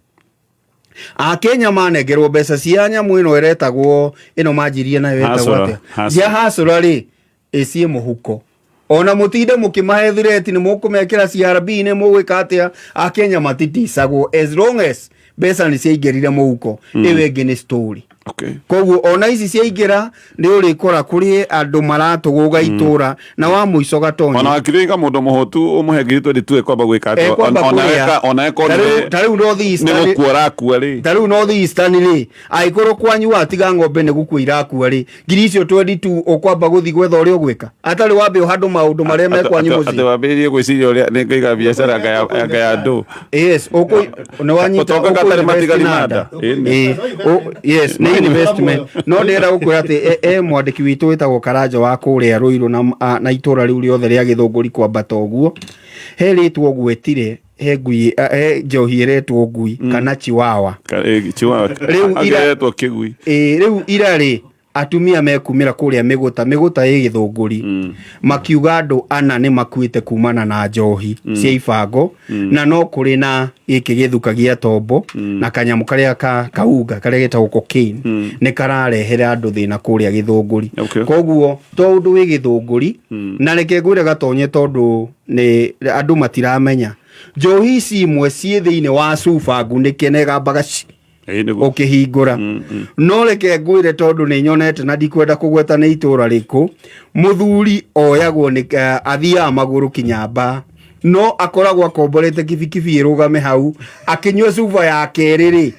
Akenya manengerwo mbeca cia nyamũ ĩno ĩretagwo ĩno manjirie nayo ĩtagwo Hasũra, atĩa? hasũra. Cia hasũra rĩ, ĩciĩ mũhuko. Ona mũtinde mũkĩmahe thireti, nĩ mũkũmekĩra CRB, nĩ mũgwĩka atĩa, Akenya matiticagwo as long as mbeca nĩ ciaingĩrire mũhuko. Ĩyo ĩngĩ nĩ story. Koguo ona ici ciaingĩra, nĩ ũrĩkora kũrĩ andũ maratũgũga itũra na wa mũico gatonye. Ona wakiri ka mũndũ mũhũtu ũmũhe ngiri 22 ekwamba gwĩka atĩa? Ekwamba Ona kũrĩa. ona eko Ta rĩu North Eastern- nĩ gũkua ũrakua rĩ. Ta rĩu North Eastern rĩ, angĩkorwo kwanyu watiga ng'ombe nĩ gũkua irakua rĩ, ngiri icio 22 ũkwamba gũthiĩ gwetha ũrĩa ũgwĩka atarĩ wambe ũhandũ maũndũ marĩa me kwanyu Atĩ mũciĩ. wambĩrĩrie gwĩciria ũrĩa nĩ ngaiga biacara anga ya andũ. Yes, ũkũ nĩ wanyita. Ũtonga ũkũ gatarĩ invest matigari na ma nda. nda. Ĩni. Ĩĩ, yes, nĩ investment. No ndĩrenda gũkwĩra atĩ e mwandĩki witũ wĩtagwo Karanja wa kũrĩa Rũirũ na itũra rĩu rĩothe rĩa Gĩthũngũri kwambata ũguo, he rĩtwa ũgwetire, he ngui, he njohi ĩretwo ngui kana chiwawa. Chiwawa. Rĩu Angĩretwo kĩgui. Ĩĩ, rĩu ira rĩ, atumia mekumĩra kũrĩa mĩgũta mĩgũta ĩ Gĩthũngũri, makiuga andũ ana nĩ makuĩte kumana na njohi cia ibango. Na no kũrĩ na gĩkĩ gĩthuka gĩa tombo na kanyamũ karĩa ka kaunga karĩa getagwo cocaine, nĩ kararehera andũ thĩna kũrĩa Gĩthũngũri. Koguo to ũndũ wĩ Gĩthũngũri. Na reke ngwĩre gatonye, tondũ nĩ andũ matiramenya, njohi ici imwe ciĩ thĩinĩ wa cuba ngunĩke na ĩgambaga ci ũkĩhingũra. No reke ngwĩre, tondũ nĩ nyonete na ndikwenda kũgweta nĩ itũra rĩkũ, mũthuri oyagwo nĩ athiaga magũrũ kinya mbaa, no akoragwo akomborete kibikibi ĩrũgame hau akĩnyua cuba ya kerĩ rĩ,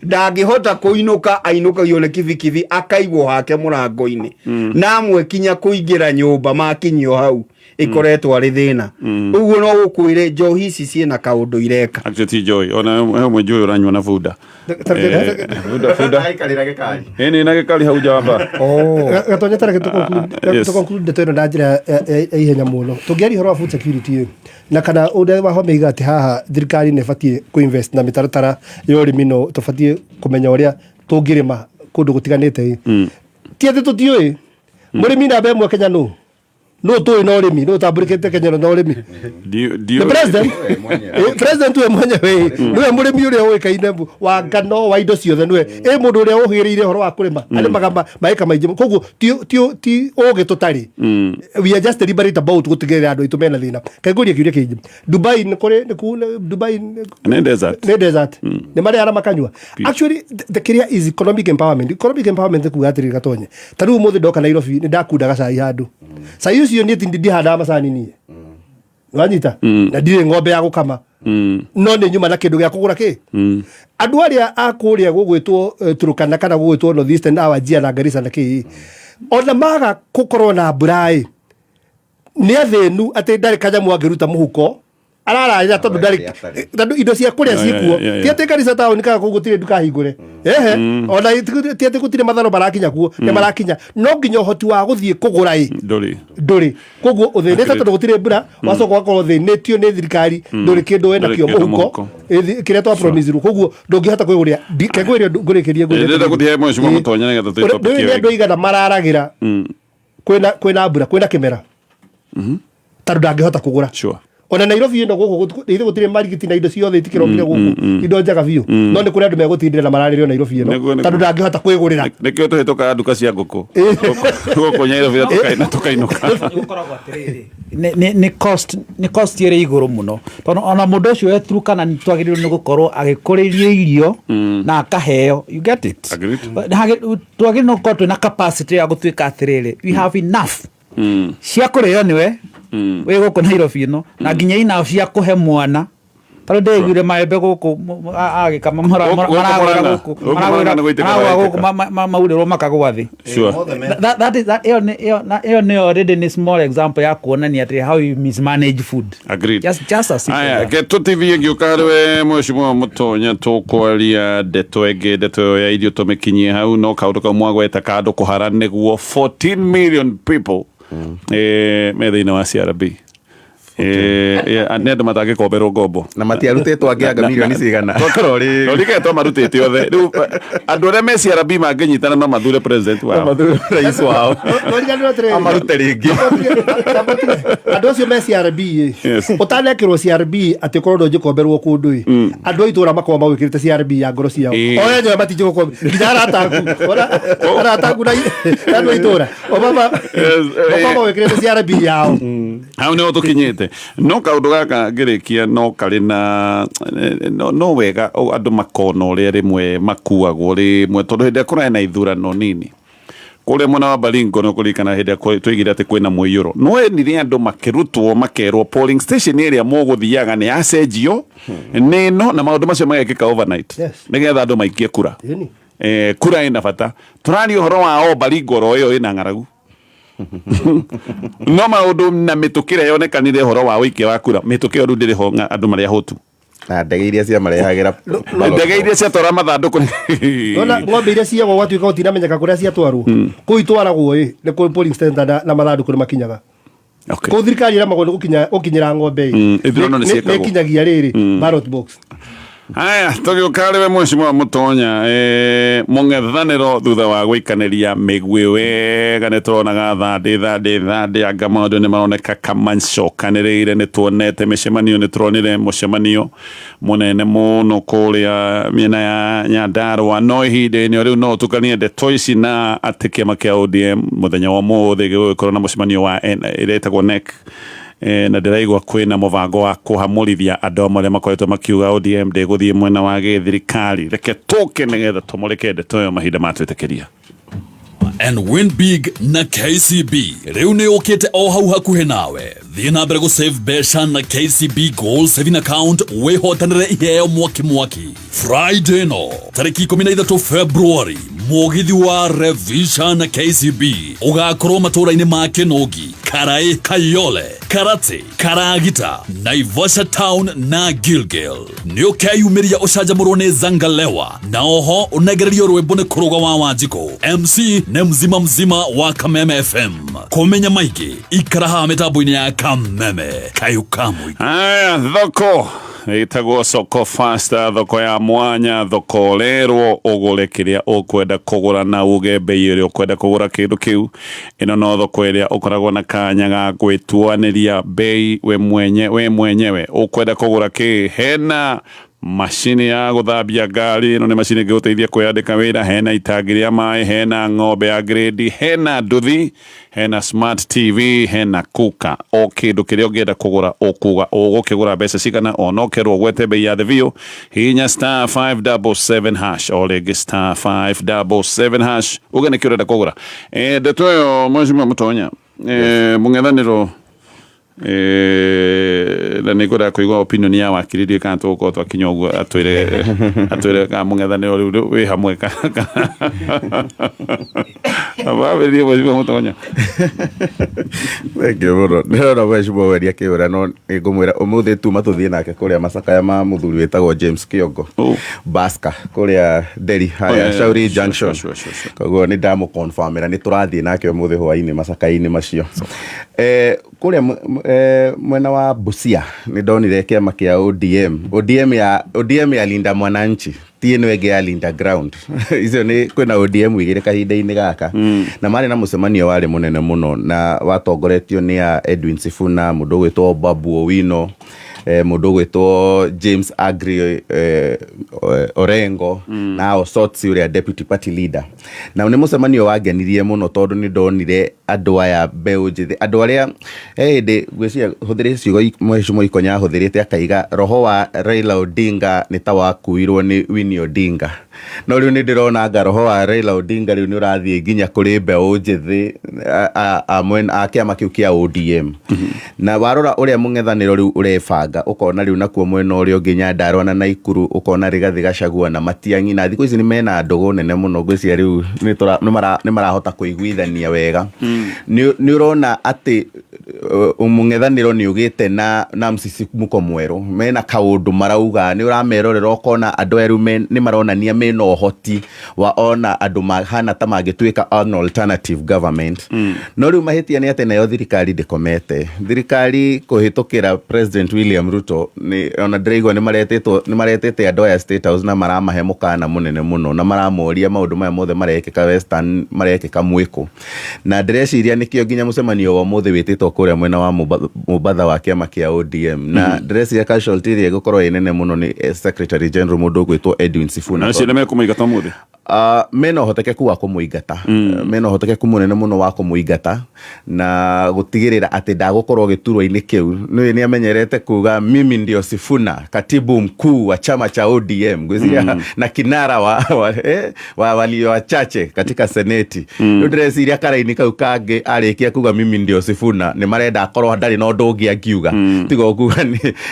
ndangĩhota kũinũka, ainũkagio nĩ kibikibi akaigwo hake mũrango-inĩ. Na amwe kinya kũingĩra nyũmba makinyio hau ĩkoretwo arĩ thĩna. Ũguo no gũkwĩre njohi ici ciĩna kaũndũ ireka. Actually ti joy, ona he ũmwe njũĩ ũranyua na bunda. Bunda bunda. Aikarĩra gĩkari. Ĩni na gĩkari hau njamba. Gatonya, tareke Yes. tũconclude ndeto ĩno na njĩra ya ihenya mũno. Tũngĩaria ũhoro wa food security ĩ, na kana ũrĩa wahomeiga atĩ haha thirikari nĩ ĩbatiĩ kũinvest na mĩtaratara ya ũrĩmi, no tũbatiĩ kũmenya ũrĩa tũngĩrĩma kũndũ gũtiganĩte ĩ, ti atĩ tũtiũĩ mũrĩmi namba ĩmwe Kenya nũ nũ tũĩ na ũrĩmi, nũ ũtambũrĩkĩte Kenya na ũrĩmi? The president. President we mwenyewe niwe mũrĩmi ũrĩa ũĩkaine wa ngano, wa indo ciothe, niwe ĩ mũndũ ũrĩa ũhĩgĩrĩire ũhoro wa kũrĩma, arĩmaga maĩka maingĩ. Koguo ti ũgĩ tũtarĩ, we are just deliberate about gũtigĩrĩra andũ aitũ mena thĩna. Kaingũria kĩũria kĩngĩ, Dubai nĩ kũrĩ nĩ ku Dubai Nĩ desert. Nĩ desert, nĩ marĩara makanyua. Actually the kĩrĩa is economic empowerment. Economic empowerment nĩ kuga atĩrĩrĩ gatonye, ta rĩu ũmũthĩ ndoka Nairobi nĩ ndakundaga cai handũ, cai ũcio niĩ ti ndihandaga macani niĩ, wanyita, na ndirĩ ng'ombe ya gũkama, no nĩ nyuma na kĩndũ gĩa kũgũra kĩ. Andũ arĩa a kũrĩa gũgwĩtwo Turkana kana gũgwĩtwo North Eastern, a Wajir na Garissa na kĩ, ona maga gũkorwo na mbura ĩ, nĩ athĩnu atĩ ndarĩ kanyamũ angĩruta mũhuko arararĩra, tondũ ndarĩ, tondũ indo cia kũrĩa ciĩkuo. Ti atĩ Garissa taũni kana kũu gũtirĩ nduka hingũre, ehe, ona ti atĩ gũtirĩ matharo marakinya kuo, nĩ marakinya, no nginya ũhoti wa gũthiĩ kũgũra ĩ Ndũrĩ. Ndũrĩ. Koguo ũthĩnĩte tondũ gũtirĩ mbura, wacoka ũgakorwo ũthĩnĩtio nĩ thirikari, ndũrĩ kĩndũ wĩ Ndũrĩ nakĩo kĩndũ mũhuko mũhuko. Kĩrĩa twa promise-irwo. Koguo ndũngĩhota kwĩgũrĩra. Ke ngwĩre ũndũ, ngũrĩkĩrie ngwĩre Ndĩrenda atĩrĩrĩ. gũthiĩ mheshimiwa Mũtonya nĩgetha tũthiĩ topic Ndũĩ ĩyo nĩ andũ ĩngĩ. aigana mararagĩra kwĩna mbura, kwĩna kĩmera, tondũ ndangĩhota kũgũra. Ona Nairobi ĩno gũkũ ithuĩ gũtirĩ marigiti na indo ciothe itikĩrokire gũkũ, indo njega biũ, no nĩ kũrĩ andũ megũtindĩra na mararĩrio Nairobi ĩno Nĩguo, nĩguo. tondũ ndangĩhota kwĩgũrĩra. Nĩkĩo tũhĩtũkaga nduka cia ngũkũ gũkũ Nairobi na tũkainũka. Nĩ cost ĩrĩ igũrũ mũno, tondũ ona mũndũ ũcio eturukana nĩ twagĩrĩirwo nĩ gũkorwo agĩkũrĩrio irio na akaheo, you get it? Twagĩrĩirwo nĩ gũkorwo twĩna capacity ya gũtuĩka atĩrĩrĩ, we have enough cia kũrĩo nĩwe wĩ gũkũ Nairobi ĩno, na nginya enough cia kũhe mwana. Tondũ ndĩiguire maembe gũkũ agĩkama Gũkũ maragũra Murang'a. gũkũ Gũkũ Murang'a nĩ gũitĩka maragũra gũkũ maraitĩka. maurĩrwo makagũa thĩ. Sure. That is that ĩyo nĩyo already nĩ small example ya kuonania atĩ how you mismanage food. Agreed. Just as simple Aya, as that. ke tũtithie ngĩũka rĩwe mwecimwa mũtonya tũkwaria ndeto ĩngĩ, ndeto ĩyo ya irio tũmĩkinyie hau, no kaũndũ kau mwagweta kandũ kũhara nĩguo 14 million people me thĩinĩ wa CRB. Nĩ andũ matangĩkomberwo ngombo. Na matiarutĩtwo angĩ anga mirioni cigana. Rorike twamarutĩte othe. Rĩu andũ arĩa me CRB mangĩnyitana no mathure president wao. No mathure rais wao. Twariganĩrwo atĩrĩrĩ. Amarute rĩngĩ. Andũ acio me CRB ĩ, ũtanekĩrwo CRB atĩ ũkorwo ndũngĩkomberwo kũndũ ĩ, andũ a itũra makorwo magwĩkĩrĩte CRB ya ngoro ciao. O enyewe matingĩgũkombe nginya arata aku. Ona arata aku na andũ a itũra o mama makorwo magwĩkĩrĩte CRB yao. Hau nĩho tũkinyĩte. No kaũndũ gaka ngĩrĩkia no karĩ na no wega andũ makona ũrĩa rĩmwe makuagwo rĩmwe, tondũ hĩndĩ ĩrĩa kũrarĩ na ithurano nini kũrĩa mwena wa Baringo nĩ ũkũririkana hĩndĩ ĩrĩa twaigire atĩ kwĩna mũiyũro, no wonire andũ makĩrutwo makerwo polling station ĩrĩa mũgũthiaga nĩ yacenjio nĩ ĩno, na maũndũ macio magekĩka overnight nĩgetha andũ maikie kura. Kura ĩna bata. Tũraria ũhoro wa o Baringo oro ĩyo ĩna ng'aragu. No maũndũ na mĩtũkĩ ĩrĩa yonekanire ũhoro wa ũikia wa kura, mĩtũkĩ ĩyo rĩu ndĩrĩ ho, andũ marĩ ahũtu. Na ndege iria ciamarehagĩra ndege iria ciatwara mathandũkũ. Ona ng'ombe iria ciagwo gwatuĩka gũtinamenyeka kũrĩa ciatwarwo, kũu itwaragwo ĩ nĩ kũu polling center na mathandũkũ nĩ makinyaga. Kũu thirikari ĩremagwo nĩ gũkinyĩra ng'ombe ĩ. Ithurano nĩ ciĩkagwo. Nĩ ĩkinyagia rĩrĩ ballot box. Haya, tũgĩũka rĩwe mwecimwa mũtonya mũng'ethanĩro thutha wa gũikanĩria mĩguĩ wega, nĩ tũronaga thandĩ thandĩ thandĩ, anga maũndũ nĩ maroneka kamacokanĩrĩire, nĩ tuonete mĩcemanio, nĩ tũronire mũcemanio mũnene mũno kũrĩa mĩena ya Nyandarua, no ihinda-inĩ o rĩu no ũtukanie ndeto ici na atĩ kĩama kĩa ODM mũthenya wa ũmũthĩ gĩgũgĩkorwo na mũcemanio wa ĩrĩa ĩtagwo NEC. Na ndĩraigua kwĩna mũbango wa kũhamũrithia andũ amwe arĩa makoretwo makiuga ODM ndĩgũthiĩ mwena wa gĩthirikari. Reke tũke nĩgetha tũmũrĩke ndeto ĩyo mahinda matwĩtĩkĩria. And win big na KCB rĩu nĩ ũkĩte o hau hakuhĩ nawe. Thiĩ na mbere gũ save mbeca na KCB Gold Saving Account wĩhotanĩre iheo mwaki mwaki. Friday no tarĩki 13 February mũgithi wa Revision na KCB ũgakorwo matũũra-inĩ ma Kĩnũngi, Karai, Kayole, Karate, Karagita, Naivasha Town na Gilgil. Nĩ ũkeyumĩria ũcanjamũrwo nĩ Zangalewa na oho ũnengererio rwĩmbo nĩ Kũrũga wa Wanjikũ. MC nĩ mzima mzima wa Kameme FM. Kũmenya maingĩ ikara haha mĩtambo-inĩ ya Kameme Kayukamwe. Aya, thoko ĩtagwo Soko Faster, thoko ya mwanya, thoko ũrerwo ũgũre kĩrĩa ũkwenda kũgũra na uge bei ĩrĩa ũkwenda kũgũra kĩndũ kĩu. Ĩno no thoko ĩrĩa ũkoragwo na kanya ga gwĩtuanĩria bei we mwenyewe ũkwenda kũgũra kĩ. Hena macini ya gũthambia ngari, ĩno nĩ macini ĩngĩgũteithia kwĩyandĩka wĩra, hena itangi rĩa maĩ, hena ng'ombe ya grade, hena nduthi, hena smart TV, hena kuka. O kĩndũ kĩrĩa ũngĩenda kũgũra ũkuga ũgũkĩgũra mbeca cigana, ona ũkerwo ũgwete bei ya thĩ biũ. Hihinya star 577 hash, o rĩngĩ star 577 hash uge nĩkĩ ũrenda kũgũra. Ndeto ĩyo mheshimiwa Mũtonya, mũng'ethanĩro na nĩ ngwendaga kũigua opinion ya wakiri ndiũĩ kana tũgũkorwo twakinya ũguo atwĩre kana mũng'ethanĩro rĩu wĩ hamwe wambĩrĩrie mheshimiwa Mũtonya. Thank you mũno. Ndĩrona mheshimiwa Wendi akĩũra, no nĩngũmwĩra ũmũthĩ tuma tũthiĩ nake kũrĩa macakaya ma mũthuri wĩtagwo James Kĩongo Baska kũrĩa Nderi harĩa Shauri Junction. Koguo nĩ ndamũconfirmĩra nĩ tũrathiĩ nake ũmũthĩ hwainĩ macakaya-inĩ macio. Kũrĩa mwena wa Busia nĩ ndonire kĩama kĩa ODM, ODM ya Linda Mwananchi, ti ĩno ĩngĩ ya Linda Ground. Icio nĩ kwĩna ODM igĩrĩ kahinda-inĩ gaka. Na marĩ na mũcemanio warĩ mũnene mũno na watongoretio nĩ a Edwin Sifuna, mũndũ ũgwĩtwo Babu Owino, mũndũ ũgwĩtwo James Agri Orengo, na Osotsi ũrĩa deputy party leader. Na nĩ mũcemanio wangenirie mũno tondũ nĩ ndonire andũ aya mbeũ njĩthĩ, andũ arĩa hĩndĩ ngwĩciria hũthĩrĩte ciugo mheshimiwa Ikonya ahũthĩrĩte akaiga roho wa Raila Odinga nĩ ta wakuirwo nĩ Winnie Odinga. No rĩu nĩ ndĩrona anga roho wa Raila Odinga rĩu nĩ ũrathiĩ nginya kũrĩ mbeũ njĩthĩ a kĩama kĩu kĩa ODM. Na warora ũrĩa mũng'ethanĩro rĩu ũrebanga, ũkona rĩu nakuo mwena ũrĩa ũngĩ Nyandarua na Naikuru, ũkona Rigathĩ Gachagua na Matiang'i, na thikũ ici nĩ mena ndũgũ nene mũno, ngwĩciria rĩu nĩ marahota kũiguithania wega. Nĩ ũrona atĩ mũng'ethanĩro nĩ ũgĩte na msisimuko mwerũ, mena kaũndũ marauga, nĩ ũramerorera ũkona andũ aya rĩu nĩ maronania mena ũhoti wa ona andũ mahana ta mangĩtuĩka an alternative government. No rĩu mahĩtia nĩ atĩ nayo thirikari ndĩkomete. Thirikari kũhĩtũkĩra President William Ruto, nĩ ona ndĩraigua nĩ maretĩte andũ aya State House na maramahe mũkana mũnene mũno, na maramoria maũndũ maya mothe marekĩka Western marekĩka mwĩkũ. Na ndĩreciria nĩkĩo nginya mũcemanio wa ũmũthĩ wĩtĩtwo kũrĩa mwena wa Mombatha wa kĩama kĩa ODM. Na ndĩreciria casualty ĩrĩa ĩgũkorwo ĩ nene mũno nĩ Secretary General mũndũ ũgwĩtwo Edwin Sifuna. Na acio nĩ mekũmũingata ũmũthĩ? Mena ũhotekeku wa kũmũingata. Mena ũhotekeku mũnene mũno wa kũmũingata na gũtigĩrĩra atĩ ndagũkorwo gĩturwa-inĩ kĩu. Nĩũĩ nĩ amenyerete kuga mimi ndio Sifuna, katibu mkuu wa chama cha ODM. Ngwĩciria na kinara wa walio wachache katika seneti. Rĩu ndĩreciria karaini kau kangĩ arĩkia kuga mimi ndio Sifuna, nĩ marenda akorwo ndarĩ na ũndũ ũngĩ angiuga. Tiga o kuga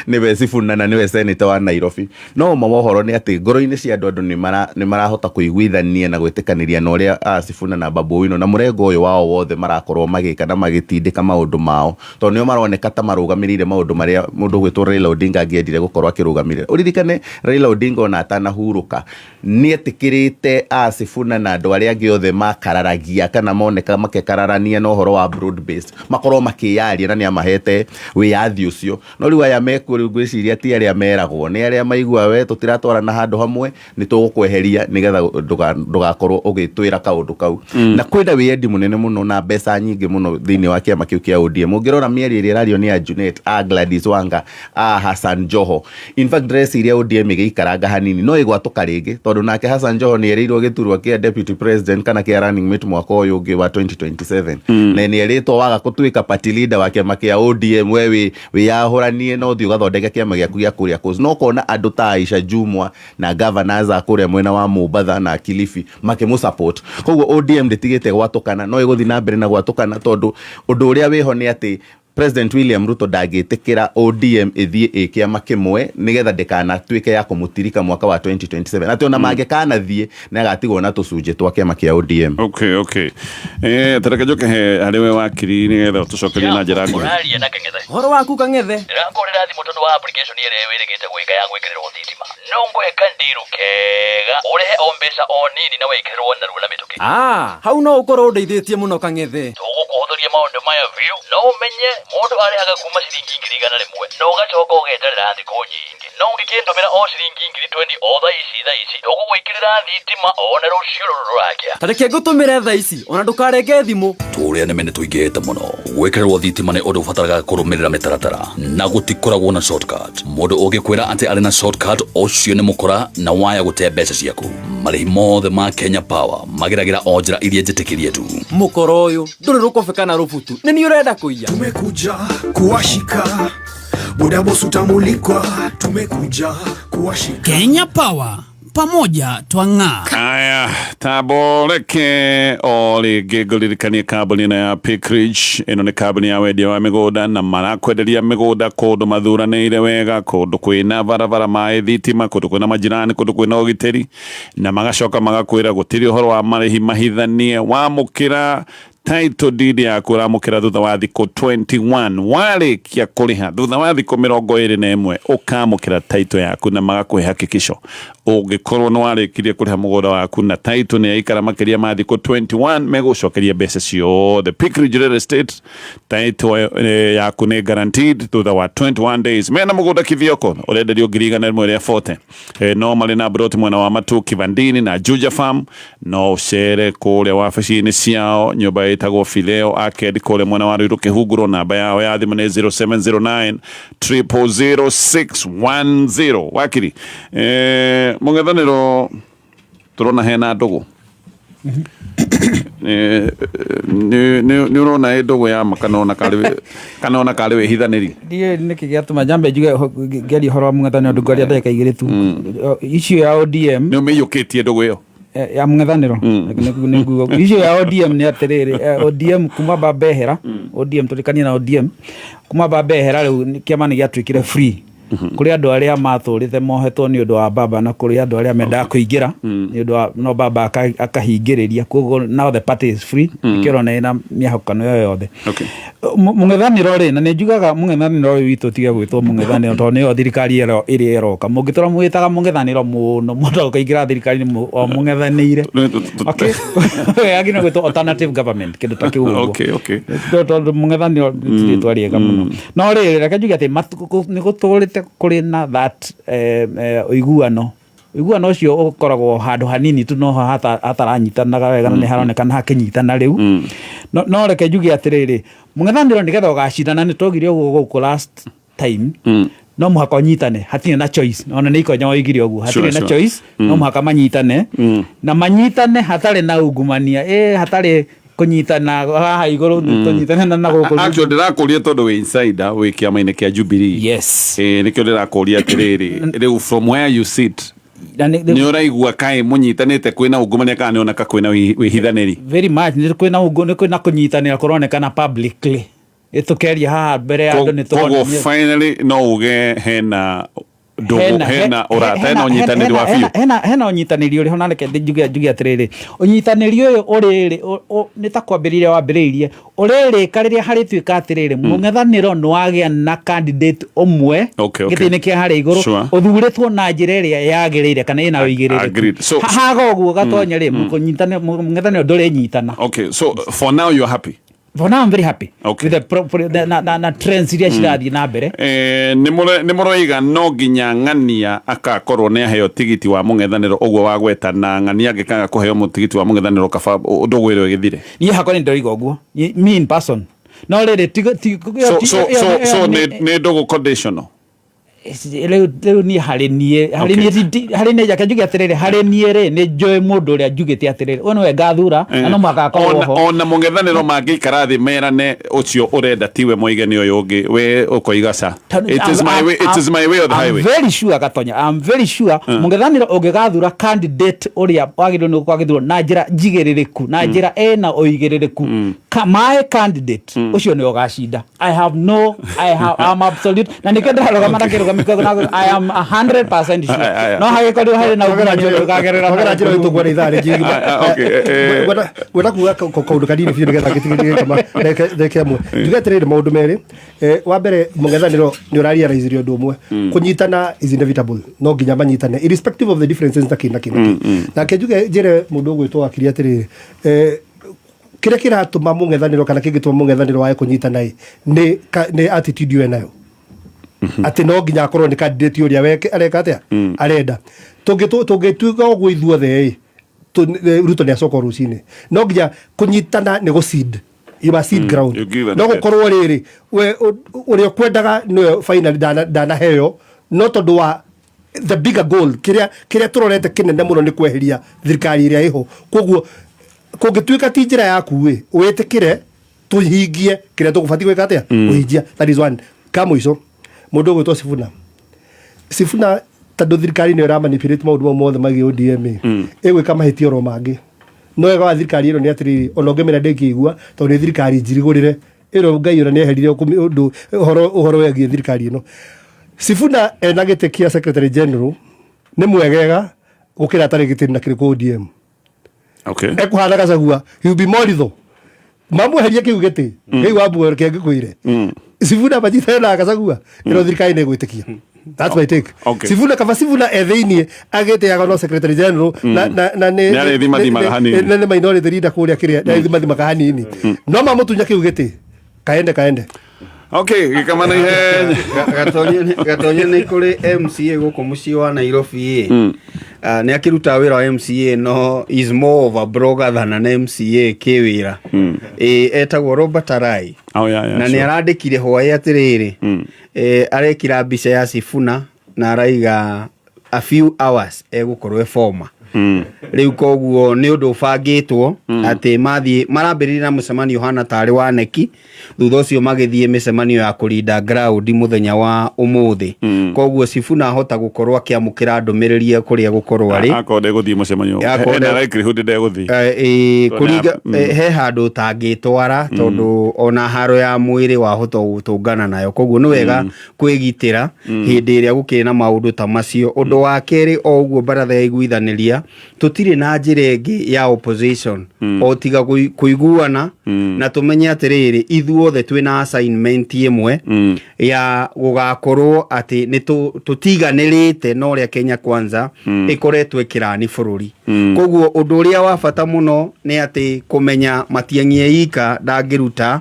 nĩwe Sifuna na nĩwe senator wa Nairobi. No ũma wa ũhoro nĩ atĩ ngoro-inĩ cia andũ, andũ nĩ marahota kũiguithania na gwĩtĩkanĩria na ũrĩa Sifuna na Babu Owino na mũrengo ũyũ wao wothe marakorwo magĩka na magĩtindĩka maũndũ mao, tondũ nĩo maroneka ta marũgamĩrĩire maũndũ marĩa mũndũ ũgwĩtwo Raila Odinga angĩendire gũkorwo akĩrũgamĩrĩra. Ũririkane Raila Odinga ona atanahurũka nĩetĩkĩrĩte Sifuna na andũ arĩa angĩ othe makararagia kana moneka makĩkararania na ũhoro wa broad based makorwo makĩyaria, na nĩamahete wĩyathi ũcio. No rĩu aya mekuo rĩu ngwĩciria ti arĩa meragwo, nĩ arĩa maigua we tũtiratwarana handũ hamwe, nĩ tũgũkweheria nĩgetha ndũgakorwo ũgĩtwĩra kaũndũ kau. Na kwĩna wĩyendi mũnene mũno na mbeca nyingĩ mũno thĩinĩ wa kĩama kĩu kĩa ODM. Ũngĩrora mĩario ĩrĩa ĩrario nĩ a Junet, a Gladys Wanga, a Hassan Joho, in fact ndĩreciria ODM ĩgĩikaranga hanini no ĩgwatũka rĩngĩ, tondũ nake Hassan Joho nĩ erĩirwo gĩturwa kĩa deputy president kana kĩa running mate mwaka ũyũ ũngĩ wa 2027, na nĩ erĩtwo waga gũtuĩka party leader wa kĩama kĩa ODM we wĩyahũranie na ũthiĩ ũgathondeke kĩama gĩaku gĩa kũrĩa Coast. No ũkona andũ ta Aisha Jumwa na governors a kũrĩa mwena wa Mombatha na Kilifi makĩmũ support. Koguo ODM ndĩtigĩte gwatũkana, no ĩgũthiĩ na mbere na gwatũkana, tondũ ũndũ ũrĩa wĩho nĩ atĩ President William Ruto ndangĩtĩkĩra ODM ĩthiĩ ĩ kĩama kĩmwe nĩgetha ndĩkanatuĩke ya kũmũtirika mwaka wa 2027, atĩ ona mangĩkanathiĩ nĩ agatigwo na tũcunjĩ twa kĩama kĩa ODM. Okay, tareke njoke he harĩ we wakiri nĩgetha tũcokerie na njĩra nguhĩ. Ũraria na Kang'ethe. Ũhoro waku, Kang'ethe? Ndĩrakũrĩra thimũ tondũ wa application ĩrĩa wĩrĩgĩte gwĩka ya gwĩkĩrĩrwo thitima. No ngũhe kandiru kega ũrĩhe o mbeca o nini na wĩkĩrĩrwo narua na mĩtũkĩ. Ah, hau no ũkorwo ũndeithĩtie mũno, Kang'ethe. Tũgũkũhũthĩria maũndũ maya biũ. No ũmenye mũndũ arĩhaga kuma ciringi 100,000 na ũgacoka ũgeterera thikũ nyingĩ. No ũngĩkĩndũmĩra o ciringi 20,000 o thaa ici thaa ici, tũgũgwĩkĩrĩra thitima ona rũciũ rũrũ rũrakĩa. Ta reke ngũtũmĩre thaa ici, ona ndũkarenge thimũ. Tũrĩa nĩme nĩ tũingĩhĩte mũno. Gwĩkĩrĩrwo thitima nĩ ũndũ ũbataraga kũrũmĩrĩra mĩtaratara na gũtikoragwo na shortcut. Mũndũ ũngĩkwĩra atĩ arĩ na shortcut, ũcio nĩ mũkora na waya gũte mbeca ciaku. Marĩhi mothe ma Kenya Power mageragĩra o njĩra iria njĩtĩkĩrie tu. Mũkoro ũyũ ndũrĩ rũkobe kana rũbutu, nĩ niĩ ũrenda kũiya. Tumekuja kuwashika buda boss, utamulikwa. Tumekuja kuwashika. Kenya Power, pamoja twang'aa. Aya, tamboreke o rĩngĩ ngũririkanie kambuni ĩno ya Pickridge. Ĩno nĩ kambuni ya wendia wa mĩgũnda na marakwenderia mĩgũnda kũndũ mathuranĩire wega, kũndũ kwĩna barabara, maĩ, thitima, kũndũ kwĩna majirani, kũndũ kwĩna ũgitĩri, na magacoka magakwĩra gũtirĩ ũhoro wa marĩhi mahithanie. Wamũkĩra title deed yaku ũramũkĩra thutha wa thikũ 21. Warĩkia kũrĩha, thutha wa thikũ 21 ũkamũkĩra title yaku na magakũhe hakikisho. Ũngĩkorwo nĩ warĩkirie kũrĩha mũgũnda waku na title nĩ yaikara makĩria ma thikũ 21, megũcokeria mbeca ciothe. Pickridge Real Estate, title yaku nĩ guaranteed thutha wa 21 days. Mena mũgũnda Kithioko ũrenderio 140,000. No marĩ na broti mwena wa Matu, Kivandini na Juja Farm. No ũcere kũrĩa wabici-inĩ ciao, nyũmba ĩtagwo Fileo Arcade kũrĩa mwena wa Ruiru Kĩhunguro. Namba yao ya thimũ nĩ 0709 000 610. Wakiri, mũng'ethanĩro tũrona hena ndũgũ. Nĩ ũrona ĩ ndũgũ ya ma kana ona karĩ kana ona karĩ wĩhithanĩri? Ndiũĩ nĩkĩ gĩatũma nyambe njuge ngĩaria ũhoro wa mũng'ethanĩro ndũ ngwaria ndagĩka igĩrĩ tu. Icio ya ODM nĩ ũmĩiyũkĩtie ndũgũ ĩyo ya mũng'ethanĩro. Nĩguo icio ya ODM nĩ atĩrĩrĩ, ODM kuma baba ehera, ODM tũrĩkanie na ODM kuma baba ehera rĩu kĩama nĩ gĩatuĩkire free kũrĩ andũ arĩa matũrĩte mohetwo nĩ ũndũ wa baba na kũrĩ andũ arĩa mendaga kũingĩra nĩ ũndũ wa no baba akahingĩrĩria. Koguo now the party is free. Nĩkĩo ũrona ĩna mĩahũkano ĩyo yothe. Mũng'ethanĩro rĩ, na nĩ njugaga mũng'ethanĩro ũyũ witũ ũtige gwĩtwo mũng'ethanĩro tondũ nĩyo thirikari ĩrĩa ĩroka. Mũngĩtũra mwĩtaga mũng'ethanĩro mũno mũndũ ũkaingĩra thirikari-inĩ o mũng'ethanĩire. Okay, yagĩrĩirwo gwĩtwo alternative government, kĩndũ ta kĩu ũguo. Tondũ mũng'ethanĩro ti rĩtwa rĩega mũno. No rĩrĩ, reke njuge atĩ nĩ gũtũrĩte kũrĩ na that ũiguano. Ũiguano ũcio ũkoragwo handũ hanini tu no hataranyitanaga wega na nĩ haronekana hakĩnyitana rĩu. No reke njuge atĩrĩrĩ, mũng'ethanĩro nĩgetha ũgacindana, nĩ twaugire ũguo gũkũ last time, no mũhaka ũnyitane, hatirĩ na choice. Ona nĩ ikonya oigire ũguo, hatirĩ na choice, no mũhaka manyitane na manyitane hatarĩ na ungumania, hatarĩ kũnyitana haha igũrũ, tũnyitane na gũkũ. Actually ndĩrakũria tondũ wĩ insider, wĩ kĩama-inĩ kĩa Jubilee. Yes. Nĩkĩo ndĩrakũria atĩrĩrĩ, rĩu from where you sit, Na nĩ ũraigua kaĩ mũnyitanĩte kwĩna ungumania kana nĩ oneka kwĩna wĩhithanĩri? Very much nĩ kwĩna nĩ kwĩna kũnyitanĩra kũronekana publicly. Ĩtũkeria haha mbere ya andũ nĩ Koguo tũronania. finally no uge hena ndũgũ, hena ũrata, hena ũnyitanĩri wa biũ. Hena ũnyitanĩri ũrĩ ho, na reke njuge atĩrĩrĩ, ũnyitanĩri ũyũ ũrĩrĩ, nĩ ta kwambĩrĩria wambĩrĩirie, ũrĩrĩka rĩrĩa harĩtuĩka atĩrĩrĩ, mũng'ethanĩro nĩ wagĩa na candidate ũmwe gĩtĩ-inĩ kĩa harĩa igũrũ, ũthurĩtwo na njĩra ĩrĩa yagĩrĩire kana ĩna ũigĩrĩrĩku. Agreed. So, Haga ũguo gatonya rĩ, mũng'ethanĩro ndũrĩnyitana. Okay, so for now you're happy. For now I'm very happy. With the pro, pro, na, na, na, na trends iria cirathiĩ na mbere. Nĩ mũroiga no nginya Ng'ania akakorwo nĩ aheo tigiti wa mũng'ethanĩro ũguo wa gweta, na Ng'ania angĩkaga kũheo tigiti wa mũng'ethanĩro kaba ndũgũ ĩrĩa ĩgĩthire. Niĩ hakwa nĩ ndĩroiga ũguo. Me in person. No rĩrĩ, So, so, so, so nĩ ndũgũ conditional. Rĩu niĩ harĩ niĩ, harĩ niĩ harĩ niĩ njake njuge atĩrĩrĩ, harĩ niĩ rĩ, nĩ njũĩ mũndũ ũrĩa njugĩte atĩrĩrĩ, ũyũ nĩwe ngathura, na no mũhaka akorwo ho. Ona mũng'ethanĩro mangĩikara thĩ merane ũcio ũrenda tiwe moige nĩ ũyũ ũngĩ, we ũkoiga ca. Tondũ It is my way, it is my way or the I'm highway. very sure gatonya, I'm very sure mũng'ethanĩro ũngĩgathura candidate ũrĩa wagĩrĩirwo nĩ gũkorwo agĩthurwo na njĩra njigĩrĩrĩku, na njĩra ĩna ũigĩrĩrĩku, my candidate ũcio nĩwe ũgacinda. I have no, I have, I'm absolute, na nĩkĩo ndĩrarũgama na kĩrũgamo kĩu, na I am 100% sure. Aya, aya. No hagĩkorirwo harĩ na ungumania ũrĩa ũkagerera Kwagera na njĩra ĩyo tũkuona ithaa rĩngĩ igima. Aya, okay, Ngwenda kuga kaũndũ kanini biũ nĩgetha ngĩtigĩrĩre kama ndagĩka ĩmwe. Njuge atĩrĩrĩ maũndũ merĩ. Wa mbere mũng'ethanĩro nĩ ũrarealize ũndũ ũmwe. Kũnyitana is inevitable. No nginya manyitane irrespective of the differences na kĩ na kĩ na kĩ. Nake njuge njĩre mũndũ ũgwĩtwo wakiri atĩrĩrĩ, kĩrĩa kĩratũma mũng'ethanĩro kana kĩngĩtũma mũng'ethanĩro wae kũnyitana ĩ, nĩ attitude ĩyo enayo. Atĩ no nginya akorwo nĩ candidate ũrĩa weke, areka atĩa? Arenda. Tũngĩtuĩka ũguo ithuothe ĩ, Ruto nĩ acoka rũcinĩ. No nginya kũnyitana nĩ gũ-seed. You must seed ground. You give and No get. gũkorwo rĩrĩ, we, ũrĩa ũkwendaga nĩwe finally ndanaheo, no tondũ wa the bigger goal, kĩrĩa tũrorete kĩnene mũno nĩ kweheria thirikari ĩrĩa ĩho. Koguo kũngĩtuĩka ti njĩra yaku ĩ, wĩtĩkĩre tũhingie kĩrĩa tũgũbatiĩ gwĩka atĩa? Kũhingia. That is one. Ka mũico, mũndũ ũgwĩtwo Sifuna. Sifuna tondũ thirikari nĩyo ĩramanipulate maũndũ mau mothe megiĩ ODM ĩ, ĩgwĩka mahĩtia oro mangĩ. No wega wa thirikari ĩno nĩ atĩrĩrĩ, ona ũngĩmĩra ndĩngĩigua, tondũ nĩ thirikari njirigũrĩre. Ĩno Ngai ona nĩeheririe ũndũ, ũhoro wĩgiĩ thirikari ĩno. Sifuna ena gĩtĩ kĩa Secretary General nĩ mwegega gũkĩra atarĩ gĩtĩ na kĩrĩkũ ODM. Ekuhana Gachagua, he will be more lethal. Mamweherie kĩu gĩtĩ, rĩu wamuoya kĩngĩ kwĩre. Sifuna manyitane na Gachagua, ĩno thirikari nĩ ĩgwĩtĩkia. That's my take. Sifuna kaba Sifuna e thĩiniĩ agĩtĩaga no Secretary General na nĩ Nĩ arĩthimathimaga hanini. na nĩ minority leader kũrĩa kĩrĩa, nĩ arĩthimathimaga hanini. No mamũtunya kĩu gĩtĩ, kaende kaende. Okay, gĩkama na ihenya. Gatonye nĩ kũrĩ MCA gũkũ mũciĩ wa Nairobi ĩ. Nĩ akĩrutaga wĩra wa MCA no is more of a blogger than an MCA kĩwĩra. Etagwo Robert Arai. Oh, yeah, yeah, Na nĩ sure. arandĩkire hwaĩ atĩrĩrĩ, arekĩra mbica ya Sifuna na araiga a few hours egũkorwo e former. Rĩu koguo nĩ ũndũ ũbangĩtwo atĩ mathiĩ marambĩrĩria na mũcemanio ũhana tarĩ wa neki, thutha ũcio magĩthiĩ mĩcemanio ya kũrinda ground mũthenya wa ũmũthĩ. Koguo Sifuna ahota gũkorwo akĩamũkĩra ndũmĩrĩri kũrĩa gũkorwo arĩ. Akorwo ndegũthiĩ mũcemanio, Akorwo hena likelihood ndegũthiĩ. Ĩĩ, kũringa he handũ ũtangĩtwara, tondũ ona haro ya mwĩrĩ wahota gũtũngana nayo, koguo nĩ wega kwĩgitĩra hĩndĩ ĩrĩa gũkĩrĩ na maũndũ ta macio. Ũndũ wa kerĩ, o ũguo baratha yaiguithanĩria, tũtirĩ na njĩra ĩngĩ ya opposition o tiga kũiguana na tũmenye atĩrĩrĩ, ithuothe twĩna assignment ĩmwe ya gũgakorwo atĩ nĩ tũtiganĩrĩte na ũrĩa Kenya Kwanza ĩkoretwo ĩkĩrani bũrũri. Koguo ũndũ ũrĩa wa bata mũno nĩ atĩ kũmenya Matiang'i e ika ndangĩruta,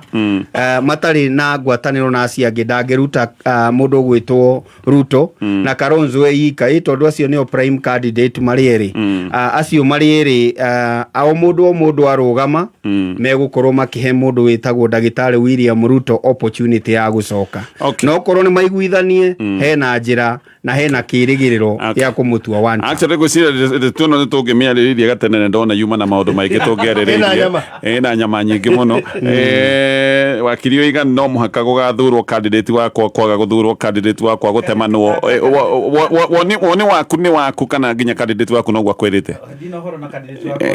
matarĩ na ngwatanĩro na acio angĩ ndangĩruta, mũndũ ũgwĩtwo Ruto na Kalonzo e ika ĩ, tondũ acio nĩo prime candidate marĩ erĩ. Acio marĩ erĩ, o mũndũ o mũndũ arũgama, megũkorwo makĩhe mũndũ wĩtagwo ndagĩtarĩ William Ruto opportunity ya gũcoka. No korwo nĩ maiguithanie, hena njĩra na hena kĩrĩgĩrĩro gĩa kũmũtua one term. Actually, ngwĩciria tuno nĩ tũngĩmĩarĩrĩria gatene, nĩ ndona yuma na maũndũ maingĩ Ĩna tũngĩarĩrĩria. Nyama. Ĩna nyama nyingĩ mũno. Wakiri oiga no mũhaka gũgathurwo candidate wakwa, kwaga gũthurwo candidate wakwa gũtemanwo. Woni waku nĩ waku kana nginya candidate waku noguo akwĩrĩte? Ndina ũhoro na candidate wakwa.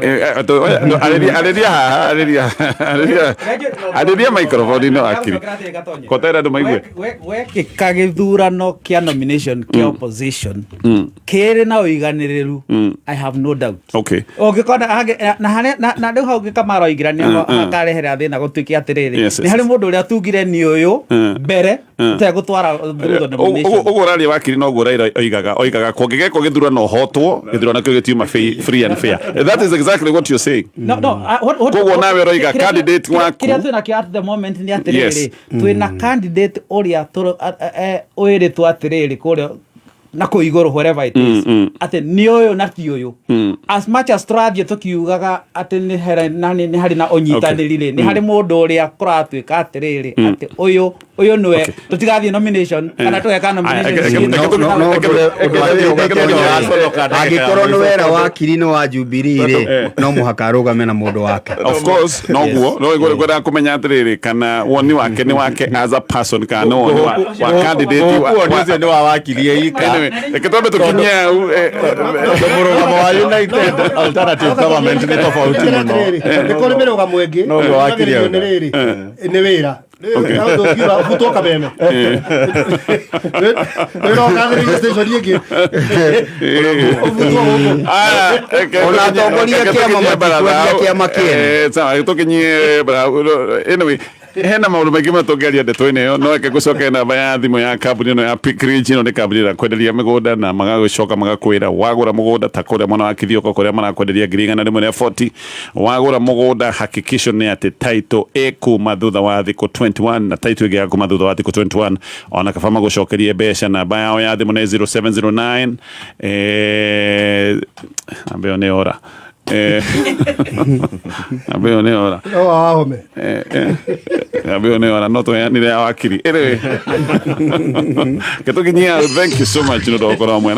Arĩria, arĩria haha, arĩria, arĩria, arĩria microphone ĩno, wakiri kotera andũ maigue. Wekĩka gĩthurano kĩa nomination kĩa opposition kĩrĩ na ũiganĩrĩru, I have no doubt. Ũngĩkona na harĩa na rĩu hau ngĩkamaroingĩra nĩ hakarehera thĩna, gũtuĩke atĩrĩrĩ, nĩ harĩ mũndũ ũrĩa tugire nĩ ũyũ mbere ũtegũtwara through the nomination. Ũguo ũraria, wakiri, noguo Raila oigaga kũngĩgekwo gĩthurano hotwo, gĩthurano kĩu gĩtiuma free and fair. That is exactly what you're saying. No, what, Koguo nawe ũroiga candidate waku kĩrĩa twĩna kĩo at the moment nĩ atĩrĩrĩ, twĩna candidate ũrĩa wĩrĩtwo atĩrĩrĩ kũrĩa na kũu igũrũ, wherever it is, atĩ nĩ ũyũ na ti ũyũ. As much as tũrathiĩ tũkiugaga atĩ nĩ nĩ harĩ na ũnyitanĩri rĩ, nĩ harĩ mũndũ ũrĩa kũratuĩka atĩrĩrĩ, atĩ ũyũ ũyũ nĩwe, tũtigathiĩ nomination kana tũgeka nomination citũ. No ũndũ angĩkorwo nĩ wera wakiri nĩ wa Jubilee rĩ, no mũhaka arũgame na mũndũ wake. Of course, noguo no ngwendaga kũmenya atĩrĩrĩ, kana woni wake nĩ wake as a person kana nĩ woni wa candidate Woni ũcio nĩ wa wakiri ika. Anyway, reke twambe tũkinyie hau. Tondũ mũrũgamo wa United Alternative Government nĩ tofauti mũno. Nĩ kũrĩ mĩrũgamo ĩngĩ Noguo wakiri nĩ auga. rĩrĩ nĩ wĩra ũngiuga butwo kameme wĩra ũkathĩrĩria station ĩngĩ ũbutwo gũkũ. Ona atongoria a kĩama matikwendia kĩama kĩene. Sawa, tũkinyie. Anyway, hena maũndũ maingĩ mũno tũngĩaria ndeto-inĩ ĩyo, no reke ngũcoke namba ya thimũ ya kambuni ĩno ya Pick Ridge. Ĩno nĩ kambuni ĩrĩa kwenderia mĩgũnda na magagũcoka magakwĩra wagũra mũgũnda ta kũrĩa mwena wa Kithioko, kũrĩa marakwenderia 140,000, wagũra mũgũnda hakikisho nĩ atĩ title ĩkuma thutha wa thikũ 21, na title ĩngĩ kuma thutha wa thikũ 21, ona kaba magũcokerie mbeca. Namba yao ya thimũ nĩ 0709, namba ĩyo nĩ ora. Namba ĩyo nĩ ora. No wahome. Namba ĩyo nĩ ora, no tũheanire ya wakiri. Anyway, gĩtũkinyia, thank you so much nĩ ũndũ wa gũkorwo hamwe.